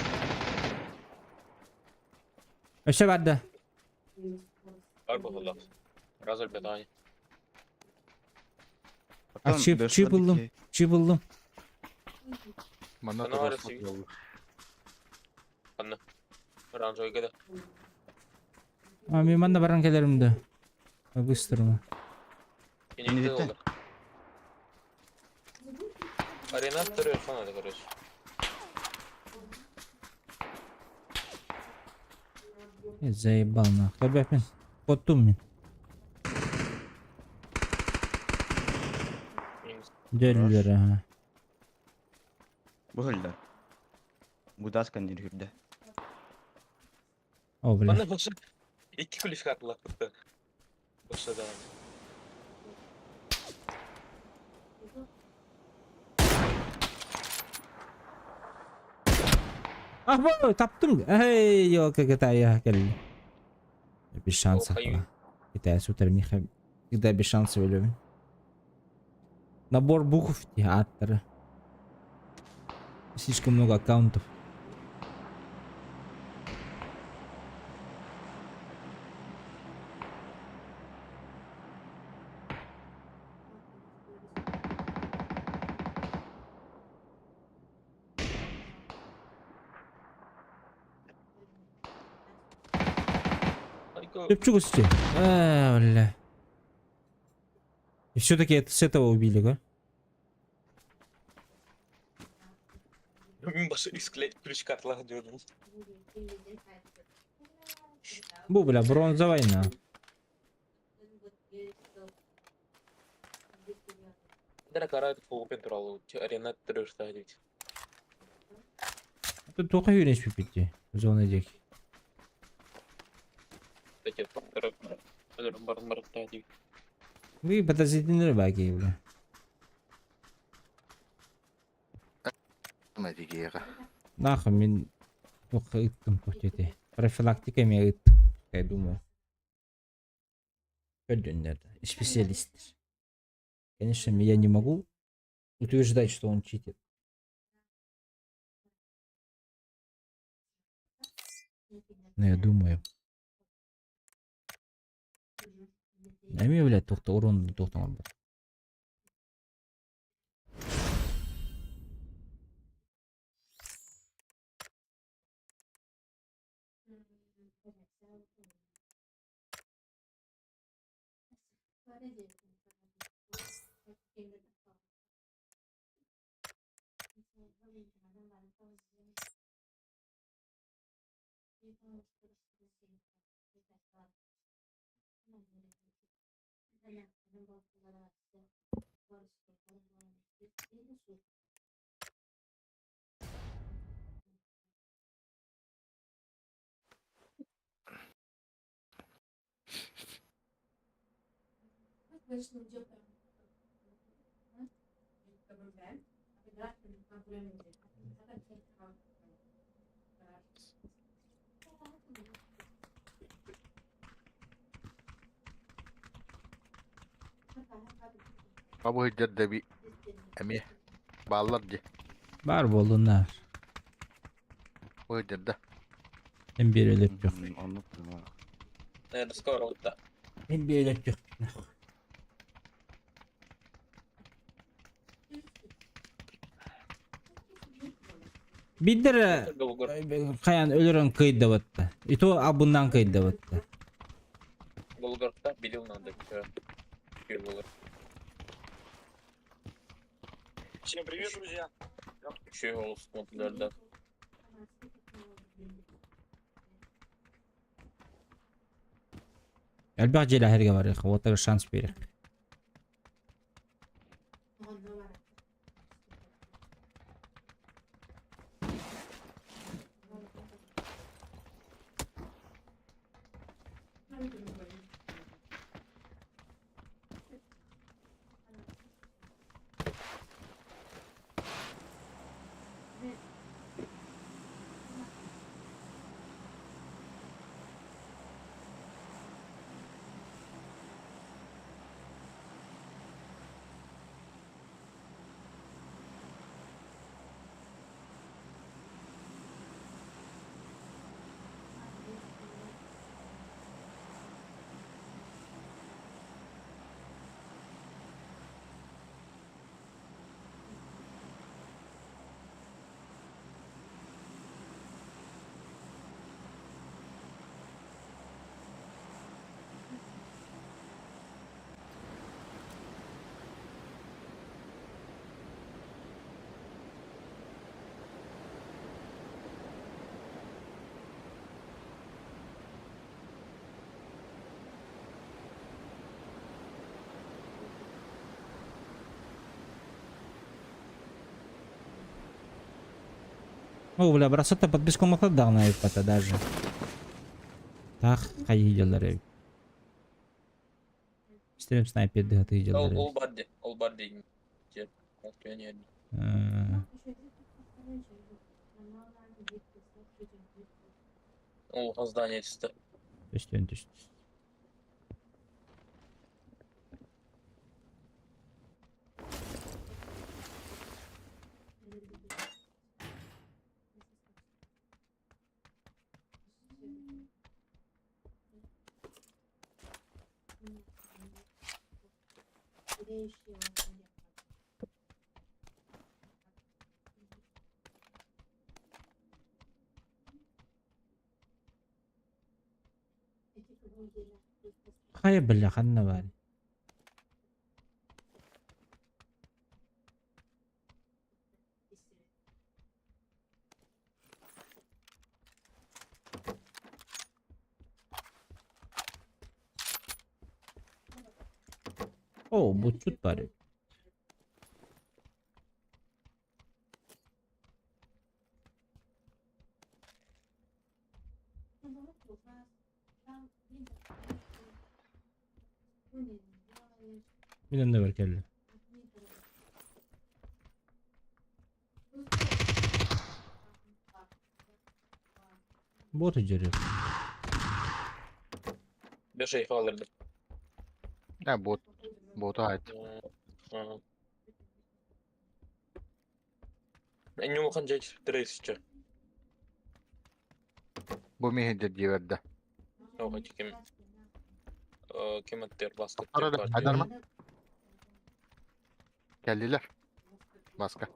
Өшө барды. Бар бұғылақ. Раз өлбет ай. А чип, чип булдум. Чип булдум. Мана Ана турар арасы. Анна. Оранжевый гада. А, мен манна баран келерим да. Быстро. Кенекте oldu. Арена второй надо, короче. Э, заебал нахуй. Табя мен. Потум мен. Минус. Дөллөр, ага. Бу хөллөр. Будаскан үрдэ. О, бля. Ана башы. Iki ключ карталар tuttu. Башы да. А, бу, таптым. Эй, елка китая келди. Без шансов. Ой. Китай сутер Миха всегда без шансов любим. Набор букв театра. Слишком много аккаунтов. Айко. Чепчугусти. А, бля. И все-таки это с этого убили, да? Мен башы ключ карталар diyordum. Бу, бля, бронзовая на. Дара кара фулпен туралы. Арена түрүшті дейт. Тут только юрень пипити. Зона дек. Кстати, Өлөрөн баран барыттаа дии. Вы подозрительный рыбаки, бля. Надигеға. Нахуй мин туохха ыыттым туох диэтэй. Профилактика эмиэ ыыттым. Я думаю. Көрдүннэр специалист. Конечно, я не могу утверждать, что он читер. Но я думаю. Эмиэ, блядь, туохта урон туохтан оҥорбут. Бабы дерде эми баллар ди. Бар буоллуннар. Бу дерде. Эн биир өлөртүөх. Оннук гына. Наверное, скоро вот да. Эн биир өлөртүөх. Бидер хайан өлөрөн кыйдабатта. И то абыннан кыйдабатта. Волгородта билил надо. Волгород. Всем привет, друзья. Еще голос смотрели, да. Элбэх дьиэлэһэргэ барыах, уотар шанс биэриэх. О, бля, бросота подписку даҕаны эппата даже. Так хайыылар эбит. Стрим снайпер дыхатыйдьаллар Ол эбит. бар ди, ол бар ди. Ол здание түсті. Түстен түстү. Хайа бля ханна баар. О, бутчут баар эбит. Мин онно кэллим. Бот дьөрү. Бешей алырды. Ya bot. Botu ait. Ага. Энньухан дьэ трейсче. Bu mihdir diyordu. Оҕо ким ким аттер баскет. Arada Adarma. Geldiler. Baska.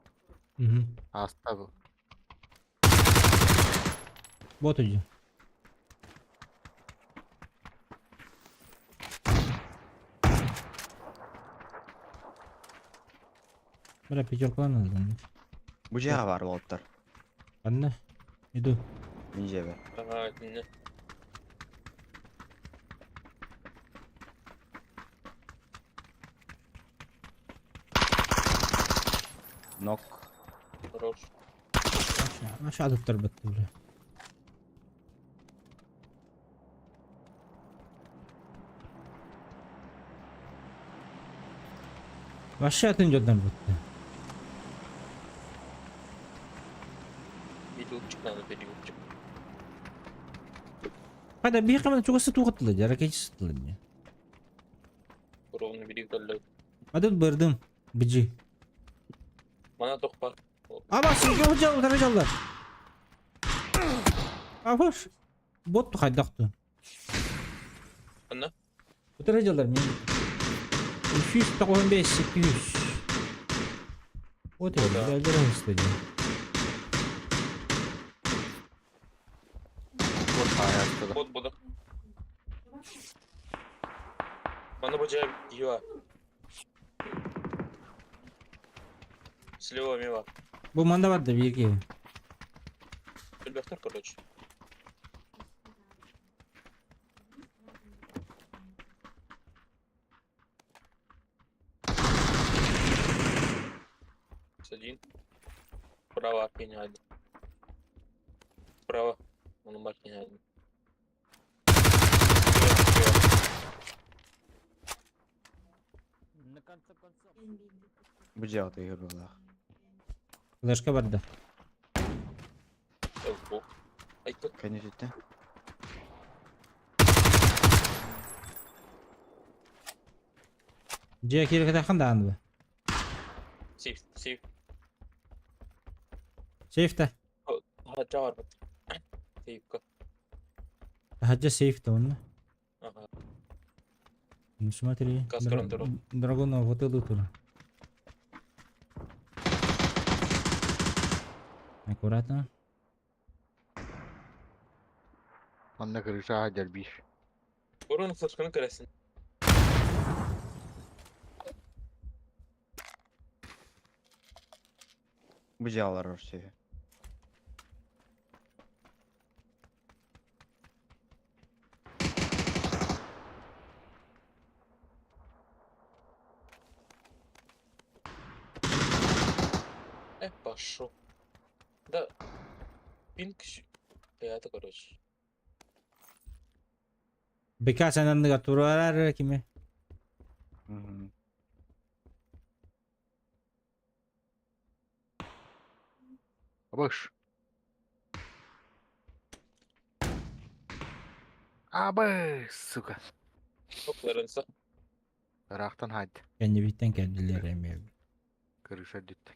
Мгм. Hasta bu. Бот иди. Бля, пятерку надо. Бу дьиэҕэ баар уолаттар. Ладно, иду. Мин дьиэбэр. Ага, не. Нок. Хорош. Маш адыттар бітті, бля. Вообще атын жолдан бітті. Видеочек надо переучик. Қайда бейқаман чугасы туғыттылы, жаракечістілі не. Ровно бери даллы. Адыт бырдым, быжи. Мана тохпа. Аба, сүйге жал, утара жалдар. Абаш. Бот хайдақты. Анна? Утара жалдар мен. 395, 800. Вот это, Да. бля, история. Bot hayatta da. Бот буду. Мана бужа гива. Слева мива. Бу манда бар да бирге. Элбэхтэр короче. С Один. Право один. Право. Он один. Бу дьиэҕэ тыгыр буоллаах. Флешка бар да. Айка. Кэннититтэн. Же керек тақын да анды. Сейф, сейф. Сейфта. Хаджа бар. Сейфка. Хаджа сейфта он. Ага. Ну смотри. Каскарон тур. Драгона вот иду тур. Аккуратно. Anna kırışa hacer bir. Урон флешканы көрәсен. Бу дьиэҕэ олорор сүһү. Пошел. Да. Пинг. Это, короче. Бека сен турарар киме. Мгм. Абыш. Абыш, сука. Хоп, Лоренцо. Irak'tan haydi. Kendi bitten kendileri emi. Kırışa düttü.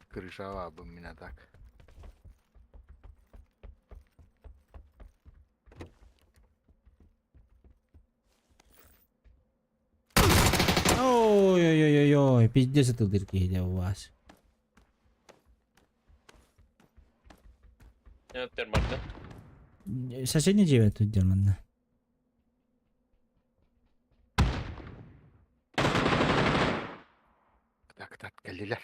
Kırışa var bu minatak. Ой-ой-ой-ой, пиздец это дырки где у вас. Не. Соседний живет тут делманна. Так так geldiler.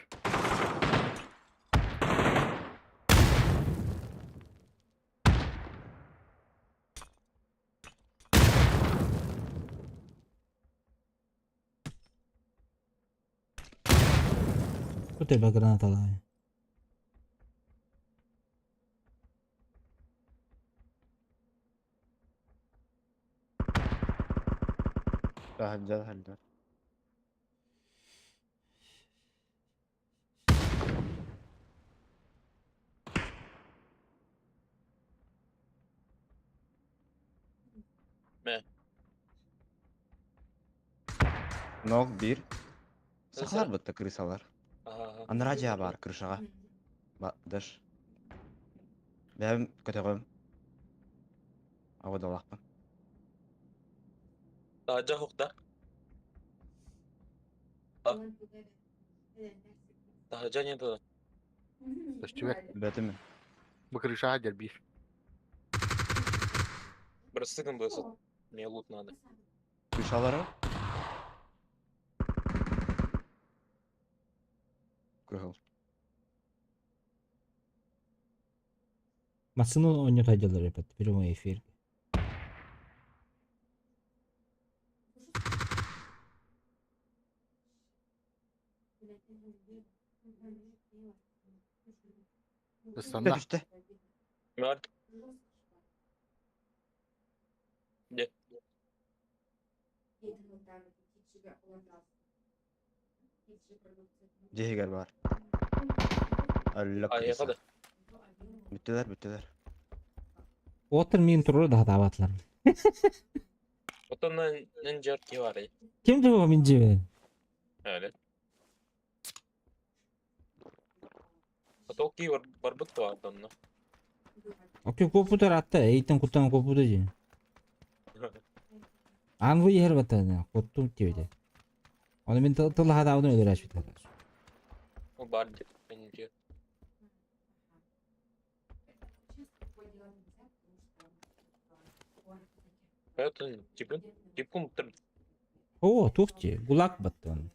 Тут я граната лаю. Таһырдьа таһырдьа. Мэ. Ног биир. Сахалар бытта крысалар. Ага. Анараа дьиэ баар крышаҕа. Ба дыш. Бэйэм көтөҕөм. Абадалаахпын. Таһырдьа уһукта. Таһырдьа не туда. Көстүбэт. Бэтим. Бу крышаҕа дьэрбиир. Бросыгын бросит. Мне лут надо. Крышалары? Кыһыл. Массыына оонньото сылдьаллар эбит прямой эфир. Ыстанна. Түстэ. Бар. Где? Дьиһигэр баар. Алла А, я крыса. да. Бүттүлэр, бүттүлэр. Уоттар миин туруору да сатаабатылар. Оттон нэн жар ки бар. Ким да мин дьиэбин? Öyle. Ото ки бар барбыт то онно. Окей, компьютер атта, эйтен куттан компьютер дьиэ. Аан бу иһэр баттаҕына, куттум диэбитэ. Ону мин тыллаһадаабын өлөрөөччүтэ. Бу бар деп мен же. Это типун типун тыр. Оо, туох дии, гулаг баттаҕын.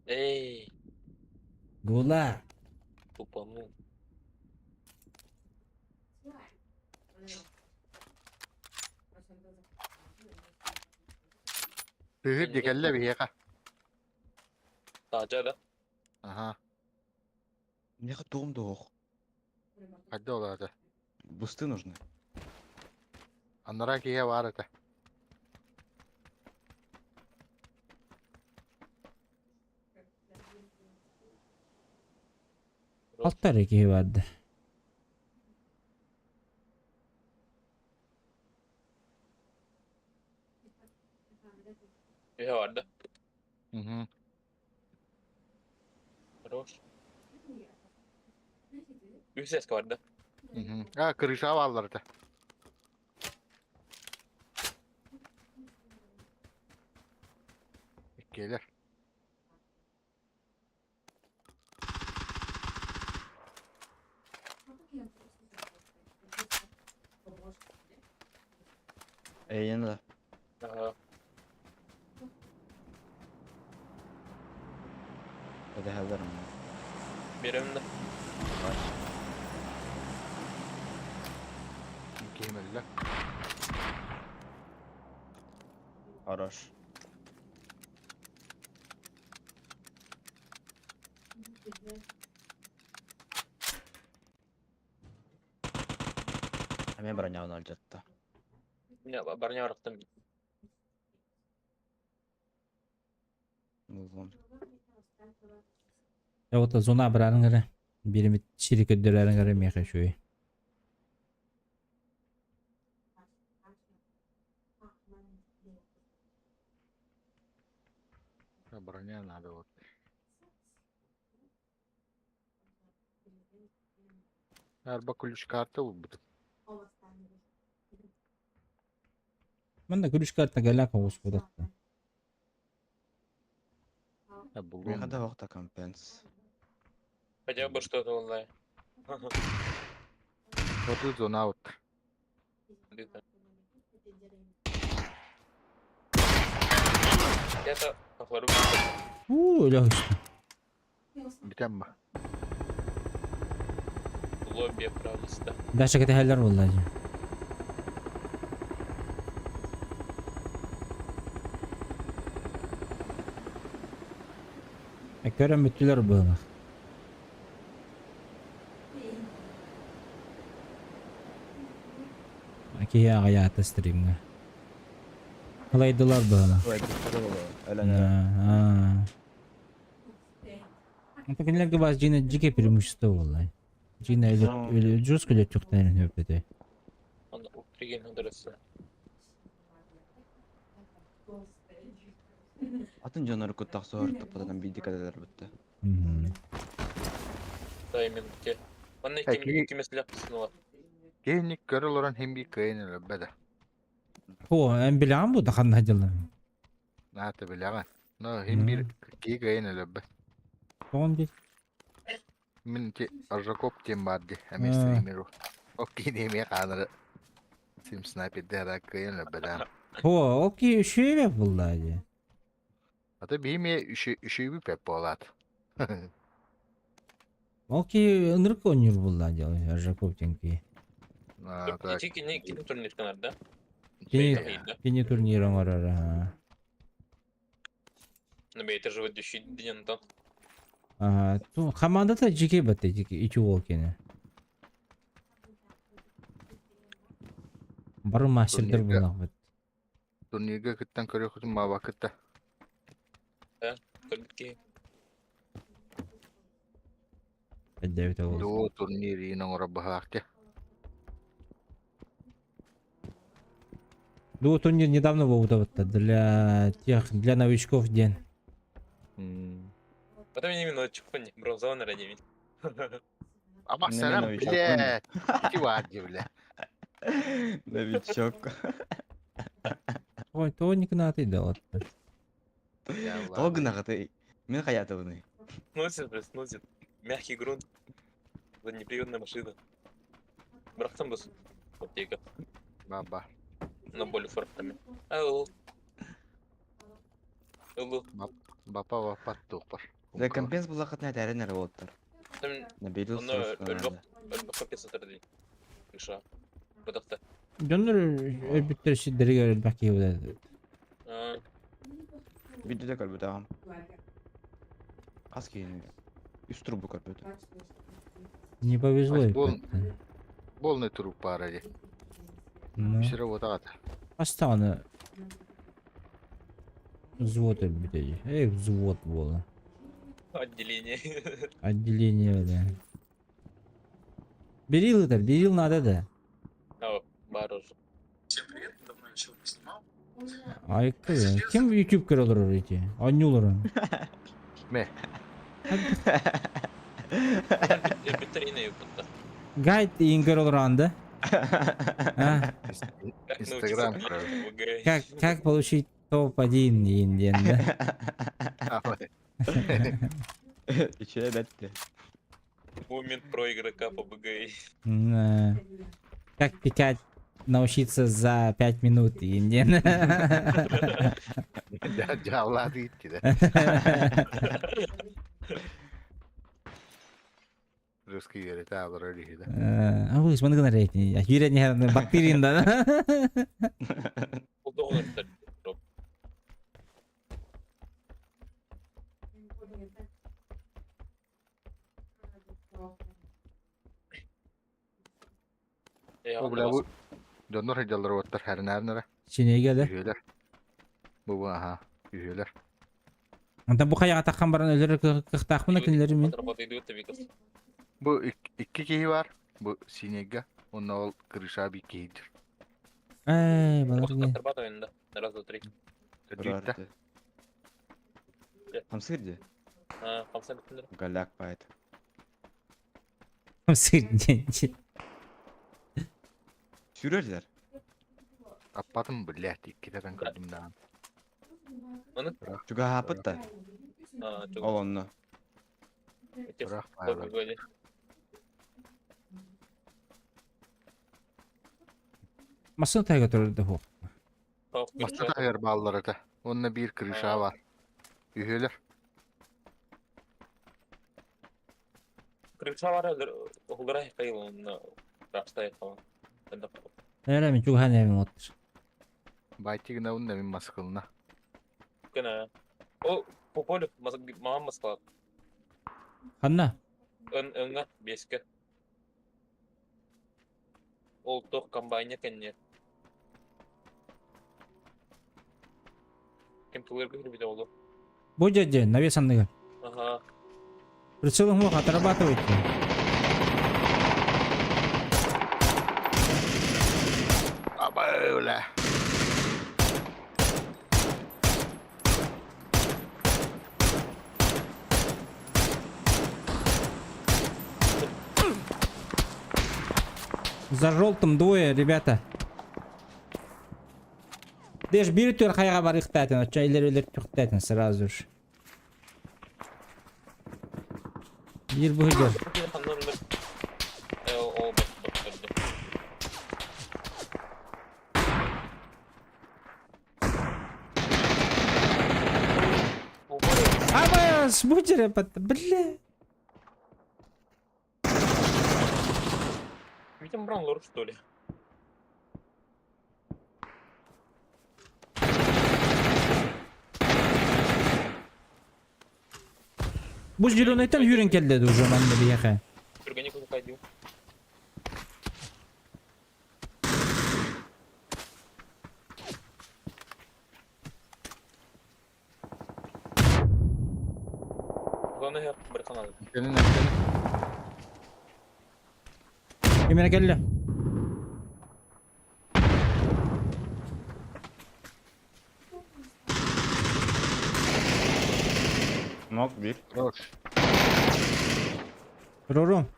Эй, Гулаг. тупанул. Тыһыр дии кэллэ биһиэхэ. Таһырдьа да. Аха. Миэхэ тугум да суох. Хайда ол аата? Бусты нужны. Анараа киһи баар этэ. Алта эрэ киһи баарда. Үһэ барда. Мгм. Хорош. Үс эске барда. Мгм. А, крыша бааллар этэ. Иккиэлэр. Эйиэн да. Ага. Эдэһэллэр Берем да. Киһим өллө. Хорош. Эмиэ бронябын алдьатта. Не, барня барахтым. Буллум. Э, вот зона абырарын эрэ. Биримит сири көрдөрөрүн эрэ миэхэ үчүгэй. Броня надо вот. Арба ключ карта булбутум. Манна ключ карта галяка успудатта. Буллум. Миэхэ да суох да компенс. Хотя бы что-то онлайн. Вот тут зона вот. Это похлору. Уу, өлө Бүтэн ба. Лобби правительства. Даша кэтэһэллэр буолла дии. Э, көрөн бүттүлэр быһыылаах. Киһи аҕыйаата стримҥа. Ылайдылар быһыылаах. Ой, бүттэ буолуо. Өлөн эрэр. Аа. Это кинилэргэ баас дьиҥэ дьиҥэ преимущество буолла. Дьиҥэ жестко өлөттөхтөрүн өппөтө. Он утригин ударился. Атын дьоннору кытта охсуһар таппатынан биирдик кэлэлэр бүтте. Тайминг. Манна Э, кини- икки меслэх снова. Киһини көрө олорон хин биир кыайан өлөрбөт да. О, эн билэҕин бу да ханна дьыллар. Наата билэҕин. Но хин биир киһи кыайан өлөрбөт. Тоҕон дии. Мин ити Аржаков диэн баар дии, эмиэ Аа. стример. Ол киһини эмиэ хаанары сим снайпердэ кыайан өлөрбөт. О, ол киһи үчүгэй булла дии. Ата биһи эмиэ үчүгэй пеп буолаат. Ол киһи ынырык оонньуур булла дии Аржаков диэн киһи. Аа, так. Ити кини кини турнир да? Кини Бейта кини турнир оҥорор. Аха. На бейта же ведущий день то. Ага, ту командата жеке батты жеке ити ол кини. Бары мастердер Турнирга. буллахпыт. Турнирга кыттан көрүөхүтүн маабаккыта. Только Эддэбит ол. Дуу турнир иин оҥорор быһаахте. Ну, турнир недавно был вот для тех, для новичков день. Потом я именно чупани, бронзовый наверное, Ама Не, не сарам, новичок. блядь. Ити баар дии, бля. Новичок. Ой, то не надо делать. Тоҕо гынаҕытый? Мин хайаатыбыный? Сносит, бля, сносит. Мягкий грунт. Заднеприводная машина. Брахтан бас. Аптека. Баба. На более фортами. Ау. Ылу. Бапа бапа туохпар. Рекомпенс буллахытына этэрин эрэ буолтар. Там Наберил Онно срочно өлбөх компенсатор дии. Иша. Бадахта. Дьоннор өлбүттэр сирдэригэр элбэх киһи буолар. А, Биирдэ да көрбөтөҕүм. Хас киһини? Үс трубу көрбөтүм. Не повезло. Ась, бол- ребята. Полный труп баара дии. Ну, Үсүрэ буотаҕата. Астана. Взвод өлбүтэ. Эй, взвод буола. Отделение. Отделение, да. Берил это, берил надо, да. А, бар уже. Ай, ким YouTube көрө олорор ити? Оонньуулар. Мэ. Өлбүттэр юппуттар. Гайд иин көрө олорон да. А? Как Инстаграм научиться көрөр. ВГ. Как получить топ-1 иин диэн да. Үчүгэй бэтти. Момент про игрока по БГ. Как пикать научиться за 5 минут иин диэн. Дьааллааты итти да. Русский үөрэтэ олорор үһү да. А вы смотри на рейтинг. Юрий бактерин да. Удобно. Бу бля бу дьоннор сылдьаллар уоттар хэринээрнэрэ. Чинеге да. Үһүөлэр. Бу бу аха үһүөлэр. Онтон бу хайаҕа таххан баран өлөр кыахтаахпына кинилэри мин. Бу икки киһи бар. Бу синега. Онно ол крыша биир киһидир. Эй, балар Раз, два, три. Төрдүүттэ. Хамсыыр дии. Хамса бүтүннэр. Голяк баайт. Хамсыыр диэн. Сүүрэрдэр. Аппатым блядь иккитэ көрдүм даҕаны. Чугаһааппыт да. Ол онно. Ыраах баайылар. Массыына таһыгар турар да суох. Маста таһыгар бааллар этэ. Уонна биир крыша бар. Үһүөлэр. Крыша бар уһулара кайыл раштай калан. Эрэ мин чугаһаан эбим оттор. Байтигына уонна мин маскылына. Кына. О, по полю мамам маскалат. Ханна? Ын ыңа беске. Ол тох комбайня кенне. Тулырга кирбите олу. Бу дьэ, навес анныгар. Ага. Прицелом мог отрабатывать. Абай, бля. За желтым двое, ребята. Деш бир төр хайга барыктатын, оча илер өлөр түхтатын сразу же. Бир быгыр. Абас, будь бля. Видим бранлор, что ли? Бу зеленыйтан хүрен келди уже манна биэхэ. Түргени кайдыы. Зона бір канал. Senin senin. Кимere келди. Нок bir. Хорош. Рорум.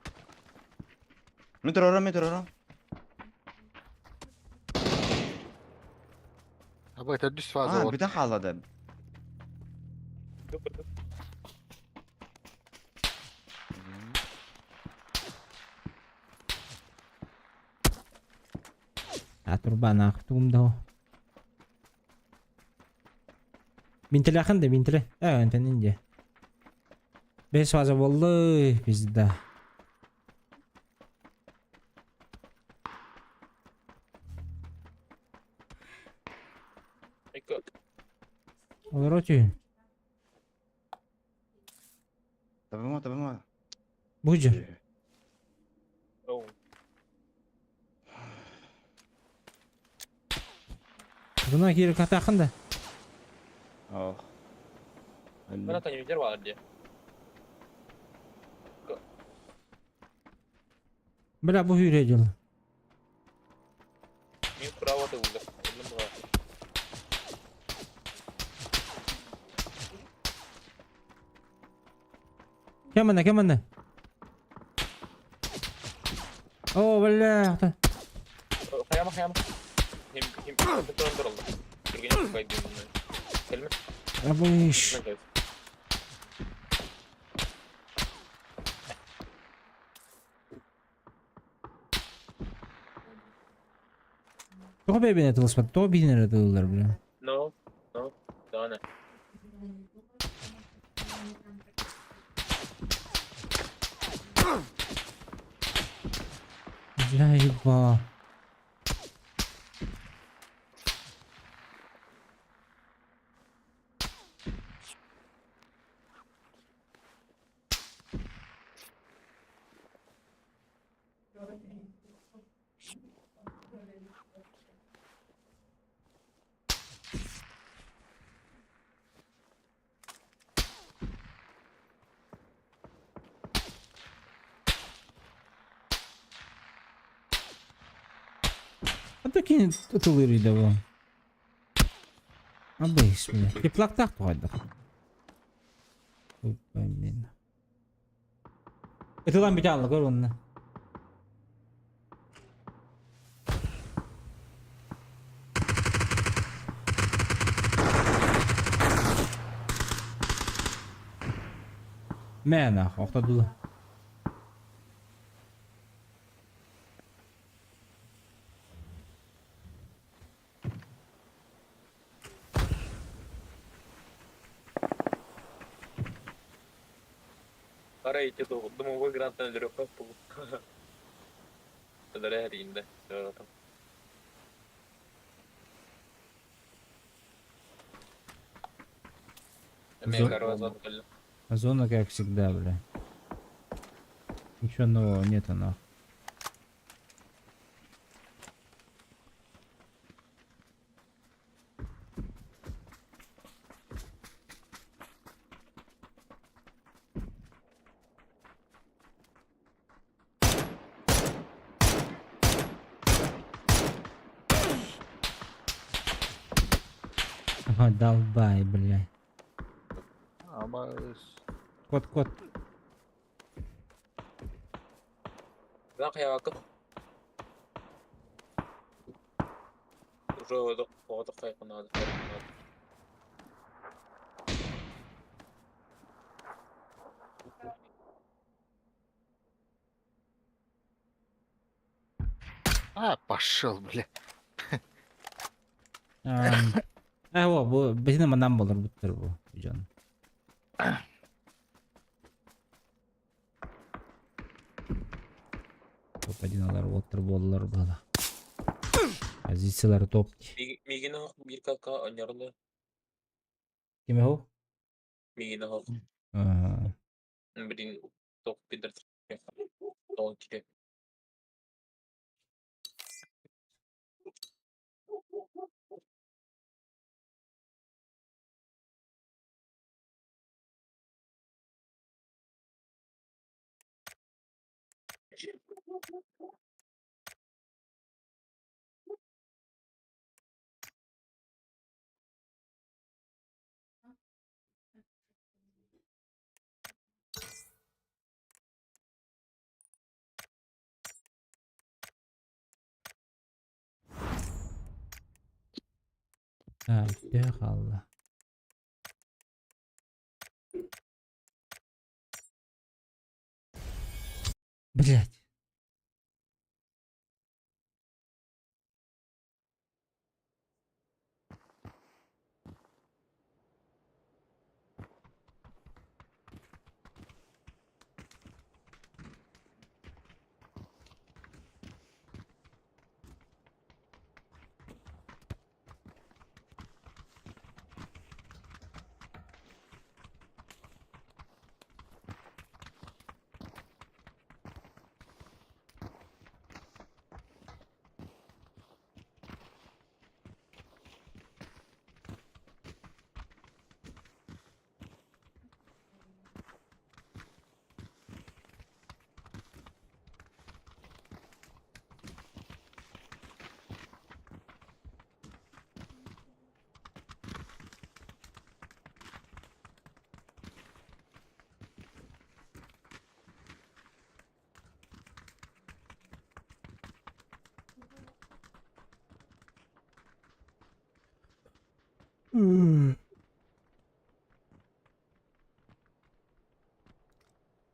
Метрором, метрором. Абай, это фаза А, вот. бүтэн хааллады. А турбана тумда. Бинтеле да бинтеле. Э, энтен Бес фаза болду пизда. Олорочу. Табыма, табыма. Буджер. Буна кири катахын да. Ох. Бана таня видер бар де. Бля, бу хүрэ дел. Мен право ты улда. Кемана, кемана. О, бля. Хаяма, хаяма. Хим, хим, Түргени кайды. Келме. Абыш. Тоҕо бэйбэне тылыспат, тоҕо биинere тылылар, бля. No, no, Дана. Бля, еба. А такие тылыры да Абыш, бля. Теплактах тугайдах. Блин. Это там битялла, көр онна. Мэ нах, охтадыла. Пора идти до домовой грант на лёгком полу. Дараринда. Зона как всегда, бля. Ничего нового нету, нах. Ага, долбай, бля. Абас. Кот, кот. Бак якып. Уже оҕотох хайкынаады. А, пошел, бля. Э, во, бу биһини манан болор буттар бу дьон. Топ один алар уоттар буоллар буола. Позициялары топ. Мигин ох бир кака оньорлы. Ким хо? Мигин ох. Блин, топ пидор. Тонкие. Так, хаалла. Блять.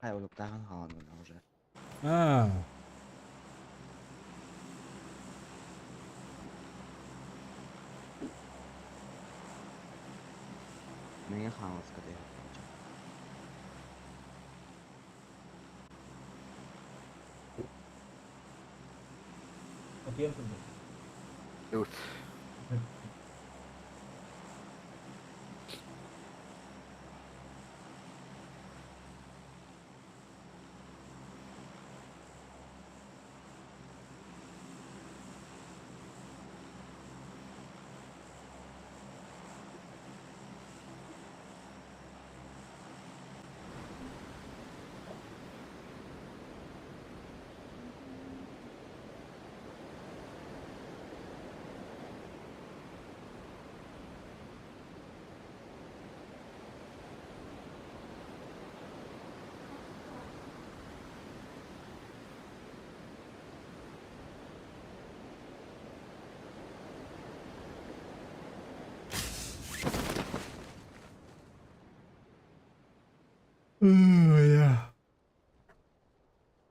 Хай олуктааҕын хаалан уже. Аа. Мэҥэ Хаҥаласка түһэр. Тут.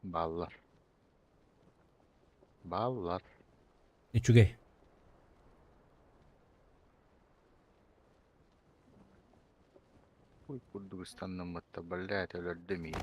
Баллар. Баллар. Үчүгэй. Ой, курдук ыстаннаммытта, блядь, өлөрдүм ии.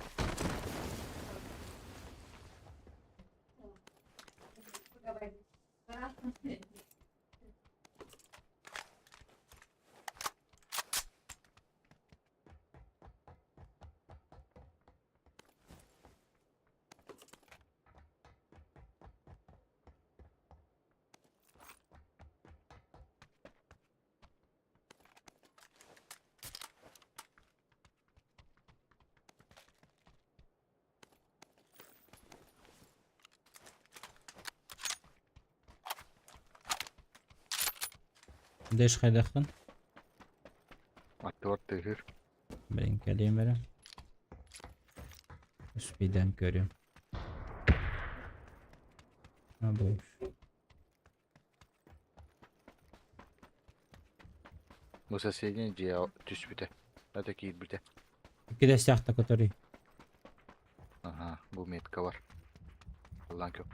Леш хайдаххын? Аттыбар тыаһыыр. Блин, кэлиэм эрэ. Успейдаан көрүөм. А, больше. Бу соседний дьиэ түспүтэ. Это киирбитэ. Иккидэстээх который. Ага, бу метка бар. Аллаан көх.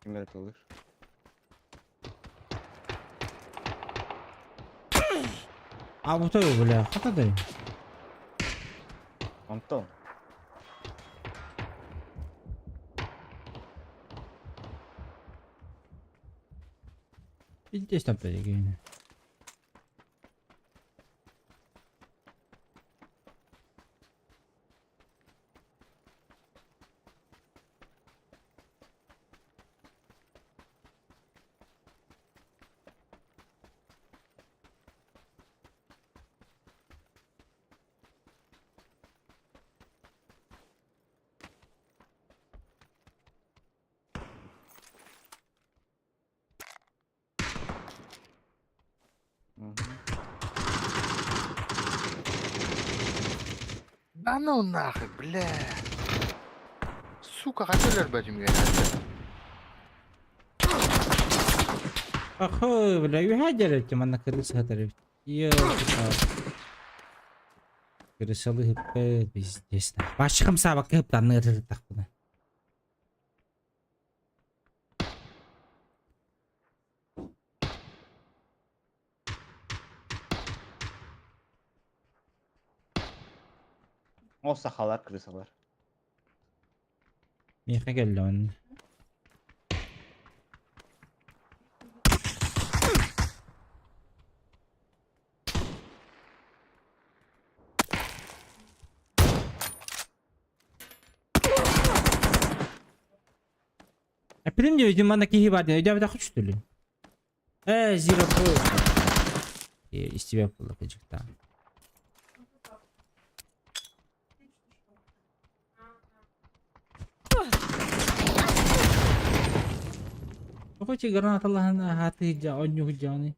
Ким эрэ тылыр. А вот это, бля, хатадай. Антон. Здесь там перегине. Мгм. Да ну нахуй, бля. Сука, хотел өлбөтүм үөрэтэ. Ахы, бля, юхадер манна крыса хатар. Ёлки-палки. Крысалы хыппы, пиздец. Башкам сабак хыптан ырыртахпына. Ол сахалар крысалар. Миэхэ кэллэ онно. Эппитим дии, манна киһи баар диэн өйдөөбөтөххө түстүлүн. Ээ, zero point. Истибэт буолла кыдьыктаан. Тоҕо ити гранаталаһан аһаатыы оонньуу сылдьаҕыный?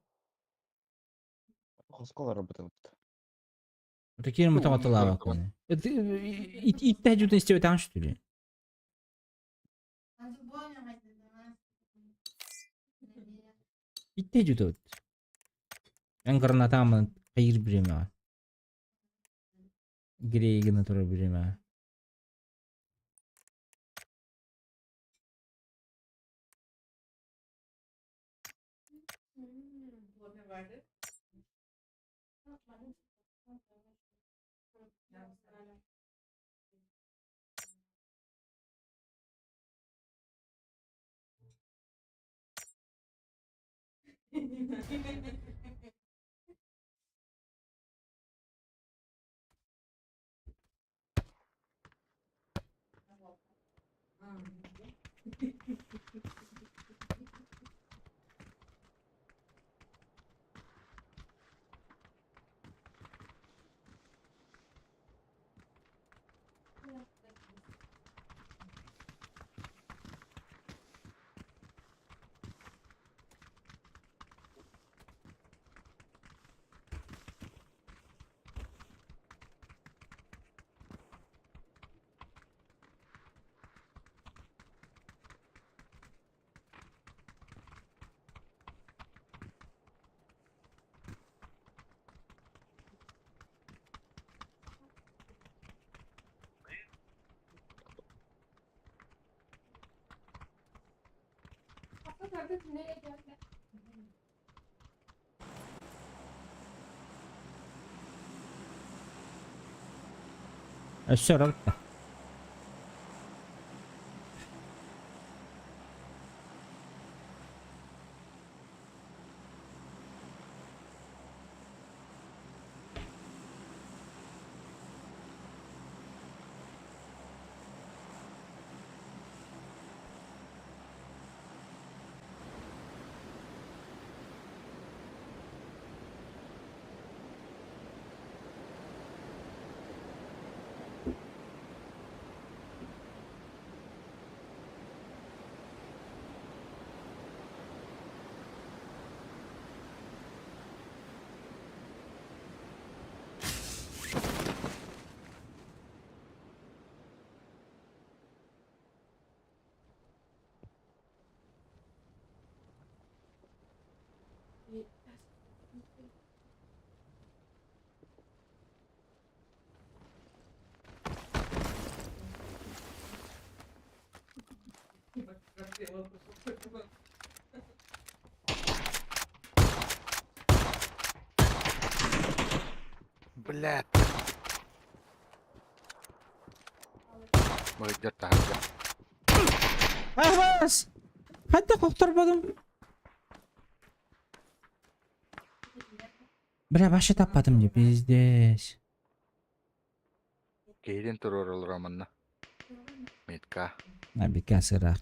Хоско олорбут ылбыт. Такие мотоҕотолаабаккын. Иттэһэ дьутун истибэтэҕин үстүлүн. Иттэһэ дьутабыт. Эн гранатаамын хайыр бириэмэҕэ. Грей гына турар бириэмэҕэ. Өссө ыралта. Блядь. Мыйдыр таһырдьа. Ахвас! Хатта кохторбодум. Бля, вообще таппатым не пиздец. Киһитин туруоруллар манна. Метка. На бика сыраах.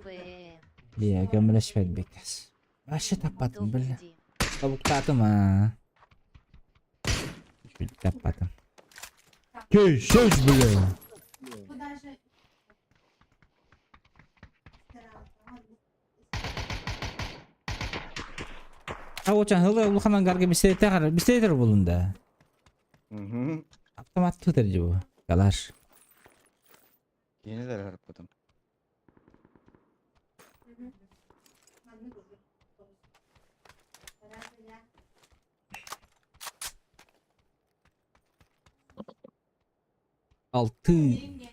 П. Бия көмөлөспөт бикас. Вообще таппатым, бля. Тобук Тобуктаатым аа. Таппатым. Кей, сөз, бля. А очан хылы улахан ангарга бистетер бистетер булунда. Угу. Автомат тутар бу. Калаш. Киһини да харпытым. Алты.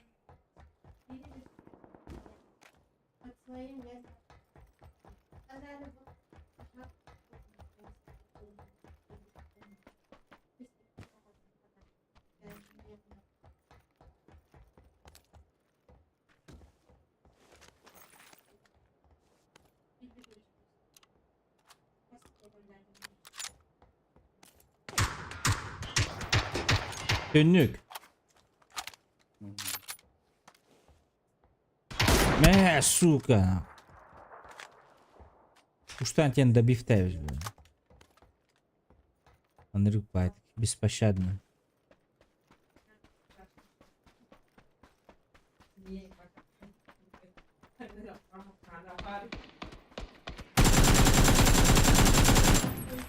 Түннүк. Мэ, сука. Уштан тен добивтаешь, блин. Андрюк байт, беспощадно.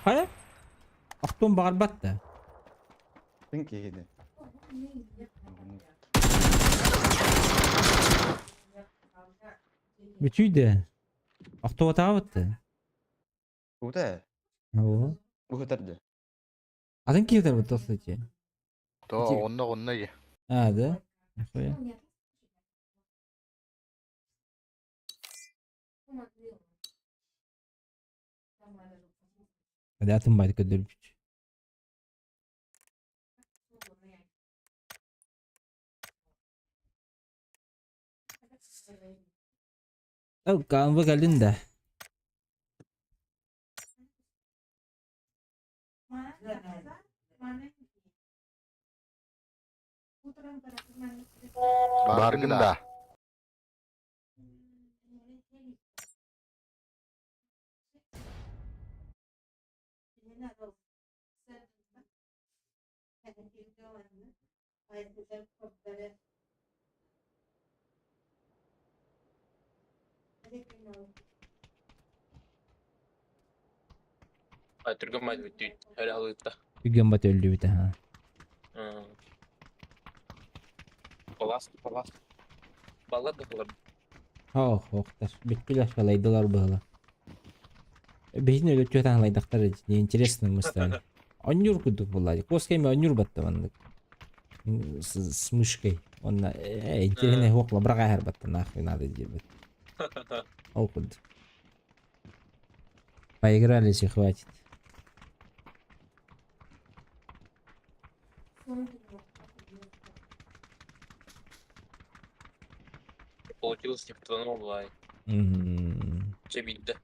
Хайа? Охтон бағарбат да. Тын киһини. Бүтүйді. Охтуға тағабытты. Ута. О. Уһутарды. Атын кейтер бит кстати. То Ити- онно онно е. А, да? Нихуя. Hadi атын байт көдөрбүч. Канва кэллин да. Баргын да. А, түргөн мать бүтүй. Әлі алытта. Үгөн бат өлдү бит ха. Палас, палас. Баллар да болар. Ох, охтар. Бүттүлэр халайдылар быһыла. Биһин өлө түөтэн халайдахтар неинтересно мы стали. Онньуур курдук буолла. Коскайма онньуур батта маннык. С мышкой. Он интересный хокла браға батта нахуй надо делать. Ол курдук. Поигрались и хватит. Получилось не потонул былай. Чебидді.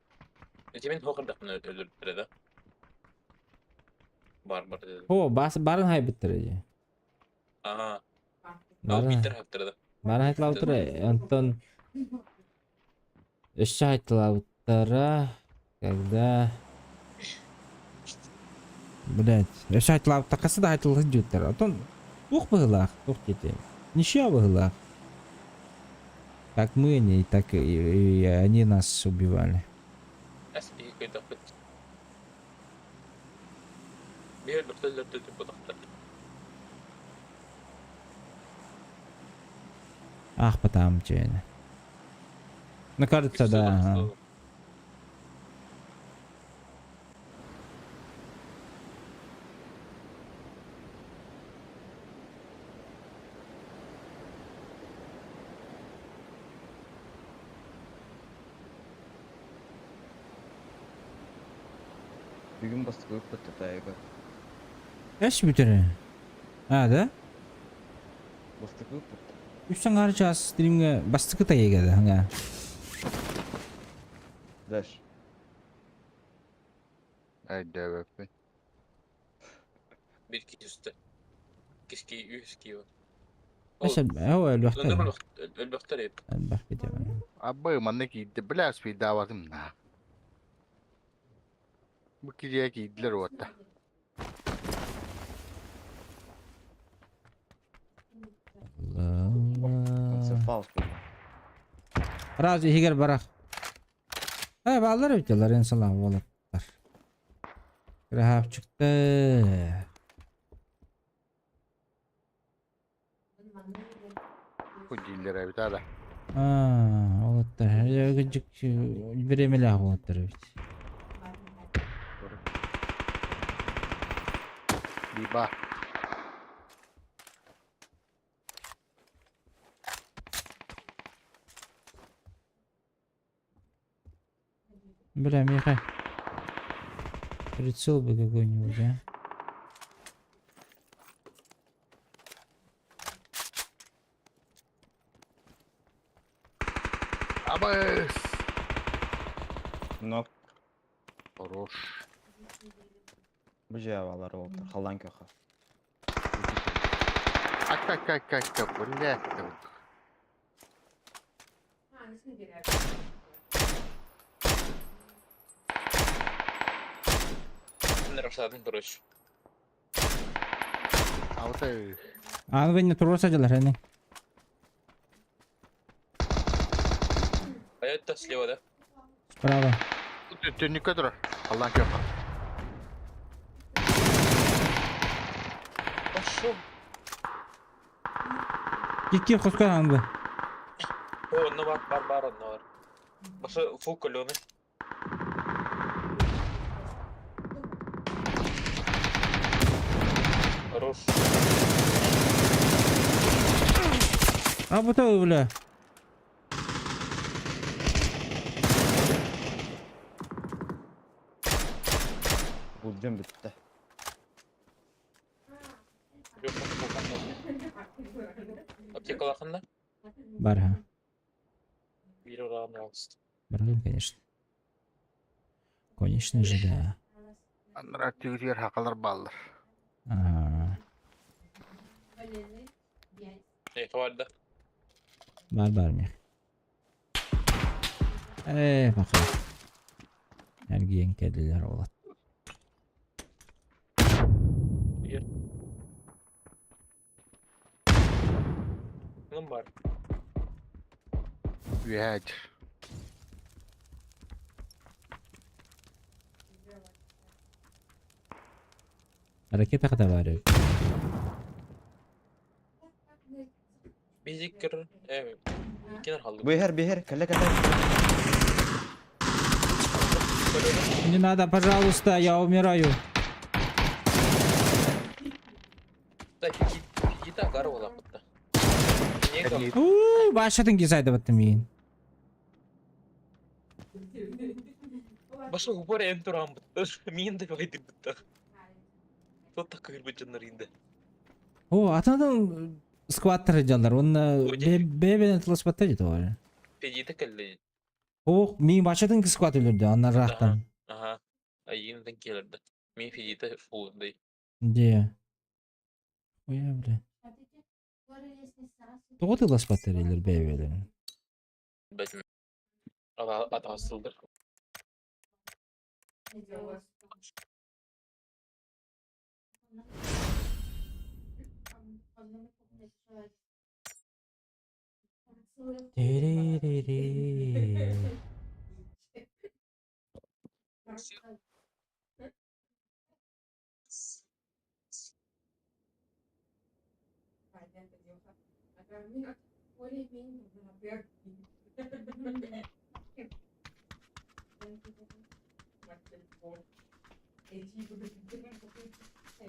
Этемен хоқырдақпын өлдіріп да. Бар бар деді. О, бас барын хайбыттыр. Ага. Ал Барын. биттер хаптырды. Барын хайтлаутыр. Антон өссө хайтлаутара, когда Блять, өссө хайтлаутта да хайтлалын жуттар. Антон тух быһылаах, тух дети. Ничья быһылаах. Как мы не, так и они нас убивали. Әс көйдақ бит. Бер бітілдер деп бұдақтар. Ах, потому че. Ну, кажется, да. Ага. Бүгүн бастакы ыппыт Татаева. Эс бүтэрэ. А, да? Бастакы ыппыт. Үс аҥаар чаас стримҥэ бастакы тайыга да һаҥа. Дальше. Өйдөөбөппүн. Bir kişi üstte. Киски үс кио. Эс оо элбэхтэр. Өлбөхтөр эп. Элбэх битэ. Абы манна киирди бля спидаватым на. Бу кириэ киирдилэр уотта. Фауст был. Раз иһигэр барах. Э бааллар эбит Лоренцо уолаттар. Красавчиктар. Бу дииллэр эбит ала. Аа, уолаттар. Кыдьык бириэмэлээх уолаттар эбит. Биба. Бля, Миха. Прицел бы какой-нибудь, а? Абыс. Но Хорош. бу жаалар уолаттар халлаан көхө. Акка-акка-акка, блядь. Нарушадын, короче. А вот и Аны бенне туруса дьалар эни. А это слева, да? Справа. Түннүккэ турар. Халлаан көхө. Пошел. Икки хоска анды. О, ну бар, бар, бар, одно бар. Башы фул каленый. Хорош. А бу то бля. Булдьам бүттэ. Yok, Аптекалахында? Бар ха. Бир ураган алсын. Бар конечно. Конечно же, да. Аннара түгүтүгэр хакалар бааллар. А, Эй, хабарда. бар бар мех. Э, бака. Эргиэн кэллилэр уолат. Бир. Ным бар. Үһээч. Ракета хата бар эбит. Бизик көр. Э, кинер халды. Бу иһэр бу иһэр кэллэ кэллэ. Не надо, пожалуйста, я умираю. Да, фигита гар ола бутта. Не Уу, башатын кисайды баттым мин. Башы упор эм туран бутта. Мин де байды бутта. Тот такой бит жаннар инде. О, атадан скваттер жалдар. Онна бебен тылыспатта деді бар. Фигита кэлле. О, мин башатын скват өлөрдү, аннар рахтан. Ага. Айындан келерди. Мин фигита фул дей. Де. Ой, бля. Тоҕо тыласпаттар элер бэйбэлэрин. Бәтим. Ата атасылдыр. Тири-ри-ри.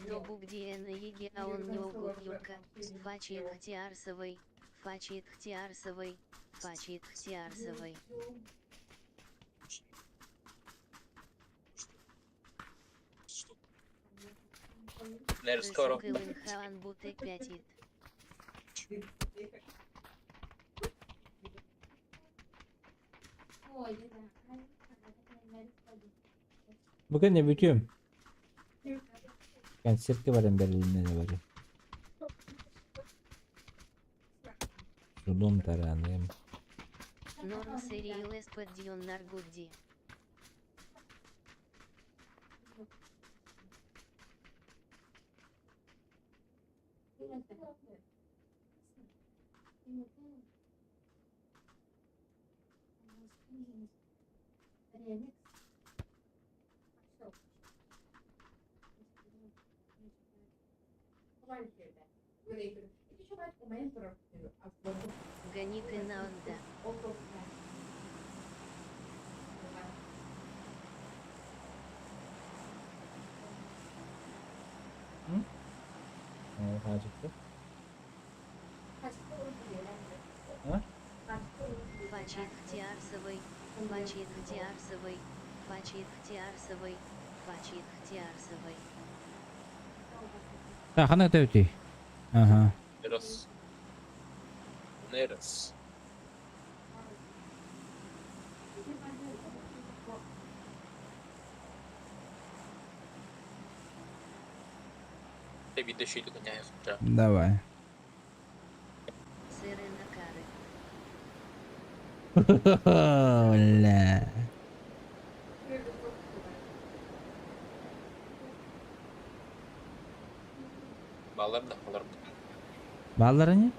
Но где на еге, а он не Юрка. Фачи Хтиарсовой, Фачи Хтиарсовой, Фачи Хтиарсовой. Наверное, скоро. Крысыкылын буты пятит. Бүгүн не бүтүөм. Концертке баран бэрилиннэ барым. Судум тараныам. Норм сериал поддион наргудди. Гони каналда. Хаачыкка. А? Фачит Хтиарсовой, Фачит Хтиарсовой, Фачит Хтиарсовой, Фачит Хтиарсовой. Так, ханна өтөбүтүй? Аха. Раз. Нерас. Ты видишь, что гоняешь, да. Давай. Сыры на кары. Бля. Балар да, балар да. Бааллара не?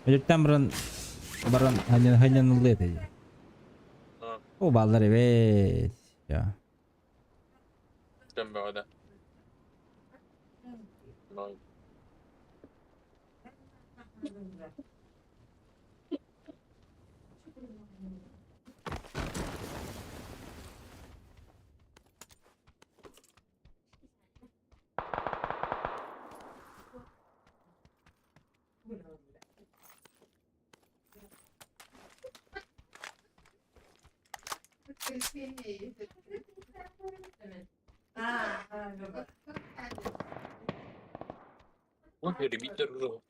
Өлүттэн баран баран ханьан ханьаныллы этэ. А. О бааллар эбит. Я. Там было, да. Ну, ой, ребята, ржу.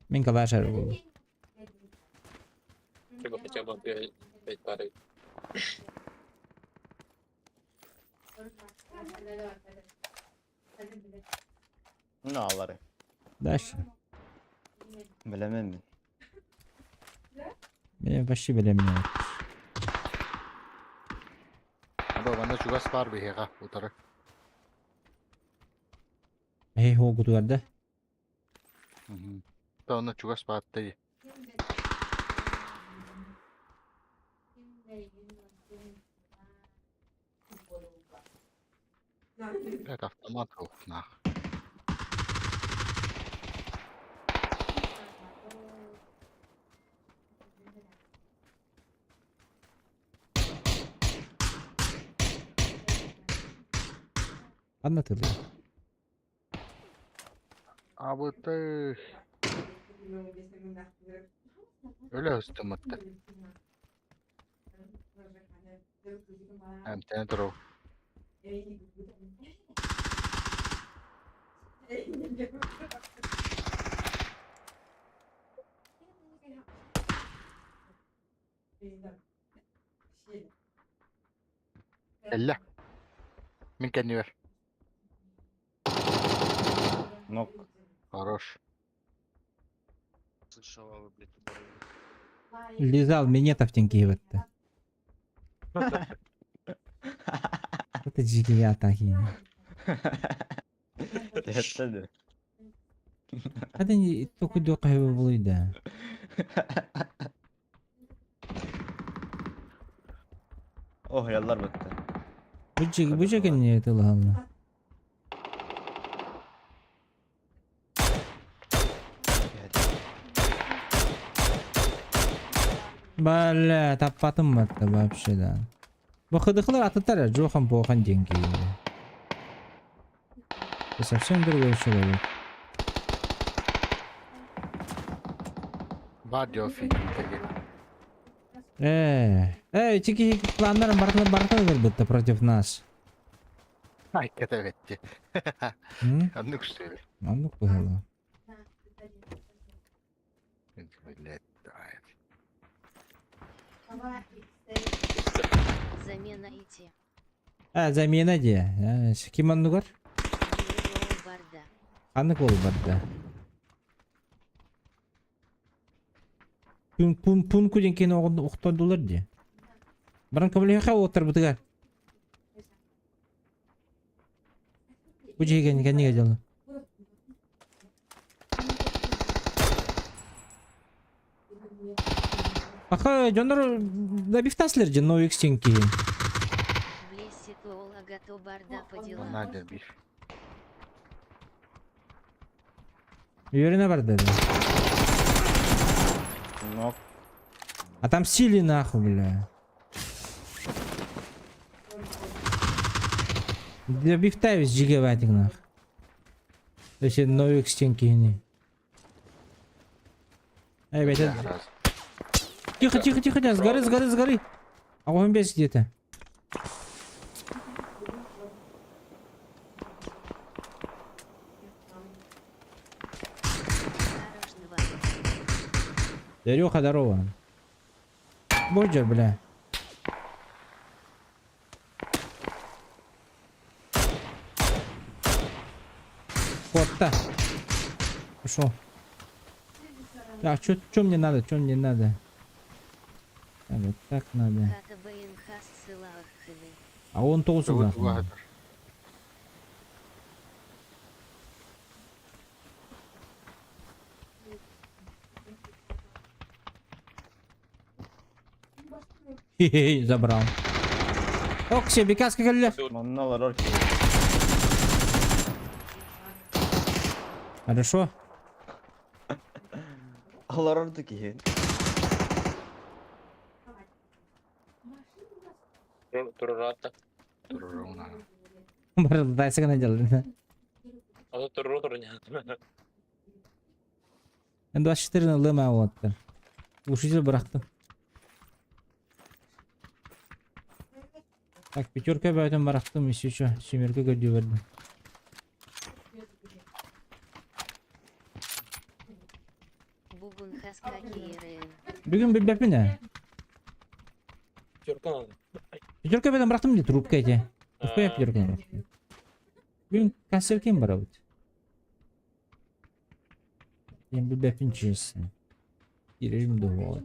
Мин калаш эрэ Треба хотя бы пять пары. Наалары. Дальше. Билэмэн мин. Мен вообще билэммин. Аба манна чугас баар биһиэхэ утары. Эй, хоогутугар да? Та онно чугас бааттай. Это автомат нах. Ханна тылы. Абыты өлө ыстымытты. Эмтene туру. Эллэ. Мин кэннибэр. Нок. Хорош. Слышала, блядь, тупорылый. Лизал минетов тенкиеватты. Это дикие атаки. Тэттэ Это не только докайва булыйда. Ох, яллар бытты. Бу бу не тылыһалла. Бля, таппатым батта вообще да. Бу хыдыхлар атытар жохан бохан деньги. Это совсем другой человек. Баар дио фигин теги. Э, э, ити киһи планнарын барытын барытын ылырбытта против нас. Айката бетти. М? Оннук что ли? Оннук быһыылаах. Блядь, давай. Замена идти. А, замена дии. Э, Ким оннугар? Биир барда. Ханнык уол барда? Пун пун пунку диэн киһини охтордулар дии. Баран көмөлөһүөххэ уоттарбытыгар. Бу дьиэ кэннигэ дьолу. Аха, дьоннор добивтаслер же новик стенки. Блессик ол агато барда по делам. Надо биф. Үөрэнэ барда да. Нок. А там сили нахуй, бля. Добивтаюсь жигеватик нах. То есть новик стенки. Эй, блядь, это- Раз. Тихо, тихо, тихо, тихо, сгоры, сгоры, сгоры. А он без где-то. Хорош два. Дарюха, здорово. Боджер, бля. Вот-то. Пошел. Так, что мне надо, что мне надо? Так, вот так надо. Хата БНХ ссылахыны. А он толсу Вот нахуй. ладно. Хе-хе, забрал. Ок, себе каска кэллэ. Манна олорор киһи. Хорошо. Олорор да киһи. Турурата. Турурuna. Барылдайсы гына дьаллы. А то туруру не. М24 ылыма уолаттар. Глушитель бырахтым. Так, пятерка бөтен барахтым, еще что, семерка көрдүү бердим. Бүгүн хаска киирэн. Бүгүн билбэппин ээ. Пятерка надо. Пятерка бөтен бырахтым дии трубка эти. Трубка я пятерка бырахтым. Бүгүн концерт ким барабыт? Мен билбэппин честно. Киирэрим да буолар.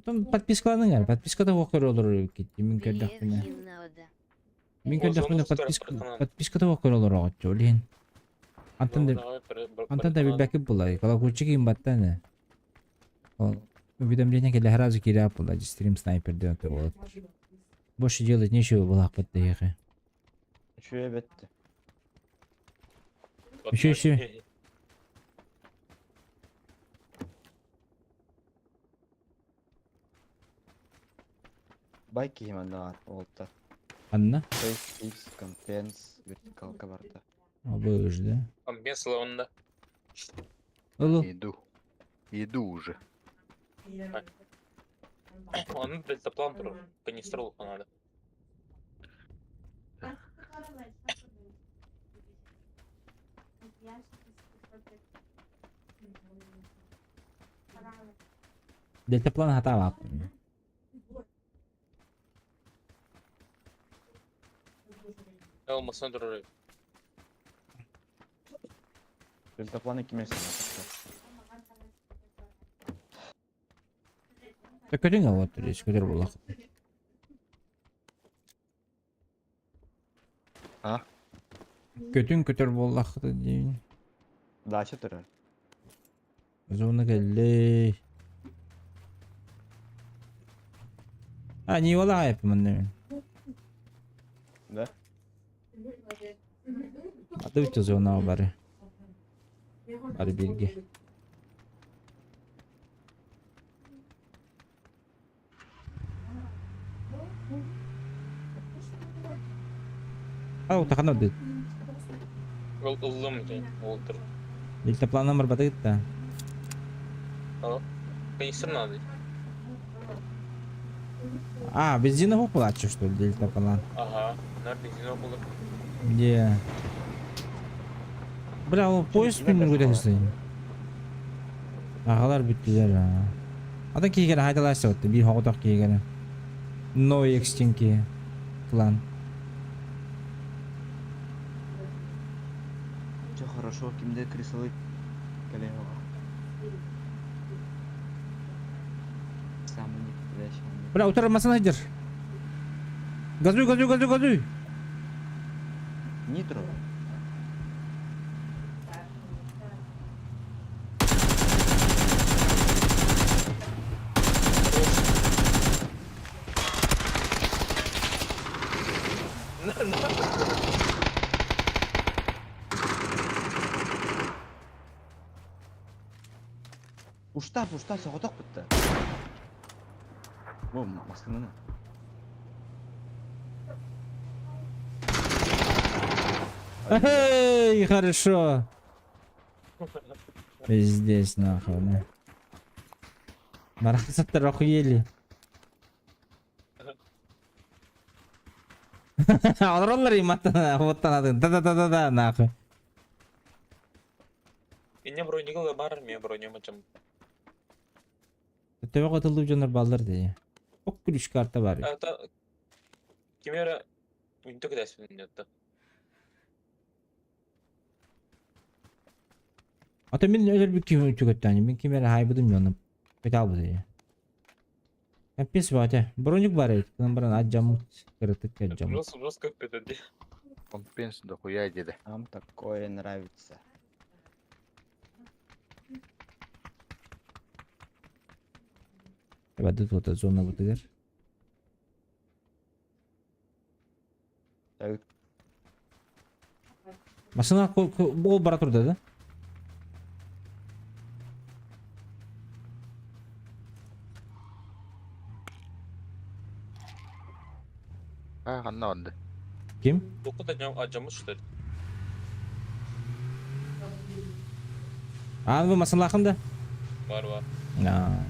Там подпискаланыҥ подписката көрө олорор эбиккит. Мин көрдөхпүнэ. Билиэр надо. Мин көрдөхпүнэ подписка подписката көрө олороҕоччу олиһин. Антон да Антон да билбэккит буолла. Колокольчик им баттан. Ол уведомление кэлэ сразу киирэ буолла. Стрим снайпер диэн буолар. Больше делать нечего было поддаехать. Үчүгэй бэтте. Еще, еще. Бай киһи манна баар уолта. Анна? Face X Компенс вертикалка барда. Обыж, да? Комбез лаунда. Ылы. Иду. Иду уже. Он дельтаплан тур. Канистру надо. Дельтаплан хатаабап. Эл масын туруру. Дельтаплан икки Көтүҥ вот көтөр буоллах. А? Көтүҥ көтөр буоллах диин. Дача турар. Зона кэллэ. А, не ола айып манна. Да? Аты бүтө зона бары. Бары бирге. А, утахана бит. Ол ыллым день. Ол тур. Дельтаплан барбата гитта. Канистр надо. А, бензина буолааччы что ли, дельтаплан? Ага, нар бензин булып. Где? Бля, ол поезд Бензина күнүн бэрт көтөһүстэн. Аҕалар бүттүлэр. Атын киһи кэлэ хайдалаайса отты, биир хоҕотох киһи кэлэ. No Extinky клан. Чё хорошо, кимде крысалы кэлиэҕэ. Самый неподходящий момент. Бля, утары масана сылдьар. Газуй, газуй, газуй, газуй. Нитро. Ушта, пушта, соҕотох бытта. Бу маскынаны. Эй, хорошо. Пиздец, нахуй, да. Барахсаттар охуели. Олороллор иматтан, вот да-да-да-да-да, нахуй. Инне бронигыл бар, мен бронем ачам. Төбө катылдып дьоннор бааллар дии. Ок күлүш карта бар. Это кимера үнтө кедәсин это. Ата мин өлөр ким үтүгөттәни, мин ким эрэ хайбыдым дьону. Бетал дии. Капец бате. Броник бар эбит. Кынан баран аджамыт, кырытык аджамыт. Жестко, жестко это. Компенс дохуя деди. Нам такое нравится. Бады тута зона бутыгар. Так, Машина ол бара турда да? А, ханна барда. Ким? Току да аджамыш что ли? А, вы машиналахын да? Бар бар. А.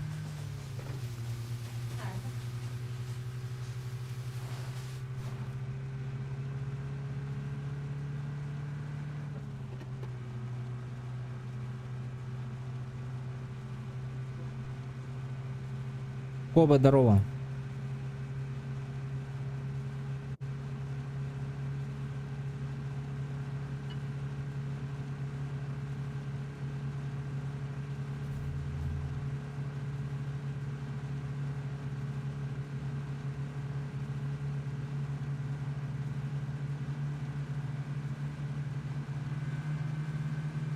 Коба, здорово.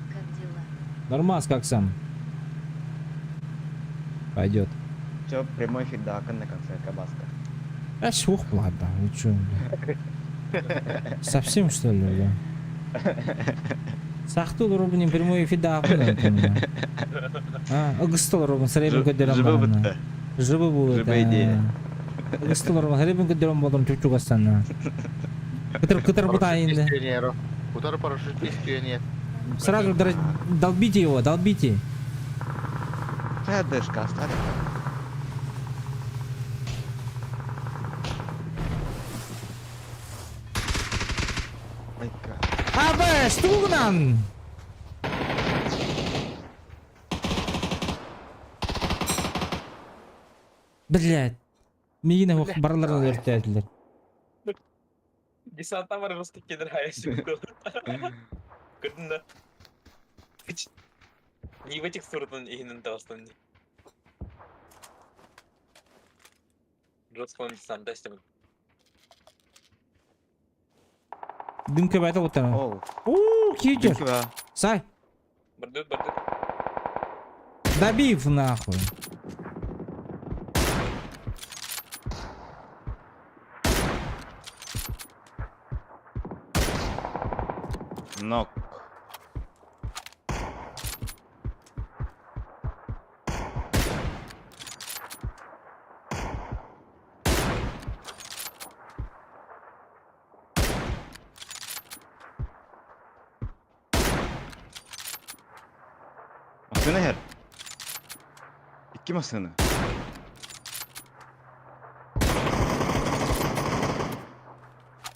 Как дела? Нормас, как сам? Пойдет. Все, прямой эфир да, на конце, кабаска. А шух, ладно, вы чё, бля? Совсем что ли, бля? Сахтул робин прямой эфир да, А, ыгыстол робин сарайбын көдөрөн Живы барана. бытты. Живы будет. Живая идея. Ыгыстол робин сарайбын көдөрөн болдум чучугастан. Кытыр кытыр бутайынды. Удар парашютист нет. Сразу долбите его, долбите. Какая дышка, оставь. Майка. Абы, штугнан! Блядь. Мигіне барларына өртәділер. Десанта бар жестко кедр Көрдің да? Не в этих сторону игнен тастан. Жестко он десант дастым. Дымка байта оттана. Оу. Уу, кидер. Дымка. Сай, Бардут, бардут. добив нахуй. Нок. Масына хер. Икки масына.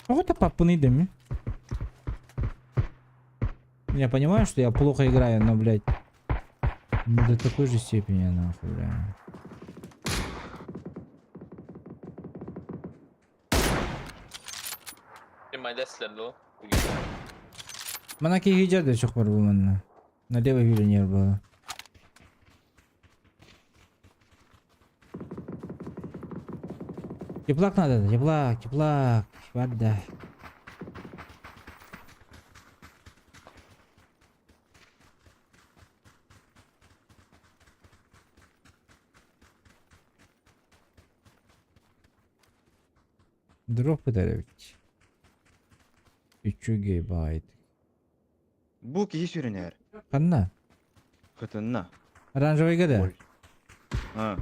Тоҕо таппаппыный да мин? Я понимаю, что я плохо играю, но, блядь, не до такой же степени, нахуй, бля. Мана киһи дьэ чох бар бу манна. Налево миллионер было. Теплак надо, теплак, теплак, барда. Дроп подарить. Үчүгэй баайт. Бу киһи сүрүнэр. Ханна? Кытынна. Оранжевыйга да? Ой. А.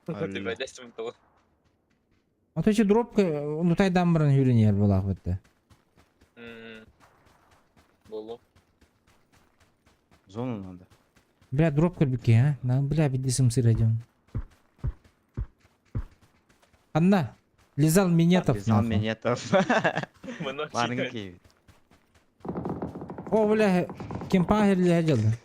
Алла. Ото ичи дроп лутайдан баран хүрүнэр буолаах бытта. Болу. Зону надо. Бля, дроп көрбүккэ, а? На, бля, бидди сымсыр идем. Анна, лизал минетов. Лизал нахуй. Минетов. Барыҥ киһи. О, бля, кемпа херле дьалды.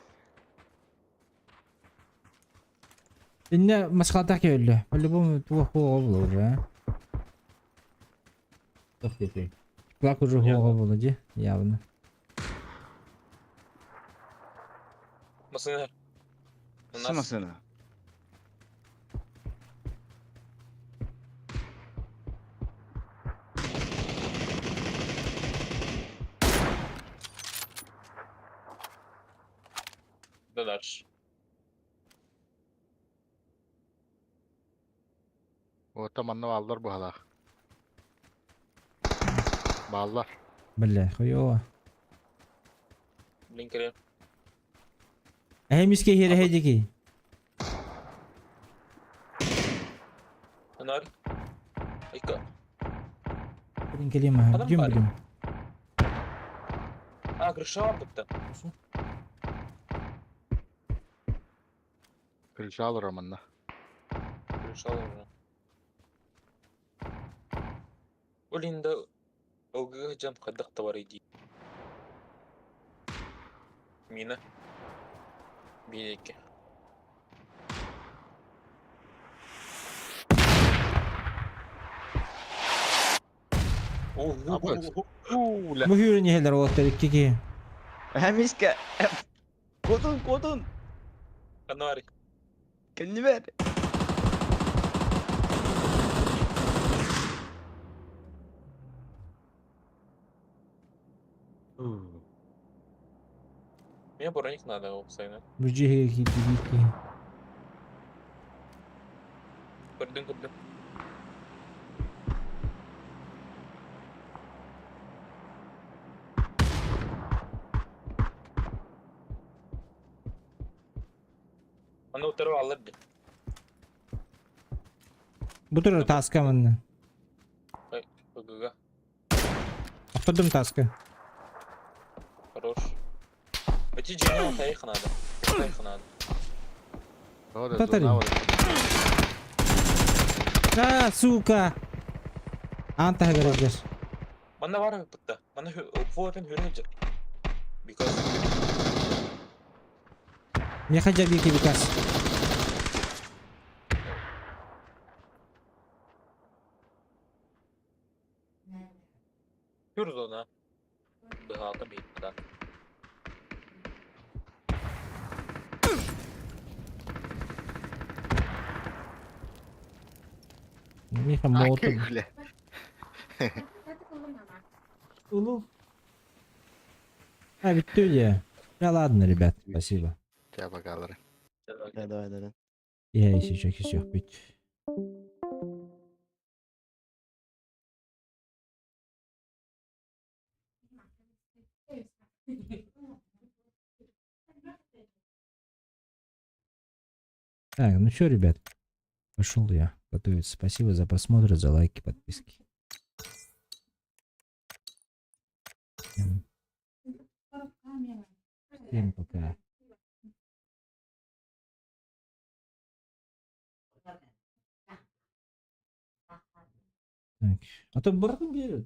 Инне масхалата келле. По-любому туох хуоҕа буолар уже, а? Плак уже хуоҕа буола дии, явно. Масына. У нас Масына. Да дальше. Ота манна бааллар быһалаах. Бааллар. Бля, хуёво. Блин, кэлэ. Эһэ миске хире хэдики. Анар. Айка. Блин, келима. Адам Дюм, бар. блин. А, крыша бар бытта. Кричаллар манна. Крыша уже. Блин, да. Ылгы жан хайдах бар иди. Мина. Билеке. Абыс. Уу, ля. Бу хүрүн иһэлэр уолаттар икки киһи. Эһэ мискэ. Куотун, куотун. Канари. Кэннибэр. Мне броник надо, опсайна. Бу дьиэһигэ киирдик икки киһи. Көрдүн көрдүн. Аны утары алыр ди. Бу турар тааска манна. ГГ. Охтордум тааска. Хорош. Эти дьиэни утайых надо. Утайых надо. Татарин. А, сука! Аан таһыгар илдьэр. Манна бар бытта. Манна фуотын хүрүн Because Миэхэ дьэ бикас. Хүр зона. Быһаата биитта. Миэхэ молотов. Бля. Улу. А, ведь ты Да ладно, ребят, спасибо. Чэ бакалары. Да, давай, давай. Я еще еще пить. Так, ну что, ребят, пошел я готовиться. Спасибо за просмотр, за лайки, подписки. Всем, всем пока. Так. А то бырахын биэрэр.